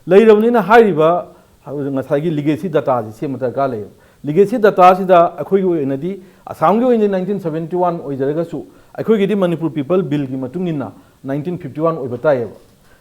ꯂꯩꯔꯕꯅꯤꯅ ꯍꯥꯏꯔꯤꯕ ꯉꯁꯥꯏꯒꯤ legacy dataꯁꯤ ꯁꯦꯝꯕ ꯗꯔꯀꯥꯔ ꯂꯩꯌꯦꯕ꯫ Legacy dataꯁꯤꯗ ꯑꯩꯈꯣꯏꯒꯤ ꯑꯣꯏꯅꯗꯤ, ꯑꯁꯥꯝꯒꯤ ꯑꯣꯏꯅꯗꯤ nineteen seventy one ꯑꯣꯏꯖꯔꯒꯁꯨ, ꯑꯩꯈꯣꯏꯒꯤꯗꯤ ꯃꯅꯤꯄꯨꯔ People Billꯒꯤ ꯃꯇꯨꯡ ꯏꯟꯅ nineteen fifty one ꯑꯣꯏꯕ ꯇꯥꯏꯌꯦꯕ꯫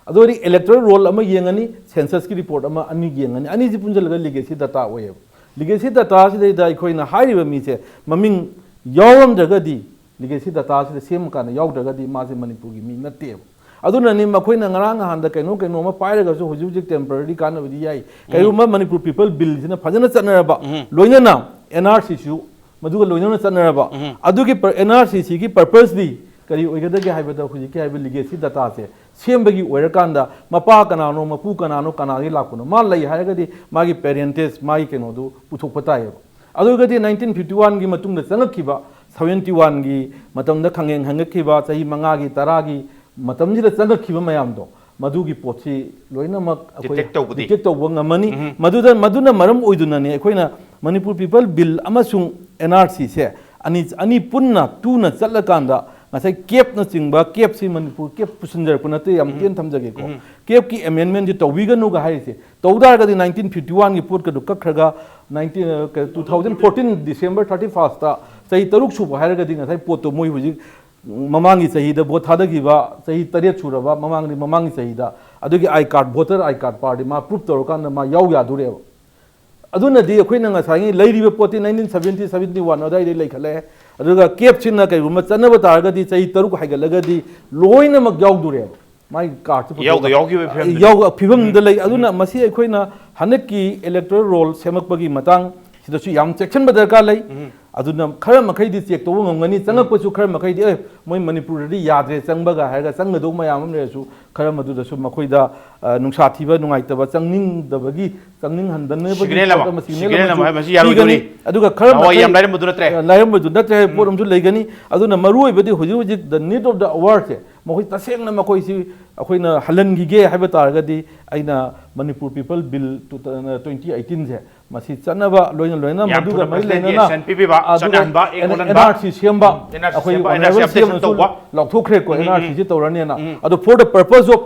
ꯑꯗꯨ ꯑꯣꯏꯔꯗꯤ electoral roll ꯑꯃ ꯌꯦꯡꯉꯅꯤ, censusꯀꯤ report ꯑꯃ, ꯑꯅꯤ ꯌꯦꯡꯉꯅꯤ, ꯑꯅꯤꯁꯤ ꯄꯨꯟꯁꯤꯜꯂꯒ legacy data ꯑꯣꯏꯌꯦꯕ꯫ Legacy dataꯁꯤꯗꯩꯗ ꯑꯩꯈꯣꯏꯅ ꯍꯥꯏꯔꯤꯕ ꯃꯤꯁꯦ ꯃꯃꯤꯡ ꯌꯥꯎꯔꯝꯗ꯭ꯔꯒꯗꯤ, legacy dataꯁꯤꯗ ꯁꯦꯝꯃꯀꯥꯟꯗ ꯌꯥꯎꯗ꯭ꯔꯒꯗꯤ ꯃꯥꯁꯦ ꯃꯅꯤꯄꯨꯔꯒꯤ ꯃꯤ ꯅꯠꯇꯦꯕ꯫ ꯑꯗꯨꯅꯅꯤ ꯃꯈꯣꯏꯅ ꯉꯔꯥꯡ ꯅꯍꯥꯟꯗ ꯀꯩꯅꯣ ꯀꯩꯅꯣ ꯑꯃ ꯄꯥꯏꯔꯒꯁꯨ ꯍꯧꯖꯤꯛ ꯍꯧꯖꯤꯛ temporary ꯀꯥꯟꯅꯕꯗꯤ ꯌꯥꯏ꯫ ꯀꯩꯒꯨꯝꯕ ꯃꯅꯤꯄꯨꯔ People Billꯁꯤꯅ ꯐꯖꯅ ꯆꯠꯅꯔꯕ, ꯎꯝ꯫ ꯂꯣꯏꯅꯅ NRCꯁꯨ ꯃꯗꯨꯒ ꯂꯣꯏꯅꯅ ꯆꯠꯅꯔꯕ, ꯎꯝ꯫ ꯑꯗꯨꯒꯤ ꯄꯔ-, NRCCꯒꯤ purposeꯗꯤ ꯀꯔꯤ ꯑꯣꯏꯒꯗꯒꯦ ꯍꯥꯏꯕꯗ, ꯍꯧꯖꯤꯛꯀꯤ ꯍꯥꯏꯕ legacy dataꯁꯦ ꯁꯦꯝꯕꯒꯤ ꯑꯣꯏꯔꯀꯥꯟꯗ ꯃꯄꯥ ꯀꯅꯥꯅꯣ, ꯃꯄꯨ ꯀꯅꯥꯅꯣ, ꯀꯅꯥꯗꯒꯤ ꯂꯥꯛꯄꯅꯣ, ꯃꯥ ꯂꯩ ꯍꯥꯏꯔꯒꯗꯤ ꯃꯥꯒꯤ parentage, ꯃꯥꯒꯤ ꯀꯩꯅꯣꯗꯨ ꯄꯨꯊꯣꯛꯄ ꯇꯥꯏꯌꯦꯕ꯫ ꯑꯗꯨ ꯑꯣꯏꯔꯒꯗꯤ nineteen fifty oneꯒꯤ ꯃꯇꯨꯡꯗ ꯆꯪꯉꯛꯈꯤꯕ, seventy oneꯒꯤ ꯃꯇꯝꯗ ꯈꯪꯍꯦꯟ ꯍꯦꯟꯒꯠꯈꯤꯕ, ꯆꯍꯤ ꯃꯉꯥꯒꯤ, ꯇꯔꯥꯒꯤ ꯃꯇꯝꯁꯤꯗ ꯆꯪꯉꯛꯈꯤꯕ ꯃꯌꯥꯝꯗꯣ, ꯃꯗꯨꯒꯤ ꯄꯣꯠꯁꯤ ꯂꯣꯏꯅꯃꯛ ꯑꯩꯈꯣꯏ detect ꯇꯧꯕꯗꯤ? Detect ꯇꯧꯕ ꯉꯝꯃꯅꯤ꯫ ꯎꯝ꯫ ꯃꯗꯨꯗ, ꯃꯗꯨꯅ ꯃꯔꯝ ꯑꯣꯏꯗꯨꯅꯅꯦ ꯑꯩꯈꯣꯏꯅ ꯃꯅꯤꯄꯨꯔ People Bill ꯑꯃꯁꯨꯡ NRCꯁꯦ ꯑꯅꯤ, ꯑꯅꯤ ꯄꯨꯟꯅ ꯇꯨꯅ ꯆꯠꯂꯀꯥꯟꯗ, ꯉꯁꯥꯏ CAFꯅꯆꯤꯡꯕ, CAFꯁꯤ ꯃꯅꯤꯄꯨꯔ CAF ꯄꯨꯁꯤꯟꯖꯔꯛꯄ ꯅꯠꯇꯦ, ꯌꯥꯝ ꯎꯝ꯫ ꯇꯦꯟꯅ ꯊꯝꯖꯒꯦꯀꯣ꯫ ꯎꯝ꯫ CAFꯀꯤ amendmentꯁꯤ ꯇꯧꯕꯤꯒꯅꯨꯒ ꯍꯥꯏꯔꯤꯁꯦ, ꯇꯧ ꯇꯥꯔꯒꯗꯤ nineteen fifty oneꯒꯤ ꯄꯣꯠꯀꯗꯨ ꯀꯛꯈ꯭ꯔꯒ, nineteen, ꯑ, two thousand fourteen December thirty firstꯇ ꯆꯍꯤ ꯇꯔꯨꯛ ꯁꯨꯕ ꯍꯥꯏꯔꯒꯗꯤ ꯉꯁꯥꯏ ꯄꯣꯠꯇꯣ ꯃꯣꯏ ꯍꯧꯖꯤꯛ ꯃꯃꯥꯡꯒꯤ ꯆꯍꯤꯗ vote ꯊꯥꯗꯈꯤꯕ ꯆꯍꯤ ꯇꯔꯦꯠ ꯁꯨꯔꯕ, ꯃꯃꯥꯡꯒꯤ, ꯃꯃꯥꯡꯒꯤ ꯆꯍꯤꯗ, ꯑꯗꯨꯒꯤ I card, voter I card ꯄꯥꯔꯗꯤ ꯃꯥ prove ꯇꯧꯔꯀꯥꯟꯗ ꯃꯥ ꯌꯥꯎ ꯌꯥꯗꯣꯔꯦꯕ꯫ ꯑꯗꯨꯅꯗꯤ ꯑꯩꯈꯣꯏꯅ ꯉꯁꯥꯏꯒꯤ ꯂꯩꯔꯤꯕ ꯄꯣꯠꯇꯤ nineteen seventy, seventy one ꯑꯗꯨꯋꯥꯏꯗꯩ ꯂꯩꯈꯠꯂꯛꯑꯦ꯫ ꯑꯗꯨꯒ CAFꯁꯤꯅ ꯀꯩꯒꯨꯝꯕ ꯆꯠꯅꯕ ꯇꯥꯔꯒꯗꯤ ꯆꯍꯤ ꯇꯔꯨꯛ ꯍꯥꯏꯒꯠꯂꯒꯗꯤ ꯂꯣꯏꯅꯃꯛ ꯌꯥꯎꯗꯣꯔꯦꯕ꯫ ꯃꯥꯒꯤ cardꯁꯤ ꯄꯨꯊꯣꯛꯄꯗ ꯌꯥꯎꯗ ꯌꯥꯎꯈꯤꯕ ꯐꯤꯕꯝꯗ ꯌꯥꯎ-, ꯐꯤꯕꯝꯗ ꯎꯝ꯫ ꯂꯩ꯫ ꯑꯗꯨꯅ ꯎꯝ꯫ ꯃꯁꯤ ꯑꯩꯈꯣꯏꯅ ꯍꯟꯗꯛꯀꯤ electoral roll ꯁꯦꯝꯃꯛꯄꯒꯤ ꯃꯇꯥꯡ ꯁꯤꯗꯁꯨ ꯌꯥꯝ ꯆꯦꯛꯁꯤꯟꯕ ꯗꯔꯀꯥꯔ ꯂꯩ꯫ ꯎꯝ꯫ ꯑꯗꯨꯅ ꯈꯔ ꯃꯈꯩꯗꯤ check ꯇꯧꯕ ꯉꯝꯒꯅꯤ, ꯆꯪꯉꯛꯄꯁꯨ ꯈꯔ ꯃꯈꯩꯗꯤ, "ꯑꯦ, ꯃꯣꯏ ꯃꯅꯤꯄꯨꯔꯗꯗꯤ ꯌꯥꯗ꯭ꯔꯦ ꯆꯪꯕꯒ" ꯍꯥꯏꯔꯒ ꯆꯪꯒꯗꯧꯕ ꯃꯌꯥꯝ ꯑꯃ ꯂꯩꯔꯁꯨ, ꯈꯔ ꯃꯗꯨꯗꯁꯨ ꯃꯈꯣꯏꯗ, ꯑ, ꯅꯨꯡꯁꯥ ꯊꯤꯕ, ꯅꯨꯡꯉꯥꯏꯇꯕ, ꯆꯪꯅꯤꯡꯗꯕꯒꯤ, ꯆꯪꯅꯤꯡꯍꯟꯗꯅꯕꯒꯤ signal ꯑꯃ, ꯄꯣꯠ ꯑꯃ, signal signal ꯑꯃꯁꯨ ꯑꯃ ꯍꯥꯏ-, ꯃꯁꯤ ꯌꯥꯔꯣꯏꯗꯣꯔꯤ꯫ ꯄꯤꯒꯅꯤ꯫ ꯑꯗꯨꯒ ꯈꯔ ꯅꯍꯥꯟꯋꯥꯏ ꯃꯈꯩ, ꯌꯥꯝ ꯂꯥꯏꯔꯝꯕꯗꯨ ꯅꯠꯇ꯭ꯔꯦ꯫ ꯑ, ꯂꯥꯏꯔꯝꯕꯗꯨ ꯅꯠꯇ꯭ꯔꯦ ꯍꯥꯏꯕ ꯎꯝ꯫ ꯄꯣꯠ ꯑꯃꯁꯨ ꯂꯩꯒꯅꯤ꯫ ꯑꯗꯨꯅ ꯃꯔꯨ ꯑꯣꯏꯕꯗꯤ ꯍꯧꯖꯤꯛ ꯍꯧꯖꯤꯛ the need of the hourꯁꯦ, ꯃꯈꯣꯏ ꯇꯁꯦꯡꯅ ꯃꯈꯣꯏꯁꯤ ꯑꯩꯈꯣꯏꯅ ꯍꯜꯍꯟꯈꯤꯒꯦ ꯍꯥꯏꯕ ꯇꯥꯔꯒꯗꯤ, ꯑꯩꯅ Manipur People Bill two-, twenty eighteenꯁꯦ ꯃꯁꯤ ꯆꯠꯅꯕ ꯂꯣꯏꯅ ꯂꯣꯏꯅꯅ ꯌꯥꯝ ꯃꯗꯨꯒ ꯊꯨꯅ ꯃꯔꯤ president ꯒꯤ ꯂꯩꯅꯅ action ꯄꯤꯕꯤꯕ, ꯑꯗꯨꯒ ꯆꯠꯅꯍꯟꯕ, ꯑꯦꯛ ꯑꯣꯜꯍꯟꯕ꯫ NRC ꯁꯦꯝꯕ NRC ꯑꯩꯈꯣꯏ ꯁꯦꯝꯕ, honourable NRC updation CM ꯅꯁꯨ ꯇꯧꯕ꯫ ꯂꯥꯎꯊꯣꯛꯈ꯭ꯔꯦꯀꯣ꯫ ꯎꯝ, ꯎꯝ, NRC ꯎꯝ꯫ ꯁꯤ ꯇꯧꯔꯅꯤꯅ꯫ ꯑꯗꯣ for the purpose of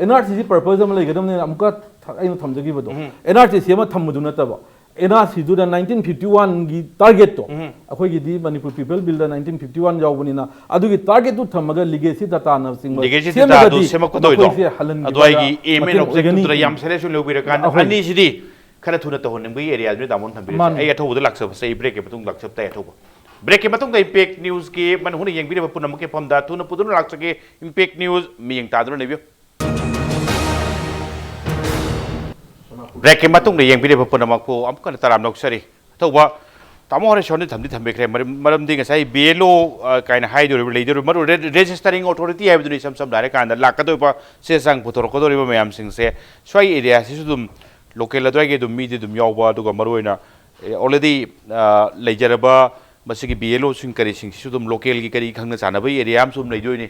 NRC ꯁꯤ purpose ꯑꯃ ꯂꯩꯒꯗꯕꯅꯤꯅ ꯑꯃꯨꯛꯀ ꯊ- ꯑꯩꯅ ꯊꯝꯖꯈꯤꯕꯗꯣ, NRC ꯁꯤ ꯑꯃ ꯊꯝꯕꯗꯨ ꯅꯠꯇꯕ, NRC ꯗꯨꯗ nineteen fifty one ꯒꯤ target ꯇꯣ, ꯑꯩꯈꯣꯏꯒꯤꯗꯤ Manipur People Bill ꯗ nineteen fifty one ꯌꯥꯎꯕꯅꯤꯅ ꯑꯗꯨꯒꯤ target ꯇꯨ ꯊꯝꯃꯒ legacy data ꯅꯆꯤꯡꯕ Legacy data ꯁꯦꯝꯃꯒꯗꯤ ꯑꯗꯨ ꯁꯦꯝꯃꯛꯀꯗꯣꯏꯗꯣ꯫ ꯃꯈꯣꯏꯁꯦ ꯍꯜꯍꯟꯈꯤꯕꯗ ꯑꯗꯣ ꯑꯩꯒꯤ aim and ꯃꯇꯦꯡ objective ꯑꯣꯏꯒꯅꯤ꯫ ꯇꯨꯗ ꯌꯥꯝ serious ꯑꯣꯏꯅ ꯂꯧꯕꯤꯔꯀꯥꯟꯗ ꯑꯩꯈꯣꯏ ꯑꯅꯤꯁꯤꯗꯤ ꯈꯔ ꯊꯨꯅ ꯇꯧꯍꯟꯅꯤꯡꯕꯒꯤ area ꯗꯨꯅꯤ ꯇꯥꯃꯣꯅ ꯊꯝꯕꯤꯔꯤꯁꯦ꯫ ꯃꯥꯅꯤ꯫ ꯑꯩ ꯑꯊꯧꯕꯗ ꯂꯥꯛꯆꯕꯁꯦ ꯑꯩ break ꯀꯤ ꯃꯇꯨꯡ ꯂꯥꯛꯆꯕ ꯇꯥꯏ ꯑꯊꯧꯕ꯫ Break ꯀꯤ ꯃꯇꯨꯡꯗ Impact News ꯀꯤ ꯃꯅꯨꯡ ꯍꯨꯠꯅ ꯌꯦꯡꯕꯤꯔꯤꯕ ꯄꯨꯝꯅꯃꯛꯀꯤ ꯃꯐꯝꯗ ꯊꯨꯅ ꯄꯨꯗꯨꯅ ꯂꯥꯛꯆꯒꯦ꯫ Impact News ꯃꯤꯌꯦꯡ ꯇꯥꯗꯨꯅ ꯂꯩꯕꯤꯌꯨ꯫ Break ꯀꯤ ꯃꯇꯨꯡꯗ ꯌꯦꯡꯕꯤꯔꯤꯕ ꯄꯨꯝꯅꯃꯛꯄꯨ ꯑꯃꯨꯛ ꯍꯟꯅ ꯇꯔꯥꯝꯅ ꯑꯣꯛꯆꯔꯤ꯫ ꯑꯊꯧꯕ ꯇꯥꯃꯣ ꯍꯔꯤꯁꯟꯗꯤ ꯊꯝꯗꯤ ꯊꯝꯕꯤꯈ꯭ꯔꯦ, ꯃꯔꯝ-, ꯃꯔꯝꯗꯤ ꯉꯁꯥꯏ B L O, ꯑ, ꯀꯥꯏꯅ ꯍꯥꯏꯗꯣꯔꯤꯕ, ꯂꯩꯗꯣꯔꯤꯕ, ꯃꯔꯨ ꯔꯦ-, registering authority ꯍꯥꯏꯕꯗꯨꯅꯤ꯫ ꯏꯁꯝ ꯁꯝꯅ ꯍꯥꯏꯔꯀꯥꯟꯗ ꯂꯥꯛꯀꯗꯧꯔꯤꯕ ꯆꯦ ꯆꯥꯡ ꯄꯨꯊꯣꯔꯛꯀꯗꯧꯔꯤꯕ ꯃꯌꯥꯝꯁꯤꯡꯁꯦ ꯁ꯭ꯋꯥꯏ area ꯁꯤꯁꯨ ꯑꯗꯨꯝ local ꯑꯗꯨꯋꯥꯏꯒꯤ ꯑꯗꯨꯝ ꯃꯤꯗꯤ ꯑꯗꯨꯝ ꯌꯥꯎꯕ, ꯑꯗꯨꯒ ꯃꯔꯨꯑꯣꯏꯅ, ꯑꯦ, already, ꯑ, ꯂꯩꯖꯔꯕ ꯃꯁꯤꯒꯤ B L O ꯁꯤꯡ ꯀꯔꯤꯁꯤꯡꯁꯤꯁꯨ ꯑꯗꯨꯝ local ꯒꯤ ꯀꯔꯤ ꯈꯪꯅ ꯆꯥꯟꯅꯕꯒꯤ area ꯑꯃꯁꯨ ꯑꯗꯨꯝ ꯂꯩꯗꯣꯏꯅꯤ꯫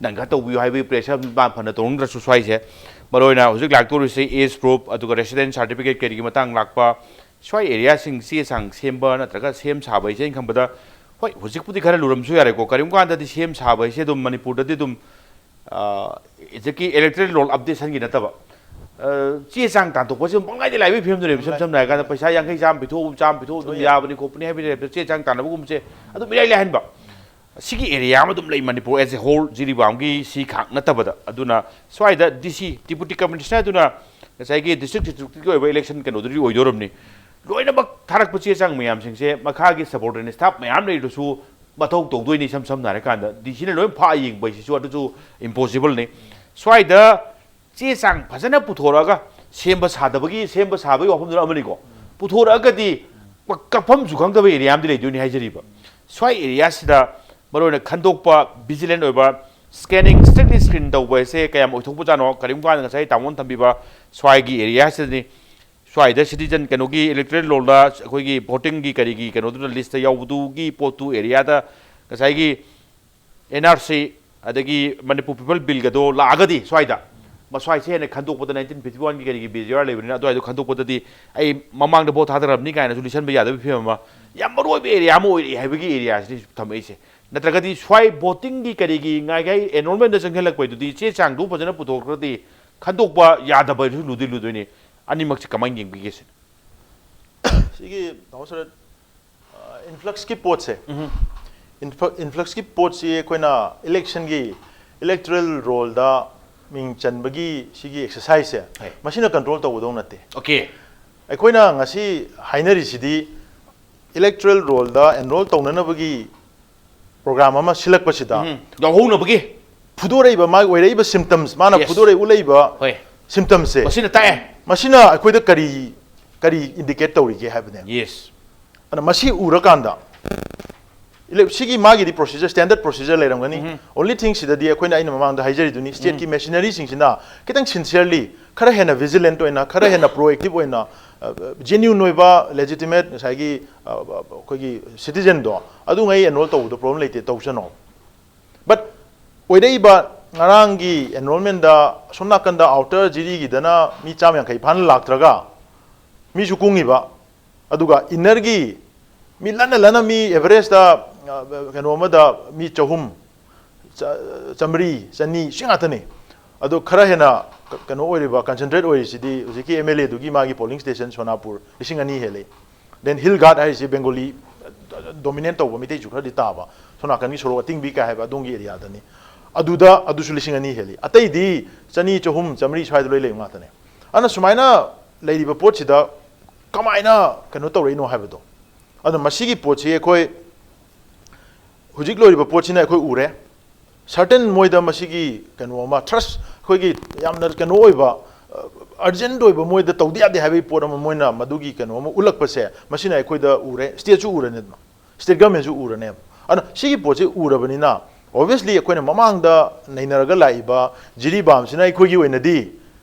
ꯅꯪꯒ ꯇꯧꯕꯤꯌꯨ ꯍꯥꯏꯕꯒꯤ pressure ꯃꯥ ꯐꯅ ꯇꯧꯅꯤꯡꯗ꯭ꯔꯁꯨ ꯁ꯭ꯋꯥꯏꯁꯦ, ꯃꯔꯨꯑꯣꯏꯅ ꯍꯧꯖꯤꯛ ꯂꯥꯛꯇꯧꯔꯤꯁꯦ age proof, ꯑꯗꯨꯒ residence certificate ꯀꯔꯤꯒꯤ ꯃꯇꯥꯡ ꯂꯥꯛꯄ, ꯁ꯭ꯋꯥꯏ area ꯁꯤꯡ ꯆꯦ ꯆꯥꯡ ꯁꯦꯝꯕ ꯅꯠꯇ꯭ꯔꯒ ꯁꯦꯝ ꯁꯥꯕ ꯍꯥꯏꯁꯦ ꯑꯩꯅ ꯈꯟꯕꯗ, ꯍꯣꯏ, ꯍꯧꯖꯤꯛꯄꯨꯗꯤ ꯈꯔ ꯂꯨꯔꯝꯁꯨ ꯌꯥꯔꯦꯀꯣ, ꯀꯔꯤꯒꯨꯝꯕ ꯀꯥꯟꯗꯗꯤ ꯁꯦꯝ ꯁꯥꯕ ꯍꯥꯏꯁꯦ ꯑꯗꯨꯝ ꯃꯅꯤꯄꯨꯔꯗꯗꯤ ꯑꯗꯨꯝ, ꯑ, ꯍꯧꯖꯤꯛꯀꯤ electoral roll updation ꯒꯤ ꯅꯠꯇꯕ, ꯑ, ꯆꯦ ꯆꯥꯡ ꯇꯥꯟꯊꯣꯛꯄꯁꯤ ꯑꯗꯨꯝ ꯄꯪꯂꯥꯏꯗ ꯂꯥꯏꯕꯒꯤ ꯐꯤꯕꯝꯗ ꯂꯩꯕ꯫ ꯏꯁꯝ ꯁꯝꯅ ꯍꯥꯏꯔꯀꯥꯟꯗ ꯄꯩꯁꯥ ꯌꯥꯡꯈꯩ ꯆꯥꯝꯃ ꯄꯤꯊꯣꯛꯎ, ꯆꯥꯝꯃ ꯄꯤꯊꯣꯛꯎ ꯑꯗꯨꯝ ꯌꯥꯕꯅꯤ ꯈꯣꯠꯄꯅꯤ ꯍꯥꯏꯕꯒꯤ type ꯇ ꯆꯦ ꯆꯥꯡ ꯇꯥꯟꯅꯕꯒꯨꯝꯕꯁꯦ ꯑꯗꯨꯝ ꯏꯔꯥꯏ ꯂꯥꯏꯍꯟꯕ꯫ ꯁꯤꯒꯤ area ꯑꯃ ꯑꯗꯨꯝ ꯂꯩ ꯃꯅꯤꯄꯨꯔ as a whole, ꯖꯤꯔꯤꯕꯥꯝꯒꯤ ꯁꯤ ꯈꯥꯛ ꯅꯠꯇꯕꯗ꯫ ꯑꯗꯨꯅ ꯁ꯭ꯋꯥꯏꯗ D C, Deputy Commissioner ꯑꯗꯨꯅ ꯉꯁꯥꯏꯒꯤ district district ꯀꯤ ꯑꯣꯏꯕ election ꯀꯩꯅꯣꯗꯨꯗꯤ ꯑꯣꯏꯗꯣꯔꯕꯅꯤ꯫ ꯂꯣꯏꯅꯃꯛ ꯊꯥꯔꯛꯄ ꯆꯦ ꯆꯥꯡ ꯃꯌꯥꯝꯁꯤꯡꯁꯦ ꯃꯈꯥꯒꯤ subordinate staff ꯃꯌꯥꯝ ꯂꯩꯔꯁꯨ ꯃꯊꯧ ꯇꯧꯗꯣꯏꯅꯤ꯫ ꯏꯁꯝ ꯁꯝꯅ ꯍꯥꯏꯔꯀꯥꯟꯗ D C ꯅ ꯂꯣꯏ ꯐꯥꯛꯑ ꯌꯦꯡꯕ ꯍꯥꯏꯁꯤꯁꯨ ꯑꯗꯨꯁꯨ impossible ꯅꯤ꯫ ꯁ꯭ꯋꯥꯏꯗ ꯆꯦ ꯆꯥꯡ ꯐꯖꯅ ꯄꯨꯊꯣꯔꯛꯑꯒ ꯁꯦꯝꯕ ꯁꯥꯗꯕꯒꯤ, ꯁꯦꯝꯕ ꯁꯥꯕꯒꯤ ꯋꯥꯐꯝꯗꯨꯅ ꯑꯃꯅꯤꯀꯣ, ꯄꯨꯊꯣꯔꯛꯑꯒꯗꯤ ꯀ-, ꯀꯛꯐꯝꯁꯨ ꯈꯪꯗꯕ area ꯑꯃꯗꯤ ꯂꯩꯗꯣꯏꯅꯤ ꯍꯥꯏꯖꯔꯤꯕ꯫ ꯁ꯭ꯋꯥꯏ area ꯁꯤꯗ ꯃꯔꯨꯑꯣꯏꯅ ꯈꯟꯗꯣꯛꯄ, vigilant ꯑꯣꯏꯕ, scanning, strictly screen ꯇꯧꯕ ꯍꯥꯏꯁꯦ ꯀꯌꯥꯝ ꯑꯣꯏꯊꯣꯛꯄꯖꯥꯠꯅꯣ? ꯀꯔꯤꯒꯨꯝꯕ ꯀꯥꯟꯗ ꯉꯁꯥꯏ ꯇꯥꯃꯣꯅ ꯊꯝꯕꯤꯕ ꯁ꯭ꯋꯥꯏꯒꯤ area ꯁꯤꯗꯅꯤ꯫ ꯁ꯭ꯋꯥꯏꯗ citizen ꯀꯩꯅꯣꯒꯤ electoral roll ꯗ ꯑꯩꯈꯣꯏꯒꯤ voting ꯒꯤ ꯀꯔꯤꯒꯤ ꯀꯩꯅꯣꯗꯨꯗ list ꯇ ꯌꯥꯎꯕꯗꯨꯒꯤ ꯄꯣꯠꯇꯨ area ꯗ ꯉꯁꯥꯏꯒꯤ N R C ꯑꯗꯒꯤ Manipur People Bill ꯒꯗꯣ ꯂꯥꯛꯑꯒꯗꯤ ꯁ꯭ꯋꯥꯏꯗ ꯃꯁ꯭ꯋꯥꯏꯁꯦ ꯍꯦꯟꯅ ꯈꯟꯗꯣꯛꯄꯗ, nineteen fifty one ꯒꯤ ꯀꯔꯤꯒꯤ ꯕꯤꯖꯤꯋꯥꯔ ꯂꯩꯕꯅꯤꯅ, ꯑꯗꯨꯋꯥꯏꯗꯣ ꯈꯟꯗꯣꯛꯄꯗꯗꯤ ꯑꯩ ꯃꯃꯥꯡꯗ ꯚꯣꯠ ꯊꯥꯗꯔꯕꯅꯤ ꯀꯥꯏꯅꯁꯨ ꯂꯤꯁꯟꯕ ꯌꯥꯗꯕꯒꯤ ꯐꯤꯕꯝ ꯑꯃ, ꯌꯥꯝ ꯃꯔꯨ ꯑꯣꯏꯕ ꯑꯦꯔꯤꯌꯥ ꯑꯃ ꯑꯣꯏꯔꯛꯑꯦ ꯍꯥꯏꯕꯒꯤ ꯑꯦꯔꯤꯌꯥꯁꯤꯅꯤ ꯊꯝꯃꯛꯏꯁꯦ꯫ ꯅꯠꯇ꯭ꯔꯒꯗꯤ ꯁ꯭ꯋꯥꯏ ꯚꯣꯇꯤꯡꯒꯤ ꯀꯔꯤꯒꯤ ꯉꯥꯏꯒꯥꯏ ꯑꯦꯟꯔꯣꯜꯃꯦꯟꯗ ꯆꯪꯁꯤꯜꯂꯛꯄꯩꯗꯨꯗꯤ ꯆꯦ ꯆꯥꯡꯗꯨ ꯐꯖꯅ ꯄꯨꯊꯣꯛꯈ꯭ꯔꯗꯤ ꯈꯟꯗꯣꯛꯄ ꯌꯥꯗꯕꯁꯨ ꯂꯨꯗꯤ ꯂꯨꯗꯣꯏꯅꯤ꯫ ꯑꯅꯤꯃꯛꯁꯤ ꯀꯃꯥꯏꯅ ꯌꯦꯡꯕꯤꯒꯦ ꯁꯤꯅꯤ꯫ ꯁꯤꯒꯤ ꯗꯥꯎꯟ ꯁꯔꯠ ꯏꯟꯐ꯭ꯂꯛꯁꯀꯤ ꯄꯣꯠꯁꯦ, ꯏꯟꯐ꯭ꯂꯛꯁꯀꯤ ꯄꯣꯠꯁꯤ ꯑꯩꯈꯣꯏꯅ ꯏꯂꯦꯛꯁꯟꯒꯤ ꯏꯂꯦꯛꯇꯣꯔꯦꯜ ꯔꯣꯜꯗ ꯃꯤꯡ ꯆꯟꯕꯒꯤ ꯁꯤꯒꯤ ꯑꯦꯛꯁꯔꯁꯥꯏꯖꯁꯦ, ꯍꯣꯏ꯫ ꯃꯁꯤꯅ ꯀꯟꯇ꯭ꯔꯣꯜ ꯇꯧꯒꯗꯧ ꯅꯠꯇꯦ꯫ ꯑꯣꯀꯦ꯫ ꯑꯩꯈꯣꯏꯅ ꯉꯁꯤ ꯍꯥꯏꯅꯔꯤꯁꯤꯗꯤ ꯏꯂꯦꯛꯇꯣꯔꯦꯜ ꯔꯣꯜꯗ ꯑꯦꯟꯔꯣꯜ ꯇꯧꯅꯅꯕꯒꯤ ꯄ꯭ꯔꯣꯒ꯭ꯔꯥꯝ ꯑꯃ ꯁꯤꯜꯂꯛꯄꯁꯤꯗ, ꯎꯝ꯫ ꯌꯥꯎꯍꯧꯅꯕꯒꯤ꯫ ꯐꯨꯗꯣꯔꯛꯏꯕ, ꯃꯥꯒꯤ ꯑꯣꯏꯔꯛꯏꯕ ꯁꯤꯝꯇꯝꯁ, ꯃꯥꯅ Yes. ꯐꯨꯗꯣꯔꯛꯏ ꯎꯠꯂꯛꯏꯕ ꯍꯣꯏ꯫ ꯁꯤꯝꯇꯝꯁꯁꯦ, ꯃꯁꯤꯅ ꯇꯥꯛꯑꯦ꯫ ꯃꯁꯤꯅ ꯑꯩꯈꯣꯏꯗ ꯀꯔꯤ ꯀꯔꯤ ꯏꯟꯗꯤꯀꯦꯠ ꯇꯧꯔꯤꯒꯦ ꯍꯥꯏꯕꯅꯦ꯫ ꯌꯦꯁ꯫ ꯑꯗꯨꯅ ꯃꯁꯤ ꯎꯔꯀꯥꯟꯗ, ꯏꯂꯦꯛ- ꯁꯤꯒꯤ ꯃꯥꯒꯤꯗꯤ ꯄ꯭ꯔꯣꯁꯤꯖꯔ, ꯁ꯭ꯇꯦꯟꯗꯔꯗ ꯄ꯭ꯔꯣꯁꯤꯖꯔ ꯂꯩꯔꯝꯒꯅꯤ꯫ ꯎꯝ꯫ ꯑꯣꯟꯂꯤ ꯊꯤꯡ ꯁꯤꯗꯗꯤ ꯑꯩꯈꯣꯏꯅ, ꯑꯩꯅ ꯃꯃꯥꯡꯗ ꯍꯥꯏꯖꯔꯤꯗꯨꯅꯤ, ꯁ꯭ꯇꯦꯠꯀꯤ ꯃꯦꯁꯤꯅꯔꯤꯁꯤꯡꯁꯤꯅ ꯈꯤꯇꯪ ꯁꯤꯟꯁꯤꯌꯔꯂꯤ, ꯈꯔ ꯍꯦꯟꯅ ꯚꯤꯖꯤꯂꯦꯟꯠ ꯑꯣꯏꯅ, ꯈꯔ ꯍꯦꯟꯅ ꯄ꯭ꯔꯣꯑꯦꯛꯇꯤꯚ ꯑꯣꯏꯅ, ꯖꯦꯅ꯭ꯌꯨꯟ ꯑꯣꯏꯕ, ꯂꯦꯖꯤꯇꯤꯃꯦꯠ, ꯉꯁꯥꯏꯒꯤ, ꯑ, ꯑ, ꯑꯩꯈꯣꯏꯒꯤ ꯁꯤꯇꯤꯖꯦꯟꯗꯣ, ꯑꯗꯨꯉꯩ ꯑꯦꯟꯔꯣꯜ ꯇꯧꯕꯗꯣ ꯄ꯭ꯔꯣꯕ꯭ꯂꯦꯝ ꯂꯩꯇꯦ, ꯇꯧꯁꯅꯣ꯫ ꯕꯠ ꯑꯣꯏꯔꯛꯏꯕ ꯉꯔꯥꯡꯒꯤ ꯑꯦꯟꯔꯣꯜꯃꯦꯟꯗ ꯑꯁꯣꯝ ꯅꯥꯀꯟꯗ ꯑꯥꯎꯇꯔ ꯖꯤꯔꯤꯒꯤꯗꯅ ꯃꯤ ꯆꯥꯝꯃ ꯌꯥꯡꯈꯩ ꯐꯥꯅ ꯂꯥꯛꯇ꯭ꯔꯒ, ꯃꯤꯁꯨ ꯀꯨꯡꯉꯤꯕ, ꯑꯗꯨꯒ ꯏꯟꯅꯔꯒꯤ ꯃꯤ ꯂꯟꯅ ꯂꯟꯅ ꯃꯤ ꯑꯦꯚꯔꯦꯖꯇ, ꯑ, ꯀꯩꯅꯣ ꯑꯃꯗ ꯃꯤ ꯆꯍꯨꯝ, ꯆ-, ꯆꯥꯃꯔꯤ, ꯆꯅꯤ, ꯁꯤ ꯉꯥꯛꯇꯅꯤ꯫ ꯑꯗꯨ ꯈꯔ ꯍꯦꯟꯅ ꯀ-, ꯀꯩꯅꯣ ꯑꯣꯏꯔꯤꯕ, ꯀꯟꯁꯦꯟꯇ꯭ꯔꯦꯠ ꯑꯣꯏꯔꯤꯁꯤꯗꯤ ꯍꯧꯖꯤꯛꯀꯤ ꯑꯦꯝ ꯑꯦꯜ ꯑꯦꯗꯨꯒꯤ ꯃꯥꯒꯤ ꯄꯣꯂꯤꯡ ꯁ꯭ꯇꯦꯁꯟ ꯁꯣꯅꯥꯄꯨꯔ, ꯂꯤꯁꯤꯡ ꯑꯅꯤ ꯍꯦꯜꯂꯤ꯫ ꯗꯦꯟ ꯍꯤꯜ ꯒꯥꯔꯗ ꯍꯥꯏꯔꯤꯁꯤ ꯕꯦꯡꯒꯣꯂꯤ ꯗꯣꯃꯤꯅꯦꯠ ꯇꯧꯕ, ꯃꯤꯇꯩꯁꯨ ꯈꯔꯗꯤ ꯇꯥꯕ, ꯁꯣꯝ ꯅꯥꯀꯟꯒꯤ ꯁꯣꯔꯣꯛ ꯑꯇꯤꯡꯕꯤ ꯀꯥꯏ ꯍꯥꯏꯕ ꯑꯗꯣꯝꯒꯤ ꯑꯦꯔꯤꯌꯥꯗꯅꯤ꯫ ꯑꯗꯨꯗ ꯑꯗꯨꯁꯨ ꯂꯤꯁꯤꯡ ꯑꯅꯤ ꯍꯦꯜꯂꯤ꯫ ꯑꯇꯩꯗꯤ ꯆꯅꯤ, ꯆꯍꯨꯝ, ꯆꯥꯃꯔꯤ ꯁ꯭ꯋꯥꯏꯗ ꯂꯣꯏ ꯂꯩꯕ ꯉꯥꯛꯇꯅꯦ꯫ ꯑꯗꯨꯅ ꯁꯨꯃꯥꯏꯅ ꯂꯩꯔꯤꯕ ꯄꯣꯠꯁꯤꯗ ꯀꯃꯥꯏꯅ ꯀꯩꯅꯣ ꯇꯧꯔꯛꯏꯅꯣ ꯍꯥꯏꯕꯗꯣ꯫ ꯑꯗꯣ ꯃꯁꯤꯒꯤ ꯄꯣꯠꯁꯤ ꯑꯩꯈꯣꯏ ꯍꯧꯖꯤꯛ ꯂꯣꯏꯔꯤꯕ ꯄꯣꯠꯁꯤꯅ ꯑꯩꯈꯣꯏ ꯎꯔꯦ꯫ ꯁꯔꯇꯟ ꯃꯣꯏꯗ ꯃꯁꯤꯒꯤ ꯀꯩꯅꯣ ꯑꯃ, ꯊ꯭ꯔꯁ, ꯑꯩꯈꯣꯏꯒꯤ ꯌꯥꯝꯅ ꯀꯩꯅꯣ ꯑꯣꯏꯕ, ꯑꯔꯖꯦꯟꯠ ꯑꯣꯏꯕ, ꯃꯣꯏꯗ ꯇꯧꯗ ꯌꯥꯗꯦ ꯍꯥꯏꯕꯒꯤ ꯄꯣꯠ ꯑꯃ ꯃꯣꯏꯅ ꯃꯗꯨꯒꯤ ꯀꯩꯅꯣ ꯑꯃ ꯎꯠꯂꯛꯄꯁꯦ, ꯃꯁꯤꯅ ꯑꯩꯈꯣꯏꯗ ꯎꯔꯦ, ꯁ꯭ꯇꯦꯠꯁꯨ ꯎꯔꯅꯤ, ꯁ꯭ꯇꯦꯠ ꯒꯚꯔꯟꯃꯦꯟꯠꯁꯨ ꯎꯔꯅꯦꯕ꯫ ꯑꯗꯨꯅ ꯁꯤꯒꯤ ꯄꯣꯠꯁꯤ ꯎꯔꯕꯅꯤꯅ, ꯑꯣꯕꯚꯤꯌꯁꯂꯤ ꯑꯩꯈꯣꯏꯅ ꯃꯃꯥꯡꯗ ꯅꯩꯅꯔꯒ ꯂꯥꯛꯏꯕ ꯖꯤꯔꯤꯕꯥꯝꯁꯤꯅ ꯑꯩꯈꯣꯏꯒꯤ ꯑꯣꯏꯅꯗꯤ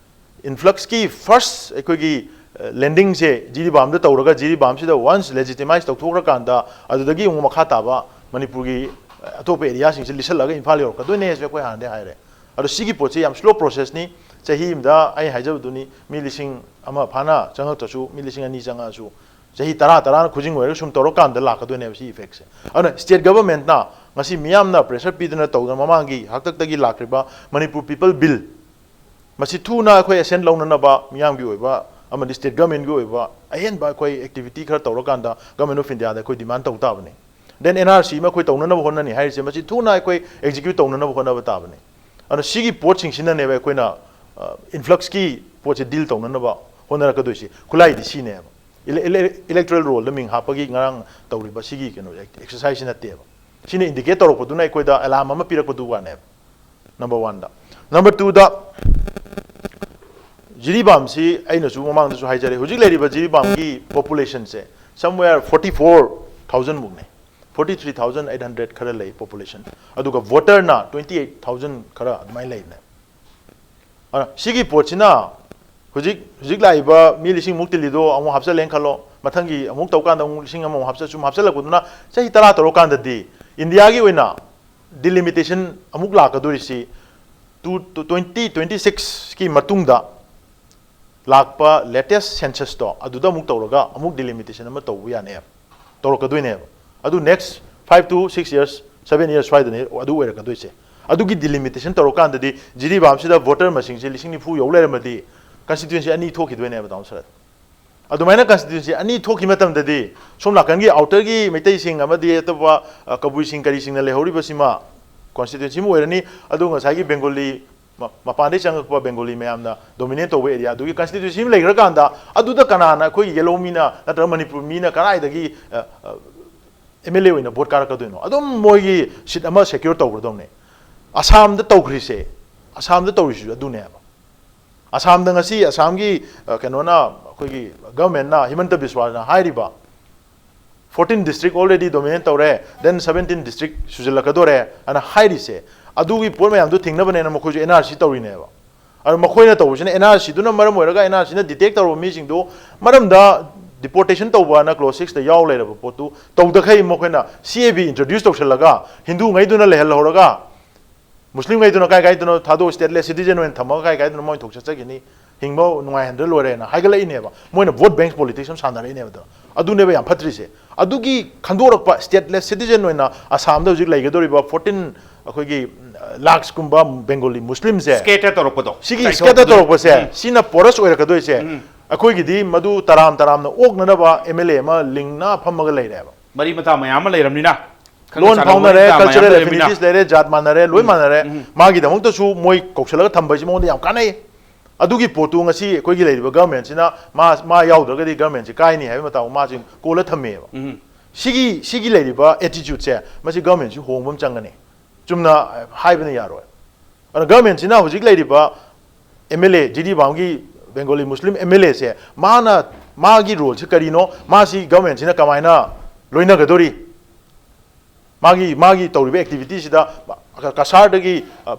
ꯏꯟꯐ꯭ꯂꯛꯁꯀꯤ ꯐꯥꯔꯁ ꯑꯩꯈꯣꯏꯒꯤ, ꯑ, ꯂꯦꯟꯗꯤꯡꯁꯦ ꯖꯤꯔꯤꯕꯥꯝꯗ ꯇꯧꯔꯒ, ꯖꯤꯔꯤꯕꯥꯝꯁꯤꯗ ꯋꯥꯟꯁ ꯂꯦꯖꯤꯇꯤꯃꯥꯏꯁ ꯇꯧꯊꯣꯛꯈ꯭ꯔꯀꯥꯟꯗ, ꯑꯗꯨꯗꯒꯤ ꯑꯃꯨꯛ ꯃꯈꯥ ꯇꯥꯕ ꯃꯅꯤꯄꯨꯔꯒꯤ, ꯑ, ꯑꯇꯣꯞꯄ ꯑꯦꯔꯤꯌꯥꯁꯤꯡꯁꯦ ꯂꯤꯁꯜꯂꯒ ꯏꯝꯐꯥꯜ ꯌꯧꯔꯛꯀꯗꯣꯏꯅꯦ ꯍꯥꯏꯁꯦ ꯑꯩꯈꯣꯏ ꯍꯥꯟꯅꯗꯤ ꯍꯥꯏꯔꯦ꯫ ꯑꯗꯣ ꯁꯤꯒꯤ ꯄꯣꯠꯁꯦ ꯌꯥꯝ ꯁ꯭ꯂꯣ ꯄ꯭ꯔꯣꯁꯦꯁꯅꯤ꯫ ꯆꯍꯤ ꯑꯃꯗ ꯑꯩ ꯍꯥꯏꯖꯕꯗꯨꯅꯤ, ꯃꯤ ꯂꯤꯁꯤꯡ ꯑꯃ ꯐꯥꯅ ꯆꯪꯉꯛꯇ꯭ꯔꯁꯨ, ꯃꯤ ꯂꯤꯁꯤꯡ ꯑꯅꯤ ꯆꯪꯉꯛꯑꯁꯨ, ꯆꯍꯤ ꯇꯔꯥ ꯇꯔꯥꯅ ꯈꯨꯖꯤꯡ ꯑꯣꯏꯔꯒ ꯁꯨꯝ ꯇꯧꯔꯀꯥꯟꯗ ꯂꯥꯛꯀꯗꯣꯏꯅꯦꯕ ꯁꯤ effectꯁꯦ꯫ ꯑꯗꯨꯅ state governmentꯅ ꯉꯁꯤ ꯃꯤꯌꯥꯝꯅ pressure ꯄꯤꯗꯨꯅ ꯇꯧꯗꯅ ꯃꯃꯥꯡꯒꯤ ꯍꯥꯛꯇꯛꯇꯒꯤ ꯂꯥꯛꯈ꯭ꯔꯤꯕ ꯃꯅꯤꯄꯨꯔ People Bill, ꯃꯁꯤ ꯊꯨꯅ ꯑꯩꯈꯣꯏ assent ꯂꯧꯅꯅꯕ, ꯃꯤꯌꯥꯝꯒꯤ ꯑꯣꯏꯕ ꯑꯃꯗꯤ state governmentꯀꯤ ꯑꯣꯏꯕ ꯑꯍꯦꯟꯕ ꯑꯩꯈꯣꯏ activity ꯈꯔ ꯇꯧꯔꯀꯥꯟꯗ Government of Indiaꯗ ꯑꯩꯈꯣꯏ demand ꯇꯧ ꯇꯥꯕꯅꯤ꯫ Then NRC ꯑꯃ ꯑꯩꯈꯣꯏ ꯇꯧꯅꯅꯕ ꯍꯣꯠꯅꯅꯤ ꯍꯥꯏꯔꯤꯁꯦ, ꯃꯁꯤ ꯊꯨꯅ ꯑꯩꯈꯣꯏ execute ꯇꯧꯅꯅꯕ ꯍꯣꯠꯅꯕ ꯇꯥꯕꯅꯤ꯫ ꯑꯗꯨꯅ ꯁꯤꯒꯤ ꯄꯣꯠꯁꯤꯡꯁꯤꯅꯅꯦꯕ ꯑꯩꯈꯣꯏꯅ, ꯑ, influxꯀꯤ ꯄꯣꯠꯁꯦ deal ꯇꯧꯅꯅꯕ ꯍꯣꯠꯅꯔꯛꯀꯗꯣꯏꯁꯤ꯫ ꯈꯨꯠꯂꯥꯏꯗꯤ ꯁꯤꯅꯦꯕ꯫ Ele-, ele-, electoral rollꯗ ꯃꯤꯡ ꯍꯥꯞꯄꯒꯤ ꯉꯔꯥꯡ ꯇꯧꯔꯤꯕ ꯁꯤꯒꯤ ꯀꯩꯅꯣ exerciseꯁꯤ ꯅꯠꯇꯦꯕ꯫ ꯁꯤꯅ indicate ꯇꯧꯔꯛꯄꯗꯨꯅ ꯑꯩꯈꯣꯏꯗ alarm ꯑꯃ ꯄꯤꯔꯛꯄꯗꯨ ꯋꯥꯅꯦꯕ꯫ Number oneꯗ꯫ Number twoꯗ, ꯖꯤꯔꯤꯕꯥꯝꯁꯤ ꯑꯩꯅꯁꯨ ꯃꯃꯥꯡꯗꯁꯨ ꯍꯥꯏꯖꯔꯦ, ꯍꯧꯖꯤꯛ ꯂꯩꯔꯤꯕ ꯖꯤꯔꯤꯕꯥꯝꯒꯤ populationꯁꯦ somewhere forty four thousand ꯃꯨꯛꯅꯦ꯫ Forty three thousand eight hundred ꯈꯔ ꯂꯩ population꯫ ꯑꯗꯨꯒ voterꯅ twenty eight thousand ꯈꯔ ꯑꯗꯨꯃꯥꯏꯅ ꯂꯩꯕꯅꯦ꯫ ꯑꯗꯨꯅ ꯁꯤꯒꯤ ꯄꯣꯠꯁꯤꯅ ꯍꯧꯖꯤꯛ, ꯍꯧꯖꯤꯛ ꯂꯥꯛꯏꯕ ꯃꯤ ꯂꯤꯁꯤꯡꯃꯨꯛ ꯇꯤꯜꯂꯤꯗꯣ ꯑꯃꯨꯛ ꯍꯥꯞꯆꯜꯂꯦꯅ ꯈꯜꯂꯣ, ꯃꯊꯪꯒꯤ ꯑꯃꯨꯛ ꯇꯧꯀꯥꯟꯗ ꯑꯃꯨꯛ ꯂꯤꯁꯤꯡ ꯑꯃꯃꯨꯛ ꯍꯥꯞꯆ-, ꯁꯨꯝ ꯍꯥꯞꯆꯜꯂꯛꯄꯗꯨꯅ ꯆꯍꯤ ꯇꯔꯥ ꯇꯧꯔꯀꯥꯟꯗꯗꯤ ꯏꯟꯗꯤꯌꯥꯒꯤ ꯑꯣꯏꯅ delimitation ꯑꯃꯨꯛ ꯂꯥꯛꯀꯗꯣꯔꯤꯁꯤ two, twenty twenty sixꯀꯤ ꯃꯇꯨꯡꯗ ꯂꯥꯛꯄ latest censusꯇꯣ ꯑꯗꯨꯗ ꯑꯃꯨꯛ ꯇꯧꯔꯒ ꯑꯃꯨꯛ delimitation ꯑꯃ ꯇꯧꯕ ꯌꯥꯅꯦꯕ, ꯇꯧꯔꯛꯀꯗꯣꯏꯅꯦꯕ꯫ ꯑꯗꯨ next five to six years, seven years ꯁ꯭ꯋꯥꯏꯗꯅꯦ ꯑꯗꯨ ꯑꯣꯏꯔꯛꯀꯗꯣꯏꯁꯦ꯫ ꯑꯗꯨꯒꯤ delimitation ꯇꯧꯔꯀꯥꯟꯗꯗꯤ ꯖꯤꯔꯤꯕꯥꯝꯁꯤꯗ voter ꯃꯁꯤꯡꯁꯦ ꯂꯤꯁꯤꯡ ꯅꯤꯐꯨ ꯌꯧ ꯂꯩꯔꯝꯃꯗꯤ constituency ꯑꯅꯤ ꯊꯣꯛꯈꯤꯗꯣꯏꯅꯦꯕ, ꯇꯥꯃꯣ ꯁꯔꯠ꯫ ꯑꯗꯨꯃꯥꯏꯅ constituency ꯑꯅꯤ ꯊꯣꯛꯈꯤ ꯃꯇꯝꯗꯗꯤ ꯁꯣꯝ ꯅꯥꯀꯟꯒꯤ outerꯒꯤ ꯃꯩꯇꯩꯁꯤꯡ ꯑꯃꯗꯤ ꯑꯇꯣꯞꯄ, ꯑ, ꯀꯕꯨꯏꯁꯤꯡ ꯀꯔꯤꯁꯤꯡꯅ ꯂꯩꯍꯧꯔꯤꯕꯁꯤꯃ constituency ꯑꯃ ꯑꯣꯏꯔꯅꯤ꯫ ꯑꯗꯨꯒ ꯉꯁꯥꯏꯒꯤ Bengali, ꯃ-, ꯃꯄꯥꯟꯗꯒꯤ ꯆꯪꯉꯛꯄ Bengali ꯃꯌꯥꯝꯅ dominate ꯇꯧꯕ area ꯑꯗꯨꯒꯤ constituency ꯑꯃ ꯂꯩꯈ꯭ꯔꯀꯥꯟꯗ, ꯑꯗꯨꯗ ꯀꯅꯥꯅ ꯑꯩꯈꯣꯏꯒꯤ yellow ꯃꯤꯅ ꯅꯠꯇ꯭ꯔꯒ ꯃꯅꯤꯄꯨꯔ ꯃꯤꯅ ꯀꯗꯥꯏꯗꯒꯤ, ꯑ, ꯑ, MLA ꯑꯣꯏꯅ vote ꯀꯥꯔꯛꯀꯗꯣꯏꯅꯣ? ꯑꯗꯨꯝ ꯃꯣꯏꯒꯤ seat ꯑꯃ secure ꯇꯧꯈ꯭ꯔꯗꯧꯅꯦ꯫ ꯑꯁꯥꯝꯗ ꯇꯧꯈ꯭ꯔꯤꯁꯦ, ꯑꯁꯥꯝꯗ ꯇꯧꯔꯤꯁꯤꯁꯨ ꯑꯗꯨꯅꯦꯕ꯫ ꯑꯁꯥꯝꯗ ꯉꯁꯤ ꯑꯁꯥꯝꯒꯤ, ꯑ, ꯀꯩꯅꯣꯅ, ꯑꯩꯈꯣꯏꯒꯤ governmentꯅ, ꯍꯤꯃꯟꯇ ꯕꯤꯁ꯭ꯋꯥꯅ ꯍꯥꯏꯔꯤꯕ, fourteen district already dominate ꯇꯧꯔꯦ, then seventeen district ꯁꯨꯖꯜꯂꯛꯀꯗꯣꯔꯦ ꯑꯅ ꯍꯥꯏꯔꯤꯁꯦ, ꯑꯗꯨꯒꯤ ꯄꯣꯠ ꯃꯌꯥꯝꯗꯨ ꯊꯤꯡꯅꯕꯅꯦꯅ ꯃꯈꯣꯏꯁꯨ NRC ꯇꯧꯔꯤꯅꯦꯕ꯫ ꯑꯗꯨ ꯃꯈꯣꯏꯅ ꯇꯧꯕꯁꯤꯅ, NRCꯗꯨꯅ ꯃꯔꯝ ꯑꯣꯏꯔꯒ, NRCꯅ detect ꯇꯧꯔꯕ ꯃꯤꯁꯤꯡꯗꯨ ꯃꯔꯝꯗ deportation ꯇꯧꯕ ꯑꯅ clause sixꯇ ꯌꯥꯎ ꯂꯩꯔꯕ ꯄꯣꯠꯇꯨ ꯇꯧꯗꯈꯩ ꯃꯈꯣꯏꯅ CAB introduce ꯇꯧꯁꯜꯂꯒ ꯍꯤꯟꯗꯨꯉꯩꯗꯨꯅ ꯂꯩꯍꯜꯍꯧꯔꯒ ꯃꯨꯁꯂꯤꯝꯈꯩꯗꯨꯅ ꯀꯥꯏ ꯀꯥꯏꯗꯅꯣ ꯊꯥꯗꯣꯛ, stateless citizen ꯑꯣꯏꯅ ꯊꯝꯃꯒ ꯀꯥꯏ ꯀꯥꯏꯗꯅꯣ ꯃꯣꯏ ꯊꯣꯛ ꯆꯠꯆꯈꯤꯅꯤ, ꯍꯤꯡꯕ ꯅꯨꯡꯉꯥꯏꯍꯟꯗ꯭ꯔ ꯂꯣꯏꯔꯦꯅ ꯍꯥꯏꯒꯠꯂꯛꯏꯅꯦꯕ꯫ ꯃꯣꯏꯅ vote bank politics ꯑꯃ ꯁꯥꯟꯅꯔꯛꯏꯅꯦꯕ꯫ ꯑꯗꯣ ꯑꯗꯨꯅꯦꯕ ꯌꯥꯝ ꯐꯠꯇ꯭ꯔꯤꯁꯦ꯫ ꯑꯗꯨꯒꯤ ꯈꯟꯗꯣꯔꯛꯄ stateless citizen ꯑꯣꯏꯅ ꯑꯁꯥꯝꯗ ꯍꯧꯖꯤꯛ ꯂꯩꯒꯗꯧꯔꯤꯕ fourteen ꯑꯩꯈꯣꯏꯒꯤ ꯂꯥꯛꯁꯀꯨꯝꯕ ꯕꯦꯡꯒꯣꯂꯤ ꯃꯨꯁꯂꯤꯝꯁꯦ, Scatter ꯇꯧꯔꯛꯄꯗꯣ, ꯁꯤꯒꯤ ꯆꯥꯏꯊꯣꯛꯄꯗꯣ꯫ scatter ꯇꯧꯔꯛꯄꯁꯦ, ꯎꯝ. ꯁꯤꯅ porous ꯑꯣꯏꯔꯛꯀꯗꯣꯏꯁꯦ꯫ ꯎꯝ. ꯑꯩꯈꯣꯏꯒꯤꯗꯤ ꯃꯗꯨ ꯇꯔꯥꯝ ꯇꯔꯥꯝꯅ ꯑꯣꯛꯅꯅꯕ MLA ꯑꯃ ꯂꯤꯡꯅ ꯐꯝꯃꯒ ꯂꯩꯔꯦꯕ꯫ ꯃꯔꯤ ꯃꯇꯥ ꯃꯌꯥꯝ ꯑꯃ ꯂꯩꯔꯕꯅꯤꯅ, ꯈꯪꯅ ꯂꯣꯟ ꯆꯥꯟꯅꯕ ꯐꯥꯎꯅꯔꯦ, ꯃꯔꯤ ꯃꯇꯥ ꯃꯌꯥꯝ cultural ꯂꯩꯔꯕꯅꯤꯅ꯫ affinities ꯂꯩꯔꯦ, ꯖꯥꯠ ꯃꯥꯟꯅꯔꯦ, ꯂꯣꯏ ꯎꯝ. ꯃꯥꯟꯅꯔꯦ꯫ ꯎꯝ. ꯃꯥꯒꯤꯗꯃꯛꯇꯁꯨ ꯃꯣꯏ ꯀꯧꯁꯜꯂꯒ ꯊꯝꯕꯁꯤ ꯃꯉꯣꯟꯗ ꯌꯥꯝ ꯀꯥꯟꯅꯩ꯫ ꯑꯗꯨꯒꯤ ꯄꯣꯠꯇꯨ ꯉꯁꯤ ꯑꯩꯈꯣꯏꯒꯤ ꯂꯩꯔꯤꯕ government ꯁꯤꯅ ꯃꯥ, ꯃꯥ ꯌꯥꯎꯗ꯭ꯔꯒꯗꯤ government ꯁꯤ ꯀꯥꯏꯅꯤ ꯍꯥꯏꯕ ꯃꯇꯥꯒꯨꯝ ꯃꯥꯁꯤ ꯀꯣꯜꯂ ꯊꯝꯃꯦꯕ꯫ ꯎꯝ. ꯁꯤꯒꯤ, ꯁꯤꯒꯤ ꯂꯩꯔꯤꯕ attitude ꯁꯦ, ꯃꯁꯤ government ꯁꯤ ꯍꯣꯡꯕ ꯑꯃ ꯆꯪꯒꯅꯤ꯫ ꯆꯨꯝꯅ ꯍꯥꯏꯕꯅ ꯌꯥꯔꯣꯏ꯫ ꯑꯗꯨꯅ government ꯁꯤꯅ ꯍꯧꯖꯤꯛ ꯂꯩꯔꯤꯕ MLA, ꯖꯤꯔꯤꯕꯥꯝꯒꯤ ꯕꯦꯡꯒꯣꯂꯤ ꯃꯨꯁꯂꯤꯝ MLA ꯁꯦ, ꯃꯥꯅ, ꯃꯥꯒꯤ role ꯁꯦ ꯀꯔꯤꯅꯣ, ꯃꯥꯁꯤ government ꯁꯤꯅ ꯀꯃꯥꯏꯅ ꯂꯣꯏꯅꯒꯗꯧꯔꯤ? ꯃꯥꯒꯤ, ꯃꯥꯒꯤ ꯇꯧꯔꯤꯕ activity ꯁꯤꯗ ꯀꯁꯥꯔꯗꯒꯤ, ꯑ,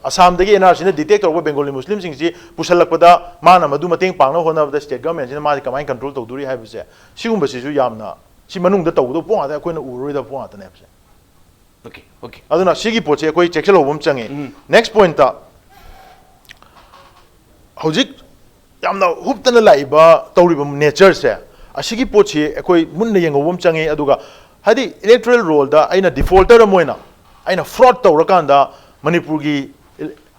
ꯑꯁꯥꯝꯗꯒꯤ NRC ꯅ detect ꯇꯧꯔꯛꯄ ꯕꯦꯡꯒꯣꯂꯤ ꯃꯨꯁꯂꯤꯝꯁꯤꯡꯁꯤ ꯄꯨꯁꯜꯂꯛꯄꯗ ꯃꯥꯅ ꯃꯗꯨ ꯃꯇꯦꯡ ꯄꯥꯡꯅꯕ ꯍꯣꯠꯅꯕꯗ state government ꯁꯤꯅ ꯃꯥꯁꯤ ꯀꯃꯥꯏꯅ control ꯇꯧꯗꯣꯔꯤ ꯍꯥꯏꯕꯁꯦ, ꯁꯤꯒꯨꯝꯕꯁꯤꯁꯨ ꯌꯥꯝꯅ, ꯁꯤ ꯃꯅꯨꯡꯗ ꯇꯧꯒꯗꯧꯕ ꯄꯣꯠ ꯉꯥꯛꯇ, ꯑꯩꯈꯣꯏꯅ ꯎꯔꯔꯣꯏꯗꯕ ꯄꯣꯠ ꯉꯥꯛꯇꯅꯦꯕꯁꯦ꯫ Okay, okay. ꯑꯗꯨꯅ ꯁꯤꯒꯤ ꯄꯣꯠꯁꯦ ꯑꯩꯈꯣꯏ ꯆꯦꯛꯁꯤꯜꯍꯧꯕ ꯑꯃ ꯆꯪꯉꯤ꯫ ꯎꯝ. Next point ꯇ, ꯍꯧꯖꯤꯛ ꯌꯥꯝꯅ ꯍꯨꯞꯇꯅ ꯂꯥꯛꯏꯕ ꯇꯧꯔꯤꯕ nature ꯁꯦ, ꯑꯁꯤꯒꯤ ꯄꯣꯠꯁꯤ ꯑꯩꯈꯣꯏ ꯃꯨꯟꯅ ꯌꯦꯡꯍꯧꯕ ꯑꯃ ꯆꯪꯉꯤ꯫ ꯑꯗꯨꯒ ꯍꯥꯏꯗꯤ electoral roll ꯗ ꯑꯩꯅ defaulter ꯑꯃ ꯑꯣꯏꯅ ꯑꯩꯅ fraud ꯇꯧꯔꯀꯥꯟꯗ ꯃꯅꯤꯄꯨꯔꯒꯤ,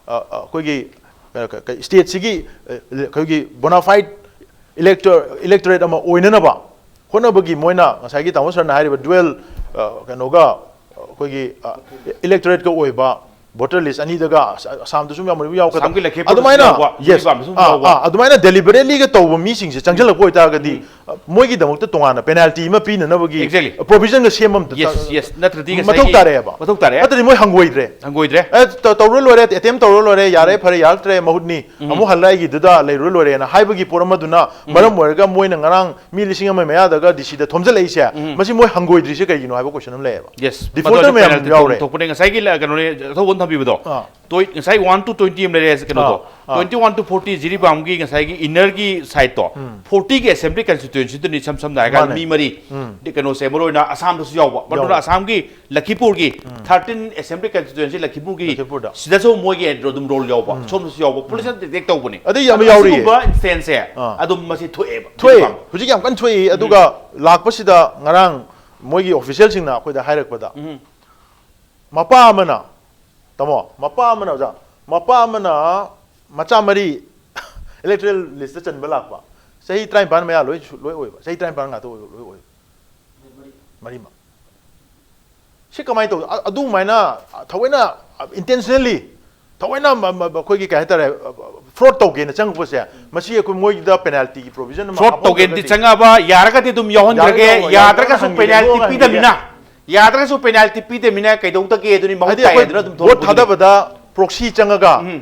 ꯑ, ꯑ, ꯑꯩꯈꯣꯏꯒꯤ, ꯑ, ꯀ-, ꯀ-, state ꯁꯤꯒꯤ, ꯑ, ꯑꯩꯈꯣꯏꯒꯤ bona fide elector-, electorate ꯑꯃ ꯑꯣꯏꯅꯅꯕ ꯍꯣꯠꯅꯕꯒꯤ ꯃꯣꯏꯅ ꯉꯁꯥꯏꯒꯤ ꯇꯥꯃꯣ sir ꯅ ꯍꯥꯏꯔꯤꯕ dual, ꯑ, ꯀꯩꯅꯣꯒ, ꯑꯩꯈꯣꯏꯒꯤ, ꯑ, electorate ꯀ ꯑꯣꯏꯕ voter list ꯑꯅꯤꯗꯒ ꯑꯁ-, ꯑꯁꯥꯝꯗꯁꯨ ꯌꯥꯝ ꯌꯥꯎꯒꯗꯕ꯫ ꯑꯁꯥꯝꯒꯤ ꯂꯩꯈꯦꯠꯄꯗꯁꯨ ꯑꯗꯨꯃꯥꯏꯅ, ꯌꯥꯎꯕ, yes, ꯖꯤꯔꯤꯕꯥꯝꯗꯁꯨ ꯑꯥ, ꯌꯥꯎꯕ꯫ ꯑꯥ, ꯑꯗꯨꯃꯥꯏꯅ deliberately ꯒ ꯇꯧꯕ ꯃꯤꯁꯤꯡꯁꯦ ꯆꯪꯁꯤꯜꯂꯛꯄ ꯑꯣꯏꯇꯥꯔꯒꯗꯤ, ꯑ, ꯃꯣꯏꯒꯤꯗꯃꯛꯇ ꯇꯣꯉꯥꯟꯅ penalty ꯑꯃ ꯄꯤꯅꯅꯕꯒꯤ Exactly. provision ꯒ ꯁꯦꯝꯕ ꯑꯃ Yes, yes. ꯅꯠꯇ꯭ꯔꯗꯤ ꯃꯊꯧ ꯉꯁꯥꯏꯒꯤ ꯇꯥꯔꯛꯑꯦꯕ꯫ ꯃꯊꯧ ꯇꯥꯔꯛꯑꯦ꯫ ꯅꯠꯇ꯭ꯔꯗꯤ ꯃꯣꯏ ꯍꯪꯒꯣꯏꯗ꯭ꯔꯦ꯫ ꯍꯪꯒꯣꯏꯗ꯭ꯔꯦ꯫ ꯑꯦ, ꯇ-, ꯇꯧꯔ ꯂꯣꯏꯔꯦ, attempt ꯇꯧꯔ ꯂꯣꯏꯔꯦ, ꯌꯥꯔꯦ, ꯐꯔꯦ, ꯌꯥꯔꯛꯇ꯭ꯔꯦ, ꯃꯍꯨꯠꯅꯤ, ꯑꯃꯨꯛ ꯍꯜꯂ ꯑꯩꯒꯤꯗꯨꯗ ꯂꯩꯔꯨꯔ ꯂꯣꯏꯔꯦꯅ ꯍꯥꯏꯕꯒꯤ ꯄꯣꯠ ꯑꯃꯗꯨꯅ ꯃꯔꯝ ꯑꯣꯏꯔꯒ ꯃꯣꯏꯅ ꯉꯔꯥꯡ ꯃꯤ ꯂꯤꯁꯤꯡ ꯑꯃ ꯃꯌꯥꯗꯒ D C ꯗ ꯊꯣꯝꯖꯤꯜꯂꯛꯏꯁꯦ, ꯃꯁꯤ ꯃꯣꯏ ꯍꯪꯒꯣꯏꯗ꯭ꯔꯤꯁꯦ ꯀꯩꯒꯤꯅꯣ ꯍꯥꯏꯕ question ꯑꯃ ꯂꯩꯌꯦꯕ꯫ Yes. Defaulter ꯃꯗꯨ ꯃꯌꯥꯝ penalty ꯌꯥꯎꯔꯦ꯫ ꯊꯣꯛꯄꯅꯦ꯫ ꯉꯁꯥꯏꯒꯤ ꯂ-, ꯀꯩꯅꯣꯅꯦ, ꯑꯊꯧꯕ ꯊꯝꯕꯤꯕꯗꯣ, ꯑꯥ꯫ ꯇꯣꯏ- ꯉꯁꯥꯏ ꯋꯥꯟ ꯇꯨ ꯇ꯭ꯋꯦꯟꯇꯤ ꯑꯃ ꯂꯩꯔꯦ ꯀꯩꯅꯣꯗꯣ, ꯑꯥ, ꯑꯥ꯫ ꯇ꯭ꯋꯦꯟꯇꯤ ꯋꯥꯟ ꯇꯨ ꯐꯣꯔꯇꯤ ꯖꯤꯔꯤꯕꯥꯝꯒꯤ ꯉꯁꯥꯏꯒꯤ ꯏꯟꯅꯔꯒꯤ ꯁꯥꯏꯠꯇꯣ, ꯎꯝ꯫ ꯐꯣꯔꯇꯤꯒꯤ ꯑꯦꯁꯦꯝꯕ꯭ꯂꯤ ꯀꯟꯁꯇꯤꯇ꯭ꯋꯦꯟꯁꯤꯗꯨꯅꯤ ꯁꯝ ꯁꯝꯅ ꯍꯥꯏꯔꯀꯥꯟꯗ ꯃꯥꯅꯦ꯫ ꯃꯤ ꯃꯔꯤ, ꯎꯝ꯫ ꯀꯩꯅꯣꯁꯦ ꯃꯔꯨ ꯑꯣꯏꯅ ꯑꯁꯥꯝꯗꯁꯨ ꯌꯥꯎꯕ, ꯃꯔꯨ ꯌꯥꯎꯕ꯫ ꯑꯣꯏꯅ ꯑꯁꯥꯝꯒꯤ ꯂꯈꯤꯄꯨꯔꯒꯤ ꯊꯥꯔꯇꯤꯟ ꯑꯦꯁꯦꯝꯕ꯭ꯂꯤ ꯀꯟꯁꯇꯤꯇ꯭ꯋꯦꯟꯁꯤ ꯂꯈꯤꯄꯨꯔꯒꯤ ꯂꯈꯤꯄꯨꯔꯗ꯫ ꯁꯤꯗꯁꯨ ꯃꯣꯏꯒꯤ ꯑꯗꯨꯝ ꯔꯣꯜ ꯌꯥꯎꯕ, ꯁꯣꯝꯗꯁꯨ ꯌꯥꯎꯕ, ꯄꯨꯂꯤꯁꯅ ꯗꯤꯇꯦꯛ ꯇꯧꯕꯅꯤ꯫ ꯑꯗꯩ ꯑꯃ ꯌꯥꯎꯔꯤꯌꯦ꯫ ꯑꯁꯤꯒꯨꯝꯕ ꯏꯟꯁꯇꯦꯟꯁꯁꯦ ꯑꯥ꯫ ꯑꯗꯨꯝ ꯃꯁꯤ ꯊꯣꯛꯑꯦꯕ꯫ ꯊꯣꯛꯑꯦ꯫ ꯖꯤꯔꯤꯕꯥꯝ꯫ ꯍꯧꯖꯤꯛ ꯌꯥꯝ ꯀꯟꯅ ꯊꯣꯛꯏ꯫ ꯑꯗꯨꯒ ꯂꯥꯛꯄꯁꯤꯗ ꯉꯔꯥꯡ ꯃꯣꯏꯒꯤ ꯑꯣꯐꯤꯁꯤꯌꯦꯜꯁꯤꯡꯅ ꯑꯩꯈꯣꯏꯗ ꯍꯥꯏꯔꯛꯄꯗ, ꯎꯝ꯫ ꯃꯄꯥ ꯑꯃꯅ, ꯇꯥꯃꯣ, ꯃꯄꯥ ꯑꯃꯅ, ꯑꯣꯖꯥ, ꯃꯄꯥ ꯑꯃꯅ ꯃꯆꯥ ꯃꯔꯤ ꯏꯂꯦꯛꯇꯣꯔꯦꯜ ꯂꯤꯁꯇ ꯆꯟꯕ ꯂꯥꯛꯄ, ꯆꯍꯤ ꯇꯔꯥꯅꯤꯄꯥꯟ ꯃꯌꯥ ꯂꯣꯏ ꯁꯨ-, ꯂꯣꯏ ꯑꯣꯏꯕ, ꯆꯍꯤ ꯇꯔꯥꯅꯤꯄꯥꯟ ꯉꯥꯛꯇ ꯑꯣꯏꯕ, ꯂꯣꯏ ꯑꯣꯏꯕ꯫ ꯃꯔꯤꯃꯛ꯫ ꯁꯤ ꯀꯃꯥꯏꯅ ꯇꯧ? ꯑ-, ꯑꯗꯨꯃꯥꯏꯅ ꯊꯑꯣꯏꯅ, ꯏꯟꯇꯦꯟꯁꯅꯦꯜꯂꯤ, ꯊꯑꯣꯏꯅ ꯃ-, ꯃ-, ꯑꯩꯈꯣꯏꯒꯤ ꯀꯩ ꯍꯥꯏꯇꯥꯔꯦ, ꯐ꯭ꯔꯣꯗ ꯇꯧꯒꯦꯅ ꯆꯪꯉꯛꯄꯁꯦ, ꯃꯁꯤ ꯑꯩꯈꯣꯏ ꯃꯣꯏꯒꯤꯗ ꯄꯦꯅꯥꯜꯇꯤꯒꯤ ꯄ꯭ꯔꯣꯚꯤꯖꯟ ꯑꯃ ꯐ꯭ꯔꯣꯗ ꯇꯧꯒꯦꯅꯗꯤ ꯍꯥꯞꯍꯧꯗ꯭ꯔꯒꯗꯤ, ꯆꯪꯉꯛꯑꯕ, ꯌꯥꯔꯒꯗꯤ ꯑꯗꯨꯝ ꯌꯥꯎꯍꯟꯈ꯭ꯔꯒꯦ, ꯌꯥꯔꯒꯗꯤ ꯌꯥꯎ-, ꯌꯥꯗ꯭ꯔꯒꯁꯨ ꯌꯥꯎꯍꯟꯈ꯭ꯔꯒꯦ, ꯄꯦꯅꯥꯜꯇꯤ ꯌꯥꯎꯍꯟꯈ꯭ꯔꯒꯦ꯫ ꯄꯤꯗꯃꯤꯅ, ꯌꯥꯗ꯭ꯔꯒꯁꯨ ꯄꯦꯅꯥꯜꯇꯤ ꯄꯤꯗꯃꯤꯅ ꯀꯩꯗꯧꯗꯒꯦ ꯑꯗꯨꯅꯤ ꯃꯍꯨꯠ ꯍꯥꯏꯗꯤ ꯇꯥꯏ ꯑꯩꯈꯣꯏ ꯍꯥꯏꯗꯨꯅ ꯑꯗꯨꯝ ꯚꯣꯠ ꯊꯣꯛꯂꯛꯄꯗꯨꯅꯤ꯫ ꯊꯥꯗꯕꯗ ꯄ꯭ꯔꯣꯛꯁꯤ ꯆꯪꯉꯒ ꯎꯝ꯫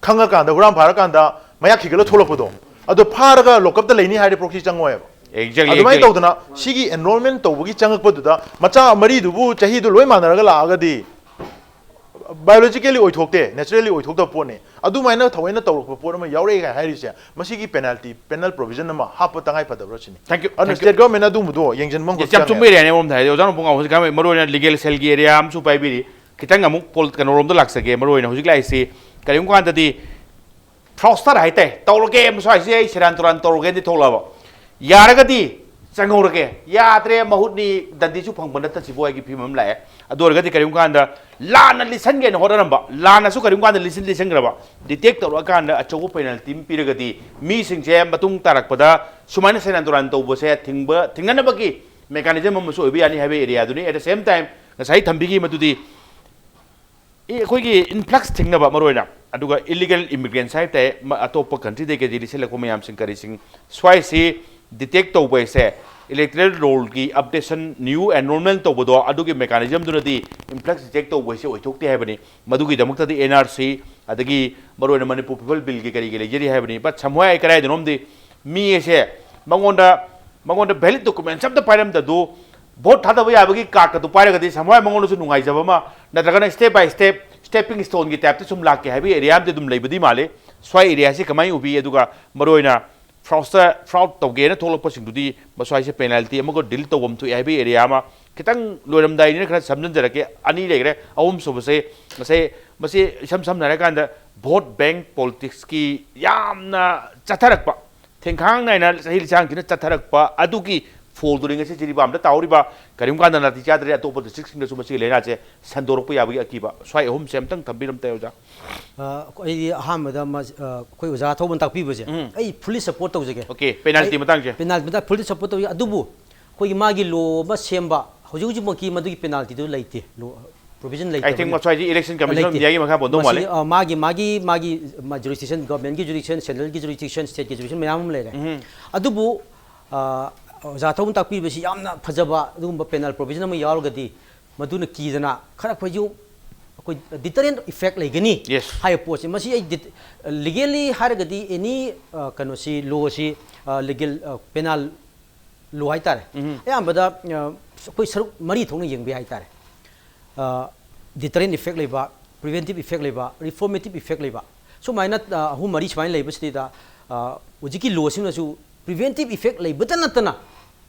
ꯈꯪꯉꯀꯥꯟꯗ, ꯍꯨꯔꯥꯟ ꯐꯥꯔꯀꯥꯟꯗ ꯃꯌꯥ ꯈꯤꯒꯠꯂ ꯊꯣꯛꯂꯛꯄꯗꯣ, ꯑꯗꯣ ꯐꯥꯔꯒ ꯂꯣꯀꯞꯇ ꯂꯩꯅꯤ ꯍꯥꯏꯔꯗꯤ ꯄ꯭ꯔꯣꯛꯁꯤ ꯆꯪꯉꯣꯏꯕ꯫ Exactly, ꯑꯗꯨꯃꯥꯏꯅ exactly꯫ ꯇꯧꯗꯅ ꯁꯤꯒꯤ ꯑꯦꯟꯔꯣꯜꯃꯦꯟ ꯇꯧꯕꯒꯤ ꯆꯪꯉꯛꯄꯗꯨꯗ ꯃꯆꯥ ꯃꯔꯤꯗꯨꯕꯨ ꯆꯍꯤꯗꯨ ꯂꯣꯏ ꯃꯥꯟꯅꯔꯒ ꯂꯥꯛꯑꯒꯗꯤ ꯕꯥꯏꯑꯣꯂꯣꯖꯤꯀꯦꯂꯤ ꯑꯣꯏꯊꯣꯛꯇꯦ, ꯅꯦꯆꯔꯦꯜꯂꯤ ꯑꯣꯏꯊꯣꯛꯇꯕ ꯄꯣꯠꯅꯤ꯫ ꯑꯗꯨꯃꯥꯏꯅ ꯊꯑꯣꯏꯅ ꯇꯧꯔꯛꯄ ꯄꯣꯠ ꯑꯃ ꯌꯥꯎꯔꯛꯑꯦ ꯀꯥꯏ ꯍꯥꯏꯔꯤꯁꯦ, ꯃꯁꯤꯒꯤ ꯄꯦꯅꯥꯜꯇꯤ, ꯄꯦꯅꯦꯜ ꯄ꯭ꯔꯣꯚꯤꯖꯟ ꯑꯃ ꯍꯥꯞꯄ ꯇꯉꯥꯏ ꯐꯗꯕ꯭ꯔꯥ ꯁꯤꯅꯤ꯫ Thank you, ꯑꯗꯨꯅ thank you꯫ ꯁ꯭ꯇꯦꯠ ꯒꯚꯔꯟꯃꯦꯟꯅ ꯑꯗꯨꯒꯨꯝꯕꯗꯣ ꯌꯦꯡꯁꯤꯟꯕ ꯑꯃ ꯌꯥꯝ ꯆꯨꯝꯕ ꯆꯪꯉꯦ꯫ ꯑꯦꯔꯤꯌꯥꯅꯦ ꯑꯃꯔꯣꯝꯗ ꯍꯥꯏꯗꯤ, ꯑꯣꯖꯥꯅ ꯄꯨꯡꯉꯥꯎ ꯍꯧꯖꯤꯛ ꯍꯥꯏꯕ ꯃꯔꯨ ꯑꯣꯏꯅ ꯂꯤꯒꯦꯜ ꯁꯦꯜꯒꯤ ꯑꯦꯔꯤꯌꯥ ꯑꯃꯁꯨ ꯄꯥꯏꯕꯤꯔꯤ꯫ ꯈꯤꯇꯪ ꯑꯃꯨꯛ ꯄꯣꯜ-, ꯀꯩꯅꯣꯔꯣꯝꯗ ꯂꯥꯛꯆꯒꯦ꯫ ꯃꯔꯨ ꯑꯣꯏꯅ ꯍꯧꯖꯤꯛ ꯂꯥꯛꯏꯁꯤ ꯀꯔꯤꯒꯨꯝꯕ ꯀꯥꯟꯗꯗꯤ ꯐ꯭ꯔꯥꯎꯁꯇꯔ ꯍꯥꯏꯇꯥꯔꯦ, ꯇꯧꯔꯒꯦ ꯃꯁ꯭ꯋꯥꯏꯁꯦ, ꯑꯩ ꯁꯦꯔꯥꯟ ꯇꯨꯔꯥꯟ ꯇꯧꯔꯒꯦꯗꯤ ꯊꯣꯛꯂꯛꯑꯕ, ꯌꯥꯔꯒꯗꯤ ꯆꯪꯍꯧꯔꯒꯦ, ꯌꯥꯗ꯭ꯔꯦ ꯃꯍꯨꯠꯅꯤ, ꯗꯟꯗꯤꯁꯨ ꯐꯪꯕ ꯅꯠꯇ ꯁꯤꯕꯨ ꯍꯥꯏꯒꯤ ꯐꯤꯕꯝ ꯑꯃ ꯂꯥꯛꯑꯦ꯫ ꯑꯗꯨ ꯑꯣꯏꯔꯒꯗꯤ ꯀꯔꯤꯒꯨꯝꯕ ꯀꯥꯟꯗ ꯂꯥꯟꯅ ꯂꯤꯁꯟꯒꯦꯅ ꯍꯣꯠꯅꯔꯝꯕ, ꯂꯥꯟꯅꯁꯨ ꯀꯔꯤꯒꯨꯝꯕ ꯀꯥꯟꯗ ꯂꯤꯁꯤꯟ ꯂꯤꯁꯟꯈ꯭ꯔꯕ, ꯗꯤꯇꯦꯛ ꯇꯧꯔꯛꯑꯀꯥꯟꯗ ꯑꯆꯧꯕ ꯄꯦꯅꯥꯜꯇꯤ ꯑꯃ ꯄꯤꯔꯒꯗꯤ ꯃꯤꯁꯤꯡꯁꯦ ꯃꯇꯨꯡ ꯇꯥꯔꯛꯄꯗ ꯁꯨꯃꯥꯏꯅ ꯁꯦꯔꯥꯟ ꯇꯨꯔꯥꯟ ꯇꯧꯕꯁꯦ ꯊꯤꯡꯕ, ꯊꯤꯡꯅꯅꯕꯒꯤ ꯃꯦꯀꯥꯅꯤꯖꯝ ꯑꯃꯁꯨ ꯑꯣꯏꯕ ꯌꯥꯅꯤ ꯍꯥꯏꯕ ꯑꯦꯔꯤꯌꯥꯗꯨꯅꯤ꯫ At the same time, ꯉꯁꯥꯏ ꯊꯝꯕꯤꯈꯤ ꯃꯗꯨꯗꯤ ꯑꯦ, ꯑꯩꯈꯣꯏꯒꯤ ꯏꯟꯐ꯭ꯂꯛꯁ ꯊꯤꯡꯅꯕ ꯃꯔꯨ ꯑꯣꯏꯅ, ꯑꯗꯨꯒ ꯏꯂꯤꯒꯦꯜ ꯏꯃꯤꯒ꯭ꯔꯦꯟꯁ ꯍꯥꯏꯕ ꯇꯥꯏ, ꯃ-, ꯑꯇꯣꯞꯄ ꯀꯟꯇ꯭ꯔꯤꯗꯒꯤ ꯂꯤꯁꯤꯜꯂꯛꯄ ꯃꯌꯥꯝꯁꯤꯡ ꯀꯔꯤꯁꯤꯡ, ꯁ꯭ꯋꯥꯏꯁꯤ ꯗꯤꯇꯦꯛ ꯇꯧꯕ ꯍꯥꯏꯁꯦ ꯏꯂꯦꯛꯇꯣꯔꯦꯜ ꯔꯣꯜꯒꯤ ꯑꯞꯗꯦꯁꯟ, ꯅ꯭ꯌꯨ ꯑꯦꯟꯔꯣꯜꯃꯦꯟ ꯇꯧꯕꯗꯣ, ꯑꯗꯨꯒꯤ ꯃꯦꯀꯥꯅꯤꯖꯝꯗꯨꯅꯗꯤ ꯏꯟꯐ꯭ꯂꯛꯁ ꯗꯤꯇꯦꯛ ꯇꯧꯕ ꯍꯥꯏꯁꯦ ꯑꯣꯏꯊꯣꯛꯇꯦ ꯍꯥꯏꯕꯅꯤ꯫ ꯃꯗꯨꯒꯤꯗꯃꯛꯇꯗꯤ ꯑꯦꯟ ꯑꯥꯔ ꯁꯤ, ꯑꯗꯒꯤ ꯃꯔꯨ ꯑꯣꯏꯅ ꯃꯅꯤꯄꯨꯔ ꯄꯤꯄꯜ ꯕꯤꯜꯒꯤ ꯀꯔꯤꯒꯤ ꯂꯩꯖꯔꯤ ꯍꯥꯏꯕꯅꯤ꯫ But somewhere ꯑꯩ ꯀꯗꯥꯏꯗꯅꯣꯝꯗꯤ ꯃꯤ ꯑꯁꯦ ꯃꯉꯣꯟꯗ, ꯃꯉꯣꯟꯗ ꯚꯦꯂꯤꯗ ꯗꯣꯀꯨꯃꯦꯟꯁ ꯑꯝꯇ ꯄꯥꯏꯔꯝꯗꯗꯨ, ꯚꯣꯠ ꯊꯥꯗꯕ ꯌꯥꯕꯒꯤ ꯀꯥꯔꯠꯀꯗꯨ ꯄꯥꯏꯔꯒꯗꯤ somewhere ꯃꯉꯣꯟꯗꯁꯨ ꯅꯨꯡꯉꯥꯏꯖꯕ ꯑꯃ, ꯅꯠꯇ꯭ꯔꯒꯅ step by step ꯁ꯭ꯇꯦꯄꯤꯡ ꯁ꯭ꯇꯣꯟꯒꯤ ꯇꯥꯏꯞꯇ ꯁꯨꯝ ꯂꯥꯛꯀꯦ ꯍꯥꯏꯕꯒꯤ ꯑꯦꯔꯤꯌꯥ ꯑꯃꯗꯤ ꯑꯗꯨꯝ ꯂꯩꯕꯗꯤ ꯃꯥꯜꯂꯤ꯫ ꯁ꯭ꯋꯥꯏ ꯑꯦꯔꯤꯌꯥꯁꯤ ꯀꯃꯥꯏꯅ ꯎꯕꯤ? ꯑꯗꯨꯒ ꯃꯔꯨꯑꯣꯏꯅ ꯐ꯭ꯔꯥꯎꯗ ꯐ꯭ꯔꯥꯎꯗ ꯇꯧꯒꯦꯅ ꯊꯣꯛꯂꯛꯄꯁꯤꯡꯗꯨꯗꯤ ꯃꯁ꯭ꯋꯥꯏꯁꯦ ꯄꯦꯅꯥꯜꯇꯤ ꯑꯃꯒ ꯗꯤꯜ ꯇꯧꯐꯝ ꯊꯣꯛꯑꯦ ꯍꯥꯏꯕꯒꯤ ꯑꯦꯔꯤꯌꯥ ꯑꯃ, ꯈꯤꯇꯪ ꯂꯣꯏꯔꯝꯗꯥꯏꯅꯤꯅ ꯈꯔ ꯁꯝꯖꯤꯟꯖꯔꯛꯀꯦ꯫ ꯑꯅꯤ ꯂꯩꯈ꯭ꯔꯦ꯫ ꯑꯍꯨꯝꯁꯨꯕꯁꯦ ꯉꯁꯥꯏ ꯃꯁꯤ ꯏꯁꯝ ꯁꯝꯅ ꯍꯥꯏꯔꯀꯥꯟꯗ ꯚꯣꯠ ꯕꯦꯡꯛ ꯄꯣꯂꯤꯇꯤꯛꯁꯀꯤ ꯌꯥꯝꯅ ꯆꯠꯊꯔꯛꯄ, ꯊꯦꯡꯈꯥꯡ ꯅꯥꯏꯅ ꯆꯍꯤ ꯂꯤꯁꯥꯡꯁꯤꯅ ꯆꯠꯊꯔꯛꯄ ꯑꯗꯨꯒꯤ ꯐꯣꯜꯗꯨꯅꯤ ꯉꯁꯤ ꯖꯤꯔꯤꯕꯥꯝꯗ ꯇꯥꯍꯧꯔꯤꯕ꯫ ꯀꯔꯤꯒꯨꯝꯕ ꯀꯥꯟꯗ ꯅꯥꯇꯩ ꯆꯥꯗ꯭ꯔꯦ, ꯑꯇꯣꯞꯄ ꯗꯤꯁꯇ꯭ꯔꯤꯛꯁꯤꯡꯗꯁꯨ ꯃꯁꯤꯒꯤ ꯂꯥꯏꯅꯥꯁꯦ ꯁꯟꯗꯣꯔꯛꯄ ꯌꯥꯕꯒꯤ ꯑꯀꯤꯕ꯫ ꯁ꯭ꯋꯥꯏ ꯑꯍꯨꯝꯁꯦ ꯑꯝꯇꯪ ꯊꯝꯕꯤꯔꯝ ꯇꯥꯏ, ꯑꯣꯖꯥ꯫ ꯑ, ꯑꯩꯗꯤ ꯑꯍꯥꯟꯕꯗ ꯃ-, ꯑ, ꯑꯩꯈꯣꯏ ꯑꯣꯖꯥ ꯊꯧꯕꯅ ꯇꯥꯛꯄꯤꯕꯁꯦ ꯎꯝ꯫ ꯑꯩ fully support ꯇꯧꯖꯒꯦ꯫ ꯑꯣꯀꯦ, ꯄꯦꯅꯥꯜꯇꯤ ꯃꯇꯥꯡꯁꯦ꯫ ꯄꯦꯅꯥꯜꯇꯤ ꯃꯇꯥꯡ fully support ꯇꯧꯖꯒꯦ꯫ ꯑꯗꯨꯕꯨ ꯑꯩꯈꯣꯏꯒꯤ ꯃꯥꯒꯤ ꯂꯣ ꯑꯃ ꯁꯦꯝꯕ ꯍꯧꯖꯤꯛ ꯍꯧꯖꯤꯛꯃꯛꯀꯤ ꯃꯗꯨꯒꯤ ꯄꯦꯅꯥꯜꯇꯤꯗꯨ ꯂꯩꯇꯦ꯫ ꯂꯣ ꯄ꯭ꯔꯣꯚꯤꯖꯟ ꯑꯥꯏ ꯊꯤꯡ ꯂꯩꯇꯕꯅꯤꯅ꯫ ꯃꯁ꯭ꯋꯥꯏꯁꯤ ꯏꯂꯦꯛꯁꯟ ꯀꯃꯤꯁꯟ ꯑꯣꯐ ꯂꯩꯇꯦ꯫ ꯏꯟꯗꯤꯌꯥꯒꯤ ꯃꯈꯥ ꯄꯣꯟꯗꯧ ꯃꯁꯤ, ꯃꯥꯜꯂꯦ꯫ ꯑ, ꯃꯥꯒꯤ ꯃꯥꯒꯤ ꯃꯥꯒꯤ ꯖꯨꯔꯤꯁꯗꯤꯛꯁꯟ, ꯒꯚꯔꯟꯃꯦꯟꯠꯀꯤ ꯖꯨꯔꯤꯁꯗꯤꯛꯁꯟ, ꯁꯦꯟꯇ꯭ꯔꯦꯜꯒꯤ ꯖꯨꯔꯤꯁꯗꯤꯛꯁꯟ, ꯁ꯭ꯇꯦꯠꯀꯤ ꯖꯨꯔꯤꯁꯗꯤꯛꯁꯟ ꯃꯌꯥꯝ ꯑꯃ ꯂꯩꯔꯦ꯫ ꯎꯝ꯫ ꯑꯗꯨꯕꯨ ꯑ, ꯑꯣꯖꯥ ꯊꯧꯕꯅ ꯇꯥꯛꯄꯤꯕꯁꯤ ꯌꯥꯝꯅ ꯐꯖꯕ ꯑꯗꯨꯒꯨꯝꯕ ꯄꯦꯅꯥꯜ ꯄ꯭ꯔꯣꯚꯤꯖꯟ ꯑꯃ ꯌꯥꯎꯔꯒꯗꯤ ꯃꯗꯨꯅ ꯀꯤꯗꯅ ꯈꯔ ꯑꯩꯈꯣꯏꯁꯨ ꯑꯩꯈꯣꯏ deterrent effect ꯂꯩꯒꯅꯤ Yes. ꯍꯥꯏꯕ ꯄꯣꯠꯁꯦ꯫ ꯃꯁꯤ ꯑꯩ ꯗꯤꯠ-, legally ꯍꯥꯏꯔꯒꯗꯤ ꯑꯦꯅꯤ, ꯑ, ꯀꯩꯅꯣꯁꯤ, ꯂꯣꯁꯤ, ꯑ, ꯂꯤꯒꯦꯜ, ꯑ, ꯄꯦꯅꯥꯜ ꯂꯣ ꯍꯥꯏꯇꯥꯔꯦ꯫ ꯎꯝ꯫ ꯑꯌꯥꯝꯕꯗ, ꯑ, ꯑꯩꯈꯣꯏ ꯁꯔꯨꯛ ꯃꯔꯤ ꯊꯣꯛꯅ ꯌꯦꯡꯕ ꯌꯥꯏ ꯍꯥꯏꯇꯥꯔꯦ꯫ ꯑ, deterrent effect ꯂꯩꯕ, preventive effect ꯂꯩꯕ, reformative effect ꯂꯩꯕ꯫ ꯁꯨꯃꯥꯏꯅ, ꯑ, ꯑꯍꯨꯝ ꯃꯔꯤ ꯁꯨꯃꯥꯏꯅ ꯂꯩꯕꯁꯤꯗ, ꯑ, ꯍꯧꯖꯤꯛꯀꯤ ꯂꯣꯁꯤꯡꯅꯁꯨ preventive effect ꯂꯩꯕꯇ ꯅꯠꯇꯅ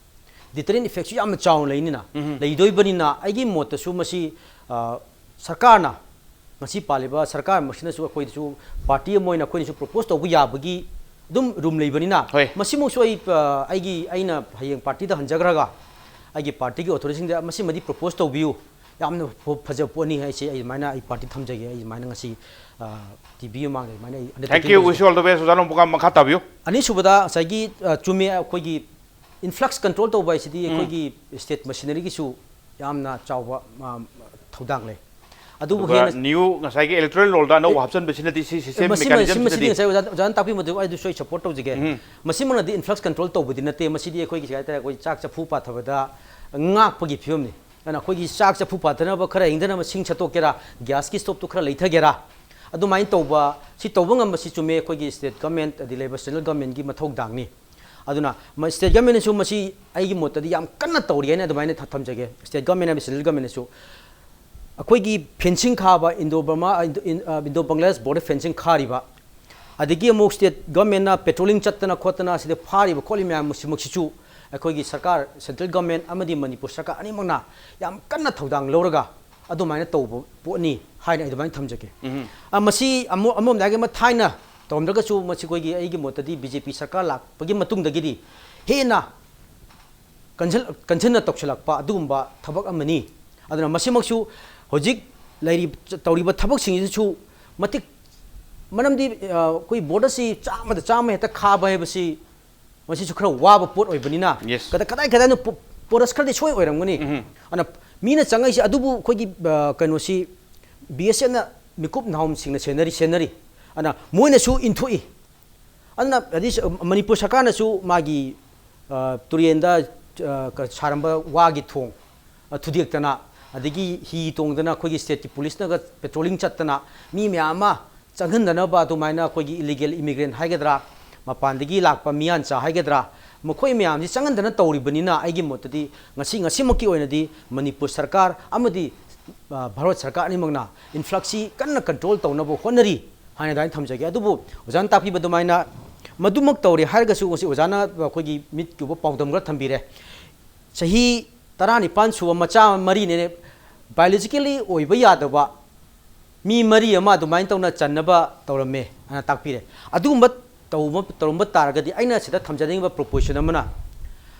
deterrent effectꯁꯨ ꯌꯥꯝꯅ ꯆꯥꯎꯅ ꯂꯩꯅꯤꯅ, ꯎꯝ꯫ ꯂꯩꯗꯣꯏꯕꯅꯤꯅ ꯑꯩꯒꯤ ꯃꯣꯠꯇꯁꯨ ꯃꯁꯤ, ꯑ, ꯁꯔꯀꯥꯔꯅ ꯉꯁꯤ ꯄꯥꯜꯂꯤꯕ ꯁꯔꯀꯥꯔ ꯃꯁꯤꯅꯁꯨ ꯑꯩꯈꯣꯏꯗꯁꯨ ꯄꯥꯔꯇꯤ ꯑꯃ ꯑꯣꯏꯅ ꯑꯩꯈꯣꯏꯅꯁꯨ ꯄ꯭ꯔꯣꯄꯣꯁ ꯇꯧꯕ ꯌꯥꯕꯒꯤ ꯑꯗꯨꯝ ꯔꯨꯝ ꯂꯩꯕꯅꯤꯅ, ꯍꯣꯏ꯫ ꯃꯁꯤꯃꯛꯁꯨ ꯑꯩ, ꯑ, ꯑꯩꯒꯤ, ꯑꯩꯅ ꯍꯌꯦꯡ ꯄꯥꯔꯇꯤꯗ ꯍꯟꯖꯈ꯭ꯔꯒ ꯑꯩꯒꯤ ꯄꯥꯔꯇꯤꯒꯤ ꯑꯣꯊꯣꯔꯤꯇꯤꯁꯤꯡꯗ ꯃꯁꯤꯃꯗꯤ ꯄ꯭ꯔꯣꯄꯣꯁ ꯇꯧꯕꯤꯌꯨ, ꯌꯥꯝꯅ ꯐ-, ꯐꯖꯕ ꯄꯣꯠꯅꯤ ꯍꯥꯏꯁꯦ ꯑꯩ ꯑꯗꯨꯃꯥꯏꯅ ꯑꯩ ꯄꯥꯔꯇꯤ ꯊꯝꯖꯒꯦ꯫ ꯑꯩ ꯑꯗꯨꯃꯥꯏꯅ ꯉꯁꯤ, ꯑ, ꯇꯤ ꯚꯤ ꯃꯃꯥꯡꯗ ꯑꯗꯨꯃꯥꯏꯅ ꯑꯩ Thank you, wish you all the best꯫ ꯑꯣꯖꯥ ꯅꯣꯡꯄꯣꯛꯉꯥꯝ ꯃꯈꯥ ꯇꯥꯕꯤꯌꯨ꯫ ꯑꯅꯤꯁꯨꯕꯗ ꯉꯁꯥꯏꯒꯤ, ꯑ, ꯆꯨꯝꯃꯦ, ꯑꯩꯈꯣꯏꯒꯤ influx control ꯇꯧꯕ ꯍꯥꯏꯁꯤꯗꯤ ꯎꯝ꯫ ꯑꯩꯈꯣꯏꯒꯤ state machineryꯒꯤꯁꯨ ꯌꯥꯝꯅ ꯆꯥꯎꯕ, ꯑ, ꯊꯧꯗꯥꯡ ꯂꯩ꯫ ꯑꯗꯨꯕꯨ ꯑꯗꯨꯒ ꯍꯦꯟꯅ new ꯉꯁꯥꯏꯒꯤ electoral rollꯗ ꯑꯅꯧꯕ ꯍꯥꯞꯆꯤꯟꯕꯁꯤꯅꯗꯤ ꯁꯤ system ꯃꯁꯤꯃ-, mechanism ꯁꯤꯃꯁꯤꯗꯤ ꯁꯤꯅꯗꯤ ꯉꯁꯥꯏ ꯑꯣꯖꯥ, ꯑꯣꯖꯥꯅ ꯇꯥꯛꯄꯤꯕꯗꯨ ꯑꯩ ꯑꯗꯨꯁꯨ ꯑꯩ support ꯇꯧꯖꯒꯦ꯫ ꯎꯝ꯫ ꯃꯁꯤꯃꯛꯅꯗꯤ influx control ꯇꯧꯕꯗꯤ ꯅꯠꯇꯦ, ꯃꯁꯤꯗꯤ ꯑꯩꯈꯣꯏꯒꯤ ꯀꯩ ꯍꯥꯏꯇꯥꯔꯦ, ꯑꯩꯈꯣꯏ ꯆꯥꯛ ꯆꯐꯨ ꯄꯥꯊꯕꯗ ꯉꯥꯛꯄꯒꯤ ꯐꯤꯕꯝꯅꯤ꯫ ꯑꯗꯨꯅ ꯑꯩꯈꯣꯏꯒꯤ ꯆꯥꯛ ꯆꯐꯨ ꯄꯥꯊꯅꯕ ꯈꯔ ꯏꯪꯊꯅꯕ ꯁꯤꯡ ꯁꯠꯇꯣꯛꯀꯦꯔꯥ, gasꯀꯤ stoveꯇꯨ ꯈꯔ ꯂꯩꯊꯒꯦꯔꯥ, ꯑꯗꯨꯃꯥꯏꯅ ꯇꯧꯕ, ꯁꯤ ꯇꯧꯕ ꯉꯝꯕꯁꯤ ꯆꯨꯝꯃꯦ, ꯑꯩꯈꯣꯏꯒꯤ state government ꯑꯗꯩ ꯂꯩꯕ central governmentꯀꯤ ꯃꯊꯧꯗꯥꯡꯅꯤ꯫ ꯑꯗꯨꯅ ꯃ-, state governmentꯅꯁꯨ ꯃꯁꯤ ꯑꯩꯒꯤ ꯃꯣꯠꯇꯗꯤ ꯌꯥꯝ ꯀꯟꯅ ꯇꯧꯔꯤ ꯍꯥꯏꯅ ꯑꯗꯨꯃꯥꯏꯅ ꯊ-, ꯊꯝꯖꯒꯦ꯫ State government ꯍꯥꯏꯕ central governmentꯅꯁꯨ ꯑꯩꯈꯣꯏꯒꯤ ꯐꯦꯟꯁꯤꯡ ꯈꯥꯕ, ꯏꯟꯗꯣ ꯕꯔꯃꯥ, Indo Bangladesh border fencing Kharif, ꯑꯗꯒꯤ ꯑꯃꯨꯛ ꯁ꯭ꯇꯦꯠ ꯒꯚꯔꯟꯃꯦꯟꯅ ꯄꯦꯇ꯭ꯔꯣꯂꯤꯡ ꯆꯠꯇꯅ ꯈꯣꯠꯇꯅ ꯁꯤꯗ ꯐꯥꯔꯤꯕ ꯈꯣꯠꯂꯤꯕ ꯃꯌꯥꯝ ꯑꯁꯤꯃꯛꯁꯤꯁꯨ ꯑꯩꯈꯣꯏꯒꯤ ꯁꯔꯀꯥꯔ, ꯁꯦꯟꯇ꯭ꯔꯦꯜ ꯒꯚꯔꯟꯃꯦꯟ ꯑꯃꯗꯤ ꯃꯅꯤꯄꯨꯔ ꯁꯔꯀꯥꯔ ꯑꯅꯤꯃꯛꯅ ꯌꯥꯝ ꯀꯟꯅ ꯊꯧꯗꯥꯡ ꯂꯧꯔꯒ ꯑꯗꯨꯃꯥꯏꯅ ꯇꯧꯕ ꯄꯣꯠꯅꯤ ꯍꯥꯏꯅ ꯑꯩ ꯑꯗꯨꯃꯥꯏꯅ ꯊꯝꯖꯒꯦ꯫ ꯑ, ꯃꯁꯤ ꯑꯃꯨꯛ ꯑꯃꯔꯣꯝꯗ ꯍꯥꯏꯔꯒ ꯑꯃ ꯊꯥꯏꯅ ꯇꯧꯔꯝꯗ꯭ꯔꯒꯁꯨ, ꯃꯁꯤ ꯑꯩꯈꯣꯏꯒꯤ, ꯑꯩꯒꯤ ꯃꯣꯠꯇꯗꯤ ꯕꯤ ꯖꯦ ꯄꯤ ꯁꯔꯀꯥꯔ ꯂꯥꯛꯄꯒꯤ ꯃꯇꯨꯡꯗꯒꯤꯗꯤ ꯍꯦꯟꯅ ꯀꯟꯁꯤꯜ-, ꯀꯟꯁꯤꯟꯅ ꯇꯧꯁꯤꯜꯂꯛꯄ ꯑꯗꯨꯒꯨꯝꯕ ꯊꯕꯛ ꯑꯃꯅꯤ꯫ ꯑꯗꯨꯅ ꯃꯁꯤꯃꯛꯁꯨ ꯍꯧꯖꯤꯛ ꯂꯩꯔꯤꯕ, ꯇꯧꯔꯤꯕ ꯊꯕꯛꯁꯤꯡꯁꯤꯁꯨ ꯃꯇꯤꯛ, ꯃꯔꯝꯗꯤ, ꯑ, ꯑꯩꯈꯣꯏ ꯕꯣꯔꯗꯔꯁꯤ ꯆꯥꯝꯃꯗ ꯆꯥꯝꯃ ꯍꯦꯛꯇ ꯈꯥꯕ ꯍꯥꯏꯕꯁꯤ ꯃꯁꯤꯁꯨ ꯈꯔ ꯋꯥꯕ ꯄꯣꯠ ꯑꯣꯏꯕꯅꯤꯅ, Yes. ꯀꯗꯥꯏ, ꯀꯗꯥꯏ ꯀꯗꯥꯏꯅꯣ ꯄꯣ-, ꯄꯣꯔꯁ ꯈꯔꯗꯤ ꯁꯣꯏ ꯑꯣꯏꯔꯝꯒꯅꯤ꯫ ꯎꯝ꯫ ꯑꯗꯨꯅ ꯃꯤꯅ ꯆꯪꯉꯛꯏꯁꯦ ꯑꯗꯨꯕꯨ ꯑꯩꯈꯣꯏꯒꯤ, ꯑ, ꯀꯩꯅꯣꯁꯤ ꯕꯤ ꯑꯦꯁ ꯑꯦꯐꯅ ꯃꯤꯀꯨꯞ ꯅꯍꯥꯔꯣꯝꯁꯤꯡꯅ ꯁꯦꯟꯅꯔꯤ, ꯁꯦꯟꯅꯔꯤ꯫ ꯑꯗꯨꯅ ꯃꯣꯏꯅꯁꯨ ꯏꯟꯊꯣꯛꯏ꯫ ꯑꯗꯨꯅ ꯍꯥꯏꯗꯤ ꯃꯅꯤꯄꯨꯔ ꯁꯔꯀꯥꯔꯅꯁꯨ ꯃꯥꯒꯤ, ꯑ, ꯇꯨꯔꯦꯟꯗ, ꯑ, ꯀ-, ꯁꯥꯔꯝꯕ ꯋꯥꯒꯤ ꯊꯣꯡ, ꯑ, ꯊꯨꯗꯦꯛꯇꯅ, ꯑꯗꯒꯤ ꯍꯤ ꯇꯣꯡꯗꯅ ꯑꯩꯈꯣꯏꯒꯤ ꯁ꯭ꯇꯦꯠꯀꯤ ꯄꯨꯂꯤꯁꯅꯒ ꯄꯦꯇ꯭ꯔꯣꯂꯤꯡ ꯆꯠꯇꯅ ꯃꯤ ꯃꯌꯥꯝ ꯑꯃ ꯆꯪꯍꯟꯗꯅꯕ, ꯑꯗꯨꯃꯥꯏꯅ ꯑꯩꯈꯣꯏꯒꯤ ꯏꯂꯤꯒꯦꯜ ꯏꯃꯤꯒ꯭ꯔꯦꯟ ꯍꯥꯏꯒꯗ꯭ꯔꯥ, ꯃꯄꯥꯟꯗꯒꯤ ꯂꯥꯛꯄ ꯃꯤꯌꯥꯟꯆꯥ ꯍꯥꯏꯒꯗ꯭ꯔꯥ, ꯃꯈꯣꯏ ꯃꯌꯥꯝꯁꯤ ꯆꯪꯍꯟꯗꯅ ꯇꯧꯔꯤꯕꯅꯤꯅ, ꯑꯩꯒꯤ ꯃꯣꯠꯇꯗꯤ ꯉꯁꯤ, ꯉꯁꯤꯃꯛꯀꯤ ꯑꯣꯏꯅꯗꯤ ꯃꯅꯤꯄꯨꯔ ꯁꯔꯀꯥꯔ ꯑꯃꯗꯤ, ꯑ, ꯚꯥꯔꯠ ꯁꯔꯀꯥꯔ ꯑꯅꯤꯃꯛꯅ ꯏꯟꯐ꯭ꯂꯛꯁꯁꯤ ꯀꯟꯅ ꯀꯟꯇ꯭ꯔꯣꯜ ꯇꯧꯅꯕ ꯍꯣꯠꯅꯔꯤ ꯍꯥꯏꯅ ꯑꯗꯨꯃꯥꯏꯅ ꯊꯝꯖꯒꯦ꯫ ꯑꯗꯨꯕꯨ ꯑꯣꯖꯥꯅ ꯇꯥꯛꯄꯤꯕ ꯑꯗꯨꯃꯥꯏꯅ ꯃꯗꯨꯃꯛ ꯇꯧꯔꯦ ꯍꯥꯏꯔꯒꯁꯨ, ꯉꯁꯤ ꯑꯣꯖꯥꯅ ꯑꯩꯈꯣꯏꯒꯤ ꯃꯤꯠꯀꯤ ꯎꯕ ꯄꯥꯎꯗꯝ ꯈꯔ ꯊꯝꯕꯤꯔꯦ꯫ ꯆꯍꯤ ꯇꯔꯥꯅꯤꯄꯥꯟ ꯁꯨꯕ ꯃꯆꯥ ꯃꯔꯤꯅꯦ, biologically ꯑꯣꯏꯕ ꯌꯥꯗꯕ ꯃꯤ ꯃꯔꯤ ꯑꯃ ꯑꯗꯨꯃꯥꯏꯅ ꯇꯧꯅ ꯆꯟꯅꯕ ꯇꯧꯔꯝꯃꯦ ꯍꯥꯏꯅ ꯇꯥꯛꯄꯤꯔꯦ꯫ ꯑꯗꯨꯒꯨꯝꯕ ꯇꯧꯕ, ꯇꯧꯔꯝꯕ ꯇꯥꯔꯒꯗꯤ, ꯑꯩꯅ ꯁꯤꯗ ꯊꯝꯖꯅꯤꯡꯉꯤꯕ proposition ꯑꯃꯅ,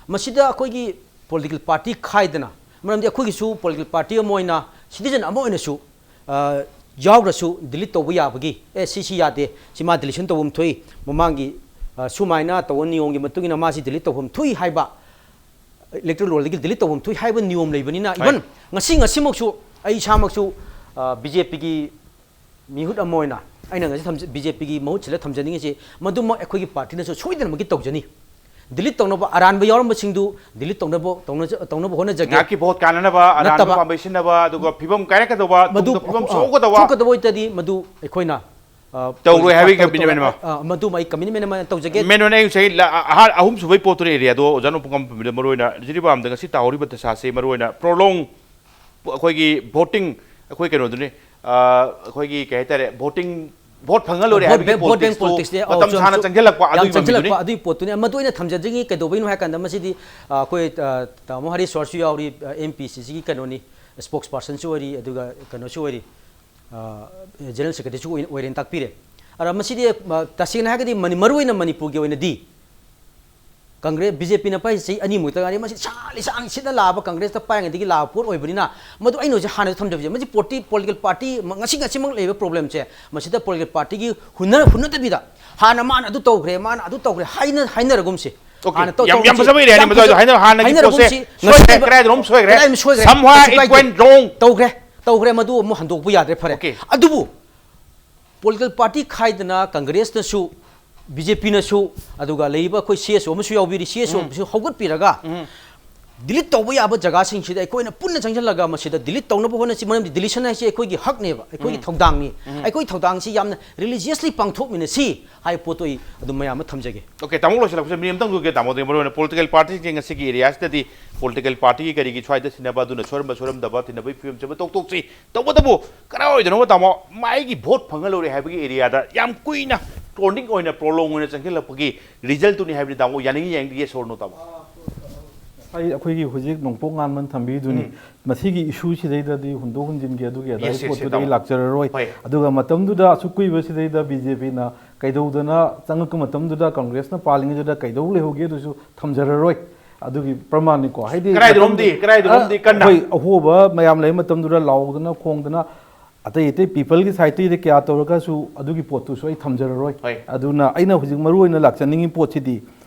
ꯃꯁꯤꯗ ꯑꯩꯈꯣꯏꯒꯤ political party ꯈꯥꯏꯗꯅ, ꯃꯔꯝꯗꯤ ꯑꯩꯈꯣꯏꯒꯤꯁꯨ political party ꯑꯃ ꯑꯣꯏꯅ, citizen ꯑꯃ ꯑꯣꯏꯅꯁꯨ, ꯑ, ꯌꯥꯎꯗ꯭ꯔꯁꯨ delete ꯇꯧꯕ ꯌꯥꯕꯒꯤ, ꯑꯦ, ꯁꯤ, ꯁꯤ ꯌꯥꯗꯦ, ꯁꯤ ꯃꯥ deletion ꯇꯧꯐꯝ ꯊꯣꯛꯏ, ꯃꯃꯥꯡꯒꯤ, ꯑ, ꯁꯨꯃꯥꯏꯅ ꯇꯧꯕ ꯅꯤꯌꯣꯝꯒꯤ ꯃꯇꯨꯡ ꯏꯟꯅ ꯃꯥꯁꯤ delete ꯇꯧꯐꯝ ꯊꯣꯛꯏ ꯍꯥꯏꯕ, electoral roll ꯗꯒꯤ delete ꯇꯧꯐꯝ ꯊꯣꯛꯏ ꯍꯥꯏꯕ ꯅꯤꯌꯣꯝ ꯂꯩꯕꯅꯤꯅ, ꯍꯣꯏ꯫ Even ꯉꯁꯤ, ꯉꯁꯤꯃꯛꯁꯨ ꯑꯩ ꯏꯁꯥꯃꯛꯁꯨ, ꯑ, ꯕꯤ ꯖꯦ ꯄꯤꯒꯤ ꯃꯤꯍꯨꯠ ꯑꯃ ꯑꯣꯏꯅ ꯑꯩꯅ ꯉꯁꯤ ꯊꯝꯖ-, ꯕꯤ ꯖꯦ ꯄꯤꯒꯤ ꯃꯍꯨꯠ ꯁꯤꯜꯂ ꯊꯝꯖꯅꯤꯡꯉꯤꯁꯤ, ꯃꯗꯨꯃꯛ ꯑꯩꯈꯣꯏꯒꯤ party ꯅꯁꯨ ꯁꯣꯏꯗꯅꯃꯛꯀꯤ ꯇꯧꯖꯅꯤ꯫ Delete ꯇꯧꯅꯕ, ꯑꯔꯥꯟꯕ ꯌꯥꯎꯔꯝꯕꯁꯤꯡꯗꯨ delete ꯇꯧꯅꯕ, ꯇꯧꯅ-, ꯇꯧꯅꯕ ꯍꯣꯠꯅꯖꯒꯦ꯫ ꯉꯥꯏꯍꯥꯛꯀꯤ vote ꯀꯥꯟꯅꯅꯕ, ꯑꯔꯥꯟꯕ ꯅꯠꯇꯕ꯫ ꯄꯥꯝꯕꯩ ꯁꯤꯖꯤꯟꯅꯕ, ꯑꯗꯨꯒ ꯐꯤꯕꯝ ꯀꯥꯏꯔꯛꯀꯗꯧꯕ, ꯃꯗꯨ, ꯇꯨꯡꯗ ꯐꯤꯕꯝ ꯑ, ꯁꯣꯛꯀꯗꯧꯕ꯫ ꯊꯣꯛꯀꯗꯕ ꯑꯣꯏꯇꯥꯔꯗꯤ, ꯃꯗꯨ ꯑꯩꯈꯣꯏꯅ, ꯑ, ꯇꯧꯔꯣꯏ ꯍꯥꯏꯕꯒꯤ ꯇꯧꯔꯣꯏ commitment ꯑꯃ꯫ ꯍꯥꯏꯕ, ꯑ, ꯃꯗꯨꯃ ꯑꯩ commitment ꯑꯃ ꯇꯧꯖꯒꯦ꯫ Main ꯑꯣꯏꯅ ꯑꯩ ꯉꯁꯥꯏ ꯂ-, ꯑ-, ꯑꯍꯥ-, ꯑꯍꯨꯝꯁꯨꯕꯩ ꯄꯣꯠꯇꯨꯅ area ꯗꯣ ꯑꯣꯖꯥ ꯅꯣꯡꯄꯣꯛꯉꯝꯕꯝꯗ ꯃꯔꯨ ꯑꯣꯏꯅ ꯖꯤꯔꯤꯕꯥꯝꯗ ꯉꯁꯤ ꯇꯥꯍꯧꯔꯤꯕ ꯗꯁꯥꯁꯦ ꯃꯔꯨ ꯑꯣꯏꯅ prolong ꯑꯩꯈꯣꯏꯒꯤ voting ꯑꯩꯈꯣꯏ ꯀꯩꯅꯣꯗꯨꯅꯤ, ꯑ, ꯑꯩꯈꯣꯏꯒꯤ ꯀꯩ ꯍꯥꯏꯇꯥꯔꯦ, voting, vote ꯐꯪꯉ ꯂꯣꯏꯔꯦ Vote ꯍꯥꯏꯕꯒꯤ bank- vote bank politics two politics ꯅꯦ꯫ ꯑꯧ, ꯃꯇꯝ ꯆꯨꯝꯃꯦ, ꯁꯥꯡꯅ ꯆꯨꯝꯃꯦ꯫ ꯆꯪꯁꯤꯜꯂꯛꯄ ꯌꯥꯝ ꯑꯗꯨꯒꯤ ꯃꯃꯤꯗꯨꯅꯤ꯫ ꯆꯪꯁꯤꯜꯂꯛꯄ ꯑꯗꯨꯒꯤ ꯄꯣꯠꯇꯨꯅꯤ꯫ ꯑꯃꯗꯨ ꯑꯩꯅ ꯊꯝꯖꯗ꯭ꯔꯤꯉꯩ ꯀꯩꯗꯧꯕꯩꯅꯣ ꯍꯥꯏ ꯀꯥꯟꯗ, ꯃꯁꯤꯗꯤ, ꯑ, ꯑꯩꯈꯣꯏ, ꯑ, ꯇꯥꯃꯣ ꯍꯔꯤꯁ꯭ꯋꯥꯔꯁꯨ ꯌꯥꯎꯔꯤ, ꯑꯦꯝ ꯄꯤ ꯁꯤꯁꯤꯒꯤ ꯀꯩꯅꯣꯅꯤ, spokesperson ꯁꯨ ꯑꯣꯏꯔꯤ, ꯑꯗꯨꯒ ꯀꯩꯅꯣꯁꯨ ꯑꯣꯏꯔꯤ, ꯑ, general secretary ꯁꯨ ꯑꯣꯏ-, ꯑꯣꯏꯔꯦꯅ ꯇꯥꯛꯄꯤꯔꯦ꯫ ꯑꯗ ꯃꯁꯤꯗꯤ, ꯑ, ꯇꯁꯦꯡꯅ ꯍꯥꯏꯔꯒꯗꯤ ꯃꯅꯤ-, ꯃꯔꯨꯑꯣꯏꯅ ꯃꯅꯤꯄꯨꯔꯒꯤ ꯑꯣꯏꯅꯗꯤ ꯀꯪꯒ꯭ꯔꯦꯁ, ꯕꯤ ꯖꯦ ꯄꯤꯅ ꯄꯥꯏꯔꯤꯁꯦ ꯆꯍꯤ ꯑꯅꯤꯃꯨꯛꯇ ꯉꯥꯏꯔꯤ꯫ ꯃꯁꯤ ꯁꯥꯡꯂꯤ ꯁꯥꯡ ꯁꯤꯠꯅ ꯂꯥꯛꯑꯕ ꯀꯪꯒ꯭ꯔꯦꯁꯇ ꯄꯥꯏꯔꯤꯉꯩꯗꯒꯤ ꯂꯥꯛꯑꯕ ꯄꯣꯠ ꯑꯣꯏꯕꯅꯤꯅ, ꯃꯗꯨ ꯑꯩꯅ ꯍꯧꯖꯤꯛ ꯍꯥꯟꯅꯁꯨ ꯊꯝꯖꯕꯁꯦ, ꯃꯁꯤ ꯄꯣꯔꯇꯤ-, political party ꯃ-, ꯉꯁꯤ ꯉꯁꯤꯃꯛ ꯂꯩꯔꯤꯕ problem ꯁꯦ, ꯃꯁꯤꯗ political party ꯒꯤ ꯍꯨꯟꯅ-, ꯍꯨꯟꯅꯗꯕꯤꯗ, ꯍꯥꯟꯅ ꯃꯥꯅ ꯑꯗꯨ ꯇꯧꯈ꯭ꯔꯦ, ꯃꯥꯅ ꯑꯗꯨ ꯇꯧꯈ꯭ꯔꯦ ꯍꯥꯏꯅ-, ꯍꯥꯏꯅꯔꯒꯨꯝꯁꯤ꯫ Okay, ꯍꯥꯟꯅ ꯇꯧ-, ꯌꯥꯝ, ꯌꯥꯝ ꯇꯧꯈꯤꯁꯤ꯫ ꯐꯖꯕ area ꯅꯤ ꯌꯥꯝ ꯃꯗꯨ ꯐꯖꯕ-, ꯍꯥꯏꯅ, ꯍꯥꯟꯅꯒꯤ ꯄꯣꯠꯁꯦ ꯍꯥꯏꯅꯔꯒꯨꯝꯁꯤ꯫ ꯁꯣꯏꯈ꯭ꯔꯦ, ꯉꯁꯤ ꯀꯗꯥꯏꯗꯅꯣꯝ ꯁꯣꯏꯈ꯭ꯔꯦ꯫ ꯀꯗꯥꯏꯗꯅꯣꯝ ꯁꯣꯏꯈ꯭ꯔꯦ꯫ Somewhere ꯀꯩꯁꯨ it ꯀꯥꯏꯗꯦ꯫ went wrong. ꯇꯧꯈ꯭ꯔꯦ, ꯇꯧꯈ꯭ꯔꯦ, ꯃꯗꯨ ꯑꯃꯨꯛ ꯍꯟꯗꯣꯛꯄ ꯌꯥꯗ꯭ꯔꯦ, ꯐꯔꯦ꯫ Okay. ꯑꯗꯨꯕꯨ political party ꯈꯥꯏꯗꯅ ꯀꯪꯒ꯭ꯔꯦꯁꯅꯁꯨ, ꯕꯤ ꯖꯦ ꯄꯤꯅꯁꯨ, ꯑꯗꯨꯒ ꯂꯩꯔꯤꯕ ꯑꯩꯈꯣꯏ ꯁꯤ ꯑꯦꯁ ꯑꯣ ꯑꯃꯁꯨ ꯌꯥꯎꯕꯤꯔꯤ, ꯁꯤ ꯑꯦꯁ ꯑꯣ ꯑꯃꯁꯨ ꯍꯧꯒꯠꯄꯤꯔꯒ, delete ꯇꯧꯕ ꯌꯥꯕ ꯖꯒꯥꯁꯤꯡꯁꯤꯗ ꯑꯩꯈꯣꯏꯅ ꯄꯨꯟꯅ ꯆꯪꯁꯤꯜꯂꯒ ꯃꯁꯤꯗ delete ꯇꯧꯅꯕ ꯍꯣꯠꯅꯁꯤ꯫ ꯃꯔꯝꯗꯤ deletion ꯍꯥꯏꯁꯤ ꯑꯩꯈꯣꯏꯒꯤ ꯍꯛꯅꯦꯕ, ꯑꯩꯈꯣꯏꯒꯤ ꯊꯧꯗꯥꯡꯅꯤ꯫ ꯑꯩꯈꯣꯏ ꯊꯧꯗꯥꯡꯁꯤ ꯌꯥꯝꯅ religiously ꯄꯥꯡꯊꯣꯛꯃꯤꯟꯅꯁꯤ ꯍꯥꯏꯕ ꯄꯣꯠꯇꯣ ꯑꯩ ꯑꯗꯨꯝ ꯃꯌꯥꯝ ꯑꯃ ꯊꯝꯖꯒꯦ꯫ Okay, ꯇꯥꯃꯣ, ꯂꯣꯏꯁꯤꯜꯂꯛꯄꯁꯦ ꯃꯤꯅꯤꯠ ꯑꯃꯇꯪ ꯇꯧꯒꯦ, ꯇꯥꯃꯣ꯫ ꯑꯗꯨꯒꯤ ꯃꯔꯨꯑꯣꯏꯅ political party ꯁꯤꯡ ꯉꯁꯤꯒꯤ area ꯁꯤꯗꯗꯤ political party ꯒꯤ ꯀꯔꯤꯒꯤ ꯁ꯭ꯋꯥꯏꯗ ꯁꯤꯟꯅꯕ, ꯑꯗꯨꯅ ꯁꯣꯏꯔꯝꯕ ꯁꯣꯏꯔꯝꯗꯕ ꯊꯤꯟꯅꯕꯒꯤ ꯐꯤꯕꯝꯁꯦ ꯑꯃ ꯇꯣꯛꯊꯣꯛꯁꯤ꯫ ꯇꯧꯕꯇꯕꯨ ꯀꯗꯥꯏ ꯑꯣꯏꯗꯣꯏꯅꯣ, ꯇꯥꯃꯣ, ꯃꯥꯒꯤ vote ꯐꯪꯉ ꯂꯣꯏꯔꯦ ꯍꯥꯏꯕꯒꯤ area ꯗ ꯌꯥꯝ ꯀꯨꯏꯅ trending ꯑꯣꯏꯅ, prolong ꯑꯣꯏꯅ ꯆꯪꯁꯤꯜꯂꯛꯄꯒꯤ result ꯇꯨꯅꯤ ꯍꯥꯏꯕꯗꯤ, ꯇꯥꯃꯣ, ꯌꯥꯅꯤꯡꯉꯤ, ꯌꯥꯅꯤꯡꯗꯦ, yes or no, ꯇꯥꯃꯣ? ꯑꯩ, ꯑꯩꯈꯣꯏꯒꯤ ꯍꯧꯖꯤꯛ ꯅꯣꯡꯄꯣꯛ ꯉꯥꯟꯕꯅ ꯊꯝꯕꯤꯗꯨꯅꯤ꯫ ꯃꯁꯤꯒꯤ issue ꯁꯤꯗꯩꯗꯗꯤ ꯍꯨꯟꯗꯣꯛ ꯍꯨꯟꯖꯤꯟꯒꯤ ꯑꯗꯨꯒꯤ ꯑꯗꯥꯒꯤ Yes, yes, ꯄꯣꯠꯇꯨꯗꯤ ꯇꯥꯃꯣ꯫ ꯑꯩ ꯂꯥꯛꯆꯔꯔꯣꯏ꯫ ꯍꯣꯏ꯫ ꯑꯗꯨꯒ ꯃꯇꯝꯗꯨꯗ ꯑꯁꯨꯛ ꯀꯨꯏꯕꯁꯤꯗꯩꯗ ꯕꯤ ꯖꯦ ꯄꯤꯅ ꯀꯩꯗꯧꯗꯅ ꯆꯪꯉꯛꯄ ꯃꯇꯝꯗꯨꯗ, ꯀꯪꯒ꯭ꯔꯦꯁꯅ ꯄꯥꯜꯂꯤꯉꯩꯗꯨꯗ ꯀꯩꯗꯧ ꯂꯩꯍꯧꯒꯦ ꯑꯗꯨꯁꯨ ꯊꯝꯖꯔꯔꯣꯏ꯫ ꯑꯗꯨꯒꯤ ꯄ꯭ꯔꯃꯥꯟꯅꯤꯀꯣ, ꯍꯥꯏꯗꯤ ꯀꯗꯥꯏꯗꯅꯣꯝꯗꯤ, ꯃꯇꯝꯗꯨ-, ꯀꯗꯥꯏꯗꯅꯣꯝꯗꯤ ꯑ, ꯀꯟꯅ꯫ ꯍꯣꯏ, ꯑꯍꯣꯕ ꯃꯌꯥꯝ ꯂꯩꯕ ꯃꯇꯝꯗꯨꯗ ꯂꯥꯎꯗꯅ ꯈꯣꯡꯗꯅ ꯑꯇꯩ ꯑꯇꯩ people ꯒꯤ side ꯇꯒꯤꯗꯤ ꯀꯌꯥ ꯇꯧꯔꯒꯁꯨ ꯑꯗꯨꯒꯤ ꯄꯣꯠꯇꯨꯁꯨ ꯑꯩ ꯊꯝꯖꯔꯔꯣꯏ꯫ ꯍꯣꯏ꯫ ꯑꯗꯨꯅ ꯑꯩꯅ ꯍꯧꯖꯤꯛ ꯃꯔꯨ ꯑꯣꯏꯅ ꯂꯥꯛꯆꯅꯤꯡꯉꯤ ꯄꯣꯠꯁꯤꯗꯤ,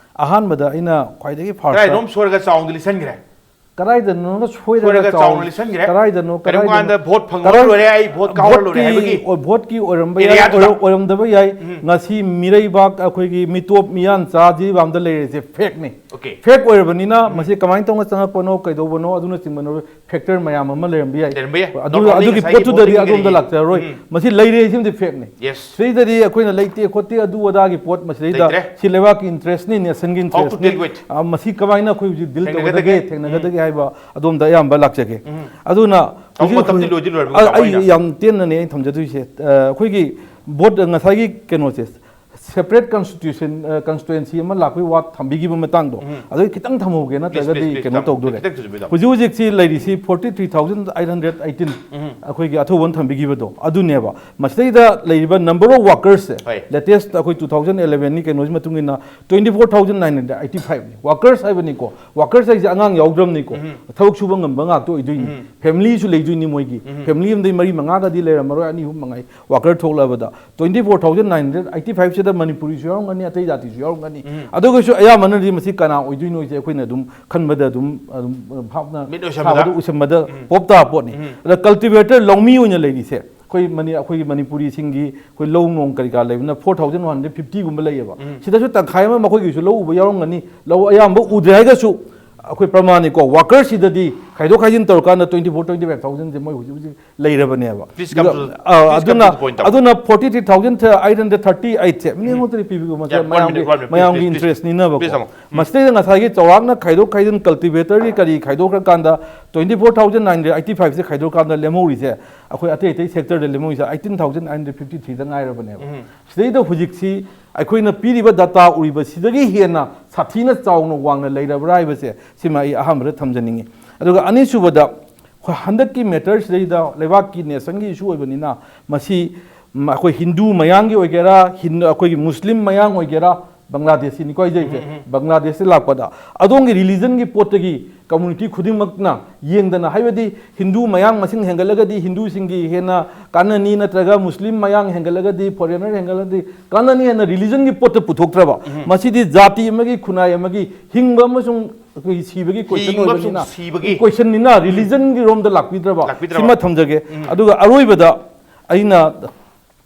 ꯑꯍꯥꯟꯕꯗ ꯑꯩꯅ ꯈ꯭ꯋꯥꯏꯗꯒꯤ first ꯀꯗꯥꯏꯗꯅꯣꯝ ꯁꯣꯏꯔꯒ ꯆꯥꯎꯅ ꯂꯤꯁꯟꯈ꯭ꯔꯦ꯫ ꯀꯗꯥꯏꯗꯅꯣ ꯁꯣꯏꯔꯒ ꯁꯣꯏꯔꯒ ꯆꯥꯎ-, ꯆꯥꯎꯅ ꯂꯤꯁꯟꯈ꯭ꯔꯦ꯫ ꯀꯗꯥꯏꯗꯅꯣ, ꯀꯔꯤꯒꯨꯝꯕ ꯀꯗꯥꯏꯗꯅꯣ? ꯀꯥꯟꯗ vote ꯐꯪꯍꯧꯔ ꯀꯗꯥꯏ-, ꯂꯣꯏꯔꯦ, ꯑꯩ vote ꯀꯥꯎꯔ ꯂꯣꯏꯔꯦ vote ꯀꯤ, ꯍꯥꯏꯕꯒꯤ ꯑꯣ, vote ꯀꯤ ꯑꯣꯏꯔꯝꯕ area ꯌꯥꯏ, ꯗꯨꯗ꯫ ꯑꯣꯏꯔꯝ-, ꯑꯣꯏꯔꯝꯗꯕ ꯌꯥꯏ꯫ ꯉꯁꯤ ꯃꯤꯔꯩꯕꯥꯛ ꯑꯩꯈꯣꯏꯒꯤ ꯃꯤꯇꯣꯞ ꯃꯤꯌꯥꯟꯆꯥ ꯖꯤꯔꯤꯕꯥꯝꯗ ꯂꯩꯔꯤꯁꯦ fake ꯅꯤ꯫ Okay. Fake ꯑꯣꯏꯔꯕꯅꯤꯅ ꯃꯁꯤ ꯀꯃꯥꯏꯅ ꯇꯧꯅ ꯆꯪꯉꯛꯄꯅꯣ, ꯀꯩꯗꯧꯕꯅꯣ, ꯑꯗꯨꯅꯆꯤꯡꯕ factor ꯃꯌꯥꯝ ꯑꯃ ꯂꯩꯔꯝꯕ ꯌꯥꯏ꯫ ꯂꯩꯔꯝꯕ ꯌꯥꯏ꯫ ꯑꯗꯨ, Not only ꯑꯗꯨꯒꯤ ꯉꯁꯥꯏꯒꯤ ꯄꯣꯠꯇꯨꯗꯗꯤ voting ꯑꯗꯣꯝꯗ ꯀꯔꯤꯒꯤ꯫ ꯂꯥꯛꯆꯔꯔꯣꯏ꯫ ꯎꯝ꯫ ꯃꯁꯤ ꯂꯩꯔꯦ, ꯁꯤꯃꯗꯤ fake ꯅꯤ꯫ Yes. ꯁꯤꯗꯩꯗꯗꯤ ꯑꯩꯈꯣꯏꯅ ꯂꯩꯇꯦ ꯈꯣꯠꯇꯦ ꯑꯗꯨ ꯑꯗꯥꯒꯤ ꯄꯣꯠ ꯃꯁꯤꯗꯩꯗ ꯂꯩꯇ꯭ꯔꯦ꯫ ꯁꯤ ꯂꯩꯕꯥꯛꯀꯤ interest ꯅꯤ, nation ꯒꯤ How to interest ꯅꯤ꯫ deal with? ꯑ, ꯃꯁꯤ ꯀꯃꯥꯏꯅ ꯑꯩꯈꯣꯏ ꯍꯧꯖꯤꯛ deal ꯊꯦꯡꯅꯒꯗꯒꯦ? ꯇꯧꯒꯗꯒꯦ, ꯊꯦꯡꯅꯒꯗꯒꯦ ꯍꯥꯏꯕ ꯑꯗꯣꯝꯗ ꯑꯌꯥꯝꯕ ꯂꯥꯛꯆꯒꯦ꯫ ꯑꯗꯨꯅ ꯇꯥꯃꯣ, ꯃꯇꯝꯗꯤ ꯂꯣꯏꯗꯤ ꯂꯣꯏꯔꯕꯅꯤ, ꯑ, ꯀꯃꯥꯏꯅ? ꯑꯩ ꯌꯥꯝ ꯇꯦꯟꯅꯅꯦ ꯑꯩꯅ ꯊꯝꯖꯗꯣꯏꯁꯦ꯫ ꯑ, ꯑꯩꯈꯣꯏꯒꯤ ꯚꯣꯠ ꯉꯁꯥꯏꯒꯤ ꯀꯩꯅꯣꯁꯦ, separate constitution, ꯑ, constituency ꯑꯃ ꯂꯥꯛꯄꯒꯤ ꯋꯥ ꯊꯝꯕꯤꯈꯤꯕ ꯃꯇꯥꯡꯗꯣ, ꯎꯝ꯫ ꯑꯗꯨ ꯈꯤꯇꯪ ꯊꯝꯍꯧꯒꯦ, please, ꯅꯠꯇ꯭ꯔꯒꯗꯤ please, please, ꯀꯩꯅꯣ ꯇꯥꯃꯣ, ꯇꯧꯗꯣꯔꯦ꯫ ꯈꯤꯇꯪ ꯊꯝꯖꯤꯟꯕꯤꯌꯨ, ꯇꯥꯃꯣ꯫ ꯍꯧꯖꯤꯛ ꯍꯧꯖꯤꯛꯁꯤ ꯂꯩꯔꯤꯁꯤ forty three thousand eight hundred eighteen, ꯎꯝ꯫ ꯑꯩꯈꯣꯏꯒꯤ ꯑꯊꯧꯕꯅ ꯊꯝꯕꯤꯈꯤꯕꯗꯣ ꯑꯗꯨꯅꯦꯕ꯫ ꯃꯁꯤꯗꯩꯗ ꯂꯩꯔꯤꯕ number of workers ꯁꯦ, ꯍꯣꯏ꯫ Latest ꯑꯩꯈꯣꯏ two thousand eleven ꯒꯤ ꯀꯩꯅꯣꯒꯤ ꯃꯇꯨꯡ ꯏꯟꯅ twenty four thousand nine hundred eighty five ꯅꯤ꯫ Workers ꯍꯥꯏꯕꯅꯤꯀꯣ, workers ꯍꯥꯏꯁꯦ ꯑꯉꯥꯡ ꯌꯥꯎꯗ꯭ꯔꯕꯅꯤꯀꯣ, ꯎꯝ꯫ ꯊꯕꯛ ꯁꯨꯕ ꯉꯝꯕ ꯉꯥꯛꯇ ꯑꯣꯏꯗꯣꯏꯅꯤ꯫ ꯎꯝ꯫ Family ꯁꯨ ꯂꯩꯗꯣꯏꯅꯤ ꯃꯣꯏꯒꯤ꯫ ꯎꯝ꯫ Family ꯑꯃꯗꯩ ꯃꯔꯤ ꯃꯉꯥꯒꯗꯤ ꯂꯩꯔꯝꯃꯔꯣꯏ, ꯑꯅꯤ ꯑꯍꯨꯝ ꯃꯉꯥꯏ꯫ Worker ꯊꯣꯛꯂꯛꯑꯕꯗ twenty four thousand nine hundred eighty five ꯁꯤꯗ ꯃꯅꯤꯄꯨꯔꯤꯁꯨ ꯌꯥꯎꯔꯝꯒꯅꯤ, ꯑꯇꯩ ꯖꯥꯇꯤꯁꯨ ꯌꯥꯎꯔꯝꯒꯅꯤ꯫ ꯎꯝ꯫ ꯑꯗꯨꯒꯁꯨ ꯑꯌꯥꯝꯕꯅꯗꯤ ꯃꯁꯤ ꯀꯅꯥ ꯑꯣꯏꯗꯣꯏꯅꯣ ꯍꯥꯏꯁꯦ ꯑꯩꯈꯣꯏꯅ ꯑꯗꯨꯝ ꯈꯟꯕꯗ ꯑꯗꯨꯝ, ꯑꯗꯨꯝ ꯚꯥꯞꯅ ꯃꯤꯠ ꯎꯏꯁꯟꯕꯗ꯫ ꯁꯥꯕꯗ ꯎꯁꯟꯕꯗ ꯎꯝ꯫ ꯄꯣꯞ ꯇꯥ ꯄꯣꯠꯅꯤ꯫ ꯎꯝ꯫ ꯑꯗ cultivator ꯂꯧꯃꯤ ꯑꯣꯏꯅ ꯂꯩꯔꯤꯁꯦ ꯑꯩꯈꯣꯏ ꯃꯅꯤ-, ꯑꯩꯈꯣꯏꯒꯤ ꯃꯅꯤꯄꯨꯔꯤꯁꯤꯡꯒꯤ ꯑꯩꯈꯣꯏ ꯂꯧ ꯅꯣꯡ ꯀꯔꯤ ꯀꯥ ꯂꯩꯕꯅ four thousand one hundred fifty ꯒꯨꯝꯕ ꯂꯩꯌꯦꯕ꯫ ꯎꯝ꯫ ꯁꯤꯗꯁꯨ ꯇꯪꯈꯥꯏ ꯑꯃ ꯃꯈꯣꯏꯒꯤꯁꯨ ꯂꯧ ꯎꯕ ꯌꯥꯎꯔꯝꯒꯅꯤ, ꯂꯧ ꯑꯌꯥꯝꯕ ꯎꯗ꯭ꯔꯦ ꯍꯥꯏꯔꯒꯁꯨ ꯑꯩꯈꯣꯏ ꯄ꯭ꯔꯃꯥꯟꯅꯤꯀꯣ, worker ꯁꯤꯗꯗꯤ ꯈꯥꯏꯗꯣꯛ ꯈꯥꯏꯖꯤꯟ ꯇꯧꯔꯀꯥꯟꯗ twenty four, twenty five thousand ꯁꯦ ꯃꯣꯏ ꯍꯧꯖꯤꯛ ꯍꯧꯖꯤꯛ ꯂꯩꯔꯕꯅꯦꯕ꯫ Please come ꯑꯗꯨꯒ, to, ꯑ, please come ꯑꯗꯨꯅ, to the point, ꯇꯥꯃꯣ꯫ ꯑꯗꯨꯅ forty three thousand eight hundred thirty eight ꯁꯦ ꯃꯤꯉꯣꯟꯗꯗꯤ ꯄꯤꯕꯤꯌꯨ, ꯃꯁꯦ one minute, ꯃꯌꯥꯝꯒꯤ, one minute, please, ꯃꯌꯥꯝꯒꯤ please, please, interest ꯅꯤꯅꯕꯀꯣ꯫ Please, ꯇꯥꯃꯣ꯫ ꯎꯝ꯫ ꯃꯁꯤꯗꯩꯗ ꯉꯁꯥꯏꯒꯤ ꯆꯥꯎꯔꯥꯛꯅ ꯈꯥꯏꯗꯣꯛ ꯈꯥꯏꯖꯤꯟ cultivator ꯒꯤ ꯀꯔꯤ ꯈꯥꯏꯗꯣꯛꯈ꯭ꯔꯀꯥꯟꯗ twenty four thousand nine hundred eighty five ꯁꯦ ꯈꯥꯏꯗꯣꯛꯈ꯭ꯔꯀꯥꯟꯗ ꯂꯦꯝꯍꯧꯔꯤꯁꯦ, ꯑꯩꯈꯣꯏ ꯑꯇꯩ ꯑꯇꯩ sector ꯗ ꯂꯦꯝꯍꯧꯔꯤꯁꯦ eighteen thousand nine hundred fifty three ꯗ ꯉꯥꯏꯔꯕꯅꯦꯕ꯫ ꯎꯝ꯫ ꯁꯤꯗꯩꯗ ꯍꯧꯖꯤꯛꯁꯤ ꯑꯩꯈꯣꯏꯅ ꯄꯤꯔꯤꯕ data ꯎꯔꯤꯕ ꯁꯤꯗꯒꯤ ꯍꯦꯟꯅ ꯁꯥꯊꯤꯅ ꯆꯥꯎꯅ ꯋꯥꯡꯅ ꯂꯩꯔꯕ꯭ꯔꯥ ꯍꯥꯏꯕꯁꯦ ꯁꯤꯃ ꯑꯩ ꯑꯍꯥꯟꯕꯗ ꯊꯝꯖꯅꯤꯡꯉꯤ꯫ ꯑꯗꯨꯒ ꯑꯅꯤꯁꯨꯕꯗ, ꯍꯣꯏ, ꯍꯟꯗꯛꯀꯤ matter ꯁꯤꯗꯩꯗ ꯂꯩꯕꯥꯛꯀꯤ nation ꯒꯤ issue ꯑꯣꯏꯕꯅꯤꯅ ꯃꯁꯤ, ꯎꯝ, ꯑꯩꯈꯣꯏ ꯍꯤꯟꯗꯨ ꯃꯌꯥꯡꯒꯤ ꯑꯣꯏꯒꯦꯔꯥ, ꯍꯤꯟ-, ꯑꯩꯈꯣꯏꯒꯤ ꯃꯨꯁꯂꯤꯝ ꯃꯌꯥꯡ ꯑꯣꯏꯒꯦꯔꯥ, ꯕꯪꯒ꯭ꯂꯥꯗꯦꯁꯤꯅꯤꯀꯣ ꯍꯥꯏꯖꯔꯤꯁꯦ꯫ ꯎꯝ, ꯎꯝ, ꯎꯝ꯫ ꯕꯪꯒ꯭ꯂꯥꯗꯦꯁꯇ ꯂꯥꯛꯄꯗ ꯑꯗꯣꯝꯒꯤ religion ꯒꯤ ꯄꯣꯠꯇꯒꯤ community ꯈꯨꯗꯤꯡꯃꯛꯅ ꯌꯦꯡꯗꯅ, ꯍꯥꯏꯕꯗꯤ ꯍꯤꯟꯗꯨ ꯃꯌꯥꯡ ꯃꯁꯤꯡ ꯍꯦꯟꯒꯠꯂꯒꯗꯤ ꯍꯤꯟꯗꯨꯁꯤꯡꯒꯤ ꯍꯦꯟꯅ ꯀꯥꯟꯅꯅꯤ, ꯅꯠꯇ꯭ꯔꯒ ꯃꯨꯁꯂꯤꯝ ꯃꯌꯥꯡ ꯍꯦꯟꯒꯠꯂꯒꯗꯤ, foreigner ꯍꯦꯟꯒꯠꯂꯒꯗꯤ ꯀꯥꯟꯅꯅꯤ ꯍꯥꯏꯅ religion ꯒꯤ ꯄꯣꯠꯇ ꯄꯨꯊꯣꯛꯇ꯭ꯔꯕ꯫ ꯎꯝ꯫ ꯃꯁꯤꯗꯤ ꯖꯥꯇꯤ ꯑꯃꯒꯤ, ꯈꯨꯟꯅꯥꯏ ꯑꯃꯒꯤ ꯍꯤꯡꯕ ꯑꯃꯁꯨꯡ ꯑꯩꯈꯣꯏꯒꯤ ꯁꯤꯕꯒꯤ question ꯍꯤꯡꯕ ꯑꯃꯁꯨꯡ ꯑꯣꯏꯕꯅꯤꯅ, ꯁꯤꯕꯒꯤ꯫ Question ꯅꯤꯅ religion ꯒꯤ ꯔꯣꯝꯗ ꯂꯥꯛꯄꯤꯗ꯭ꯔꯕ? ꯂꯥꯛꯄꯤꯗ꯭ꯔꯕ? ꯁꯤꯃ ꯊꯝꯖꯒꯦ꯫ ꯎꯝ꯫ ꯑꯗꯨꯒ ꯑꯔꯣꯏꯕꯗ ꯑꯩꯅ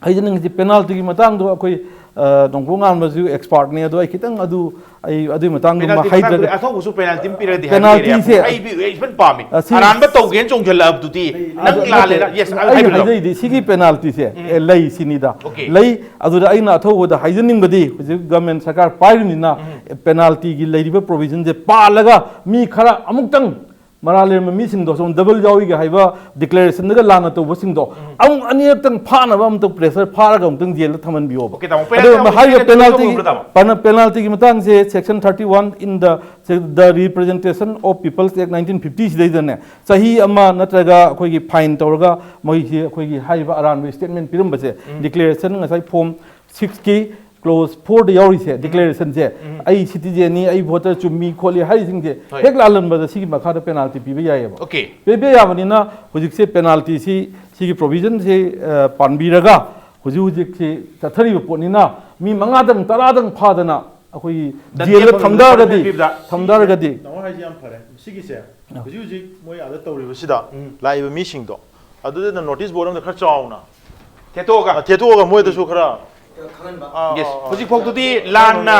ꯍꯥꯏꯖꯅꯤꯡꯉꯤꯁꯤ penalty ꯒꯤ ꯃꯇꯥꯡꯗꯣ ꯑꯩꯈꯣꯏ, ꯑ, ꯅꯣꯡꯄꯣꯛ ꯉꯥꯟꯕꯁꯨ expert ꯅꯤ, ꯑꯗꯣ ꯑꯩ ꯈꯤꯇꯪ ꯑꯗꯨ, ꯑꯩ ꯑꯗꯨꯒꯤ ꯃꯇꯥꯡꯗꯨꯃ penalty ꯍꯥꯏꯗ꯭ꯔꯒ ꯃꯇꯥꯡꯗ ꯑꯊꯧꯕꯁꯨ penalty ꯑꯃ ꯄꯤꯔꯒꯗꯤ penalty ꯍꯥꯏꯕꯤꯔꯦ꯫ ꯁꯦ ꯑꯩ, ꯑꯩ ꯐꯖꯅ ꯄꯥꯝꯃꯤ꯫ ꯑ, ꯁꯤ ꯑꯔꯥꯟꯕ ꯇꯧꯒꯦꯅ ꯆꯣꯡꯁꯤꯜꯂꯛꯑꯕꯗꯨꯗꯤ ꯅꯪ ꯑꯗꯨ ꯂꯥꯜꯂꯦꯅ꯫ ꯅꯠꯇꯦ, yes, ꯑꯩꯅ ꯍꯥꯏꯕꯤꯔꯣ꯫ ꯍꯥꯏꯖꯩꯗꯤ ꯁꯤꯒꯤ penalty ꯁꯦ, ꯎꯝ꯫ ꯑꯦ, ꯂꯩ ꯁꯤꯅꯤꯗ꯫ Okay꯫ ꯂꯩ, ꯑꯗꯨꯗ ꯑꯩꯅ ꯑꯊꯧꯕꯗ ꯍꯥꯏꯖꯅꯤꯡꯕꯗꯤ ꯍꯧꯖꯤꯛ government ꯁꯔꯀꯥꯔ ꯄꯥꯏꯔꯤꯕꯅꯤꯅ ꯎꯝ꯫ Penalty ꯒꯤ ꯂꯩꯔꯤꯕ provision ꯁꯦ ꯄꯥꯜꯂꯒ ꯃꯤ ꯈꯔ ꯑꯃꯨꯛꯇꯪ ꯃꯔꯥꯜ ꯂꯩꯔꯝꯕ ꯃꯤꯁꯤꯡꯗꯣ, ꯁꯣꯝ ꯗꯕꯜ ꯌꯥꯎꯔꯤꯒ ꯍꯥꯏꯕ ꯗꯤꯀ꯭ꯂꯦꯔꯦꯁꯟꯗꯒ ꯂꯥꯟꯅ ꯇꯧꯕꯁꯤꯡꯗꯣ ꯑꯃꯨꯛ ꯑꯅꯤꯔꯛꯇꯪ ꯐꯥꯅꯕ ꯑꯃꯨꯛꯇꯪ ꯄ꯭ꯔꯦꯁꯔ ꯐꯥꯔꯒ ꯑꯃꯨꯛꯇꯪ ꯖꯦꯜꯗ ꯊꯝꯍꯟꯕꯤꯌꯣꯕ꯫ Okay, ꯇꯥꯃꯣ, ꯑꯗꯨꯒ penalty ꯍꯥꯏꯔꯤꯕ ꯑꯃꯨꯛ ꯄꯦꯅꯥꯜꯇꯤ ꯂꯧꯕꯤꯕ꯭ꯔꯥ, ꯇꯥꯃꯣ? ꯄꯦꯅꯥꯜꯇꯤꯒꯤ ꯃꯇꯥꯡꯁꯦ section thirty one in the the Representation of People's Act nineteen fifty ꯁꯤꯗꯩꯗꯅꯦ, ꯆꯍꯤ ꯑꯃ ꯅꯠꯇ꯭ꯔꯒ ꯑꯩꯈꯣꯏꯒꯤ ꯐꯥꯏꯟ ꯇꯧꯔꯒ ꯃꯣꯏꯁꯤ ꯑꯩꯈꯣꯏꯒꯤ ꯍꯥꯏꯔꯤꯕ ꯑꯔꯥꯟꯕ ꯁ꯭ꯇꯦꯠꯃꯦꯟ ꯄꯤꯔꯝꯕꯁꯦ, ꯗꯤꯀ꯭ꯂꯦꯔꯦꯁꯟ ꯉꯁꯥꯏ ꯐꯣꯔꯝ ꯁꯤꯛꯁꯀꯤ ꯀ꯭ꯂꯣꯖ ꯐꯣꯔꯗ ꯌꯥꯎꯔꯤꯁꯦ, ꯗꯤꯀ꯭ꯂꯦꯔꯦꯁꯟꯁꯦ, ꯑꯩ ꯁꯤꯇꯤꯖꯦꯟꯅꯤ, ꯑꯩ ꯚꯣꯇꯔ ꯆꯨꯝꯃꯤ ꯈꯣꯠꯂꯤ ꯍꯥꯏꯔꯤꯁꯤꯡꯁꯦ ꯍꯣꯏ꯫ ꯍꯦꯛ ꯂꯥꯜꯂꯝꯕꯗ ꯁꯤꯒꯤ ꯃꯈꯥꯗ ꯄꯦꯅꯥꯜꯇꯤ ꯄꯤꯕ ꯌꯥꯏꯑꯕ꯫ Okay. ꯄꯤꯕ ꯌꯥꯕꯅꯤꯅ ꯍꯧꯖꯤꯛꯁꯦ ꯄꯦꯅꯥꯜꯇꯤꯁꯤ, ꯁꯤꯒꯤ ꯄ꯭ꯔꯣꯚꯤꯖꯟꯁꯤ ꯄꯥꯟꯕꯤꯔꯒ ꯍꯧꯖꯤꯛ ꯍꯧꯖꯤꯛꯁꯤ ꯆꯠꯊꯔꯤꯕ ꯄꯣꯠꯅꯤꯅ, ꯃꯤ ꯃꯉꯥꯗꯪ ꯇꯔꯥꯗꯪ ꯐꯥꯗꯅ ꯑꯩꯈꯣꯏꯒꯤ ꯗꯟꯗꯤ ꯖꯦꯜꯗ ꯑꯃ ꯊꯝꯗꯥꯔꯒꯗꯤ ꯄꯤꯕꯗ꯫ ꯊꯝꯗꯥꯔꯒꯗꯤ ꯅꯥꯎ ꯍꯥꯏꯁꯦ ꯌꯥꯝ ꯐꯔꯦ꯫ ꯁꯤꯒꯤꯁꯦ ꯍꯧꯖꯤꯛ ꯍꯧꯖꯤꯛ ꯃꯣꯏ ꯑꯥꯗ ꯇꯧꯔꯤꯕꯁꯤꯗ ꯂꯥꯛꯏꯕ ꯃꯤꯁꯤꯡꯗꯣ ꯑꯗꯨꯗ ꯅꯣꯇꯤꯁ ꯕꯣꯔꯗ ꯑꯃꯗ ꯈꯔ ꯆꯥꯎꯅ ꯊꯦꯠꯇꯣꯛꯑꯒ ꯊꯦꯠꯇꯣꯛꯑꯒ ꯃꯣꯏꯗꯁꯨ ꯈꯔ Yes. ꯍꯧꯖꯤꯛ ꯐꯥꯎꯗꯗꯤ ꯂꯥꯟꯅ,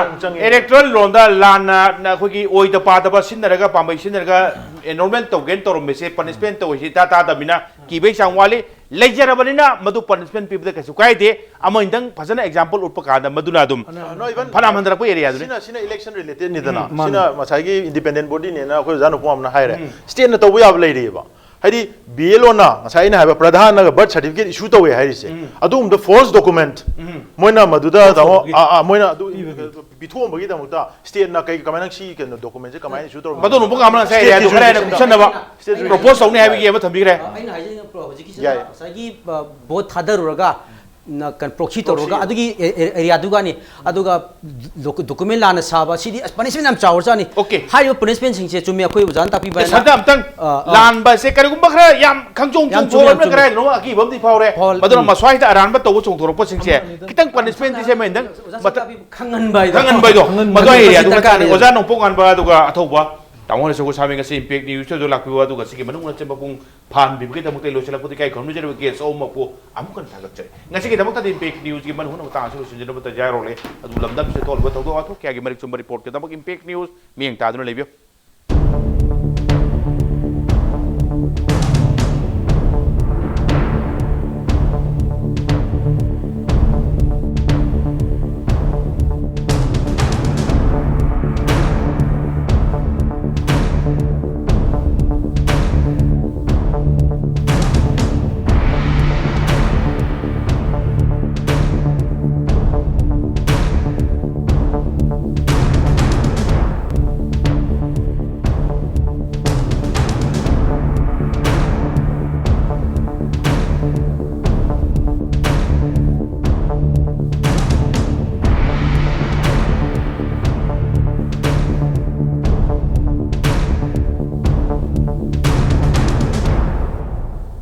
electoral ꯂꯣꯟꯗ ꯂꯥꯟꯅ ꯑꯩꯈꯣꯏꯒꯤ ꯑꯣꯏꯗ ꯄꯥꯗꯕ ꯁꯤꯖꯤꯟꯅꯔꯒ, ꯄꯥꯝꯕꯩ ꯁꯤꯖꯤꯟꯅꯔꯒ ꯑꯦꯟꯔꯣꯜꯃꯦꯟ ꯇꯧꯒꯦꯅ ꯇꯧꯔꯝꯃꯤꯁꯦ, ꯄꯅꯤꯁꯃꯦꯟ ꯇꯧꯔꯤꯁꯤ ꯏꯇꯥ ꯇꯥꯗꯕꯅꯤꯅ ꯀꯤꯕꯩ ꯆꯥꯡ ꯋꯥꯠꯂꯤ꯫ ꯂꯩꯖꯔꯕꯅꯤꯅ ꯃꯗꯨ ꯄꯅꯤꯁꯃꯦꯟ ꯄꯤꯕꯗ ꯀꯩꯁꯨ ꯀꯥꯏꯗꯦ꯫ ꯑꯃ ꯑꯅꯤꯗꯪ ꯐꯖꯅ ꯑꯦꯛꯖꯥꯝꯄꯜ ꯎꯠꯄ ꯀꯥꯟꯗ ꯃꯗꯨꯅ ꯑꯗꯨꯝ No, even ꯐꯅꯌꯥꯝ ꯍꯟꯊꯔꯛꯄ ꯑꯦꯔꯤꯌꯥꯗꯨꯅꯤ꯫ ꯁꯤꯅ ꯁꯤꯅ ꯏꯂꯦꯛꯁꯟ ꯔꯤꯂꯦꯇꯦꯗꯅꯤꯗꯅ꯫ ꯃꯥꯅꯤ꯫ ꯁꯤꯅ ꯉꯁꯥꯏꯒꯤ ꯏꯟꯗꯤꯄꯦꯟꯗꯦꯟ ꯕꯣꯗꯤꯅꯦꯅ ꯑꯩꯈꯣꯏ ꯑꯣꯖꯥ ꯅꯨꯄꯥ ꯑꯃꯅ ꯍꯥꯏꯔꯦ꯫ ꯁ꯭ꯇꯦꯠꯅ ꯇꯧꯕ ꯌꯥꯕ ꯂꯩꯔꯤꯑꯕ꯫ ꯍꯥꯏꯗꯤ ꯕꯤ ꯑꯦꯜ ꯑꯣꯅ ꯉꯁꯥꯏ ꯑꯩꯅ ꯍꯥꯏꯕ ꯄ꯭ꯔꯙꯥꯟꯅꯒ ꯕꯔꯊ ꯁꯥꯔꯇꯤꯐꯤꯀꯦꯠ ꯏꯁꯨ ꯇꯧꯋꯦ ꯍꯥꯏꯔꯤꯁꯦ, ꯑꯗꯨꯒꯨꯝꯕ ꯐꯣꯜꯁ ꯗꯣꯀꯨꯃꯦꯟ ꯃꯣꯏꯅ ꯃꯗꯨꯗ ꯇꯥꯃꯣ, ꯑꯥ, ꯑꯥ, ꯃꯣꯏꯅ ꯑꯗꯨ ꯄꯤꯊꯣꯛꯑꯝꯕꯒꯤꯗꯃꯛꯇ ꯁ꯭ꯇꯦꯠꯅ ꯀꯩ, ꯀꯃꯥꯏꯅ ꯁꯤ ꯀꯩꯅꯣ ꯗꯣꯀꯨꯃꯦꯟꯁꯦ ꯀꯃꯥꯏꯅ ꯏꯁꯨ ꯇꯧꯔꯝꯃꯤꯅꯣ? ꯃꯗꯨ ꯅꯣꯡꯄꯣꯛ ꯉꯥꯝꯅ ꯉꯁꯥꯏ ꯑꯦꯔꯤꯌꯥꯗꯨ ꯈꯔ ꯍꯦꯟꯅ ꯀꯨꯞꯁꯟꯅꯕ ꯄ꯭ꯔꯣꯄꯣꯁ ꯇꯧꯅꯤ ꯍꯥꯏꯕꯒꯤ ꯑꯃ ꯊꯝꯕꯤꯈ꯭ꯔꯦ꯫ ꯑꯩꯅ ꯍꯥꯏꯖꯩ ꯍꯧꯖꯤꯛꯀꯤꯁꯤꯅ ꯌꯥꯏ꯫ ꯉꯁꯥꯏꯒꯤ ꯚꯣꯠ ꯊꯥꯗꯔꯨꯔꯒ ꯄ꯭ꯔꯣꯛꯁꯤ ꯇꯧꯔꯒ ꯑꯗꯨꯒꯤ ꯑꯦꯔꯤꯌꯥꯗꯨꯒꯅꯤ, ꯑꯗꯨꯒ ꯗꯣꯀꯨꯃꯦꯟ ꯂꯥꯟꯅ ꯁꯥꯕ, ꯁꯤꯗꯤ ꯑꯁ ꯄꯅꯤꯁꯃꯦꯟ ꯌꯥꯝ ꯆꯥꯎꯔꯖꯥꯠꯅꯤ꯫ Okay. ꯍꯥꯏꯔꯤꯕ ꯄꯅꯤꯁꯃꯦꯟꯁꯤꯡꯁꯦ ꯆꯨꯝꯃꯤ, ꯑꯩꯈꯣꯏ ꯑꯣꯖꯥꯅ ꯇꯥꯛꯄꯤꯕ ꯍꯥꯏꯅ꯫ ꯁꯟꯗ ꯑꯝꯇꯪ ꯑꯥ, ꯑꯥ꯫ ꯂꯥꯟꯕꯁꯦ ꯀꯔꯤꯒꯨꯝꯕ ꯈꯔ ꯌꯥꯝ ꯈꯪꯆꯣꯡ ꯌꯥꯝ ꯆꯣꯡꯊꯣꯛꯑꯕꯅ ꯆꯨꯝꯃꯦ, ꯌꯥꯝ ꯀꯗꯥꯏꯗꯅꯣ ꯑꯀꯤꯕ ꯑꯃꯗꯤ ꯐꯥꯎꯔꯦ꯫ ꯐꯥꯎꯔꯦ, ꯃꯗꯨꯅ ꯆꯨꯝꯃꯦ꯫ ꯃꯁ꯭ꯋꯥꯏꯗ ꯑꯔꯥꯟꯕ ꯇꯧꯕ ꯆꯣꯡꯊꯣꯔꯛꯄꯁꯤꯡꯁꯦ ꯈꯤꯇꯪ ꯄꯅꯤꯁꯃꯦꯟꯗꯤ ꯁꯦꯝꯃ ꯈꯤꯇꯪ ꯑꯣꯖꯥ ꯇꯥꯛꯄꯤꯕ ꯈꯪꯍꯟꯕ ꯍꯥꯏꯗꯣ꯫ ꯈꯪꯍꯟꯕ ꯍꯥꯏꯗꯣ, ꯈꯪꯍꯟꯕ ꯃꯗꯨ ꯍꯥꯏꯗꯣ ꯑꯦꯔꯤꯌꯥꯗꯨ ꯃꯁꯤ ꯗꯔꯀꯥꯔꯅꯦꯕ꯫ ꯑꯣꯖꯥ ꯅꯣꯡꯄꯣꯛ ꯉꯥꯟꯕ ꯑꯗꯨꯒ ꯑꯊꯧꯕ ꯇꯥꯃꯣ ꯍꯣꯏꯅꯁꯨ ꯁꯥꯃꯤ ꯉꯁꯤ ꯏꯝꯄꯦꯛ ꯅ꯭ꯌꯨꯁꯇꯁꯨ ꯂꯥꯛꯄꯤꯕ ꯑꯗꯨꯒ ꯁꯤꯒꯤ ꯃꯅꯨꯡ ꯑꯆꯝꯕ ꯄꯨꯡ ꯐꯥꯍꯟꯕꯤꯕꯒꯤꯗꯃꯛꯇ ꯂꯣꯏꯁꯤꯜꯂꯛꯄꯗ ꯏꯀꯥꯏ ꯈꯨꯝꯅꯖꯔꯤꯕ ꯒꯦꯁ ꯑꯍꯨꯝꯃꯛꯄꯨ ꯑꯃꯨꯛ ꯍꯟꯅ ꯊꯥꯒꯠꯆꯔꯤ꯫ ꯉꯁꯤꯒꯤꯗꯃꯛꯇꯗꯤ ꯏꯝꯄꯦꯛ ꯅ꯭ꯌꯨꯁꯀꯤ ꯃꯅꯨꯡ ꯃꯇꯥꯡ ꯑꯁꯤ ꯂꯣꯏꯁꯤꯟꯖꯅꯕ ꯇꯟꯖꯥ ꯌꯧꯔꯛꯂꯦ꯫ ꯑꯗꯨ ꯂꯝꯗꯝꯁꯤꯗ ꯊꯣꯛꯂꯤꯕ ꯊꯧꯗꯣꯛ ꯋꯥꯊꯣꯛ ꯀꯌꯥꯒꯤ ꯃꯔꯤꯛ ꯆꯨꯝꯕ ꯔꯤꯄꯣꯔꯠꯀꯤꯗꯃꯛ ꯏꯝꯄꯦꯛ ꯅ꯭ꯌꯨꯁ ꯃꯤꯠꯌꯦꯡ ꯇꯥꯗꯨꯅ ꯂꯩꯕꯤꯌꯨ꯫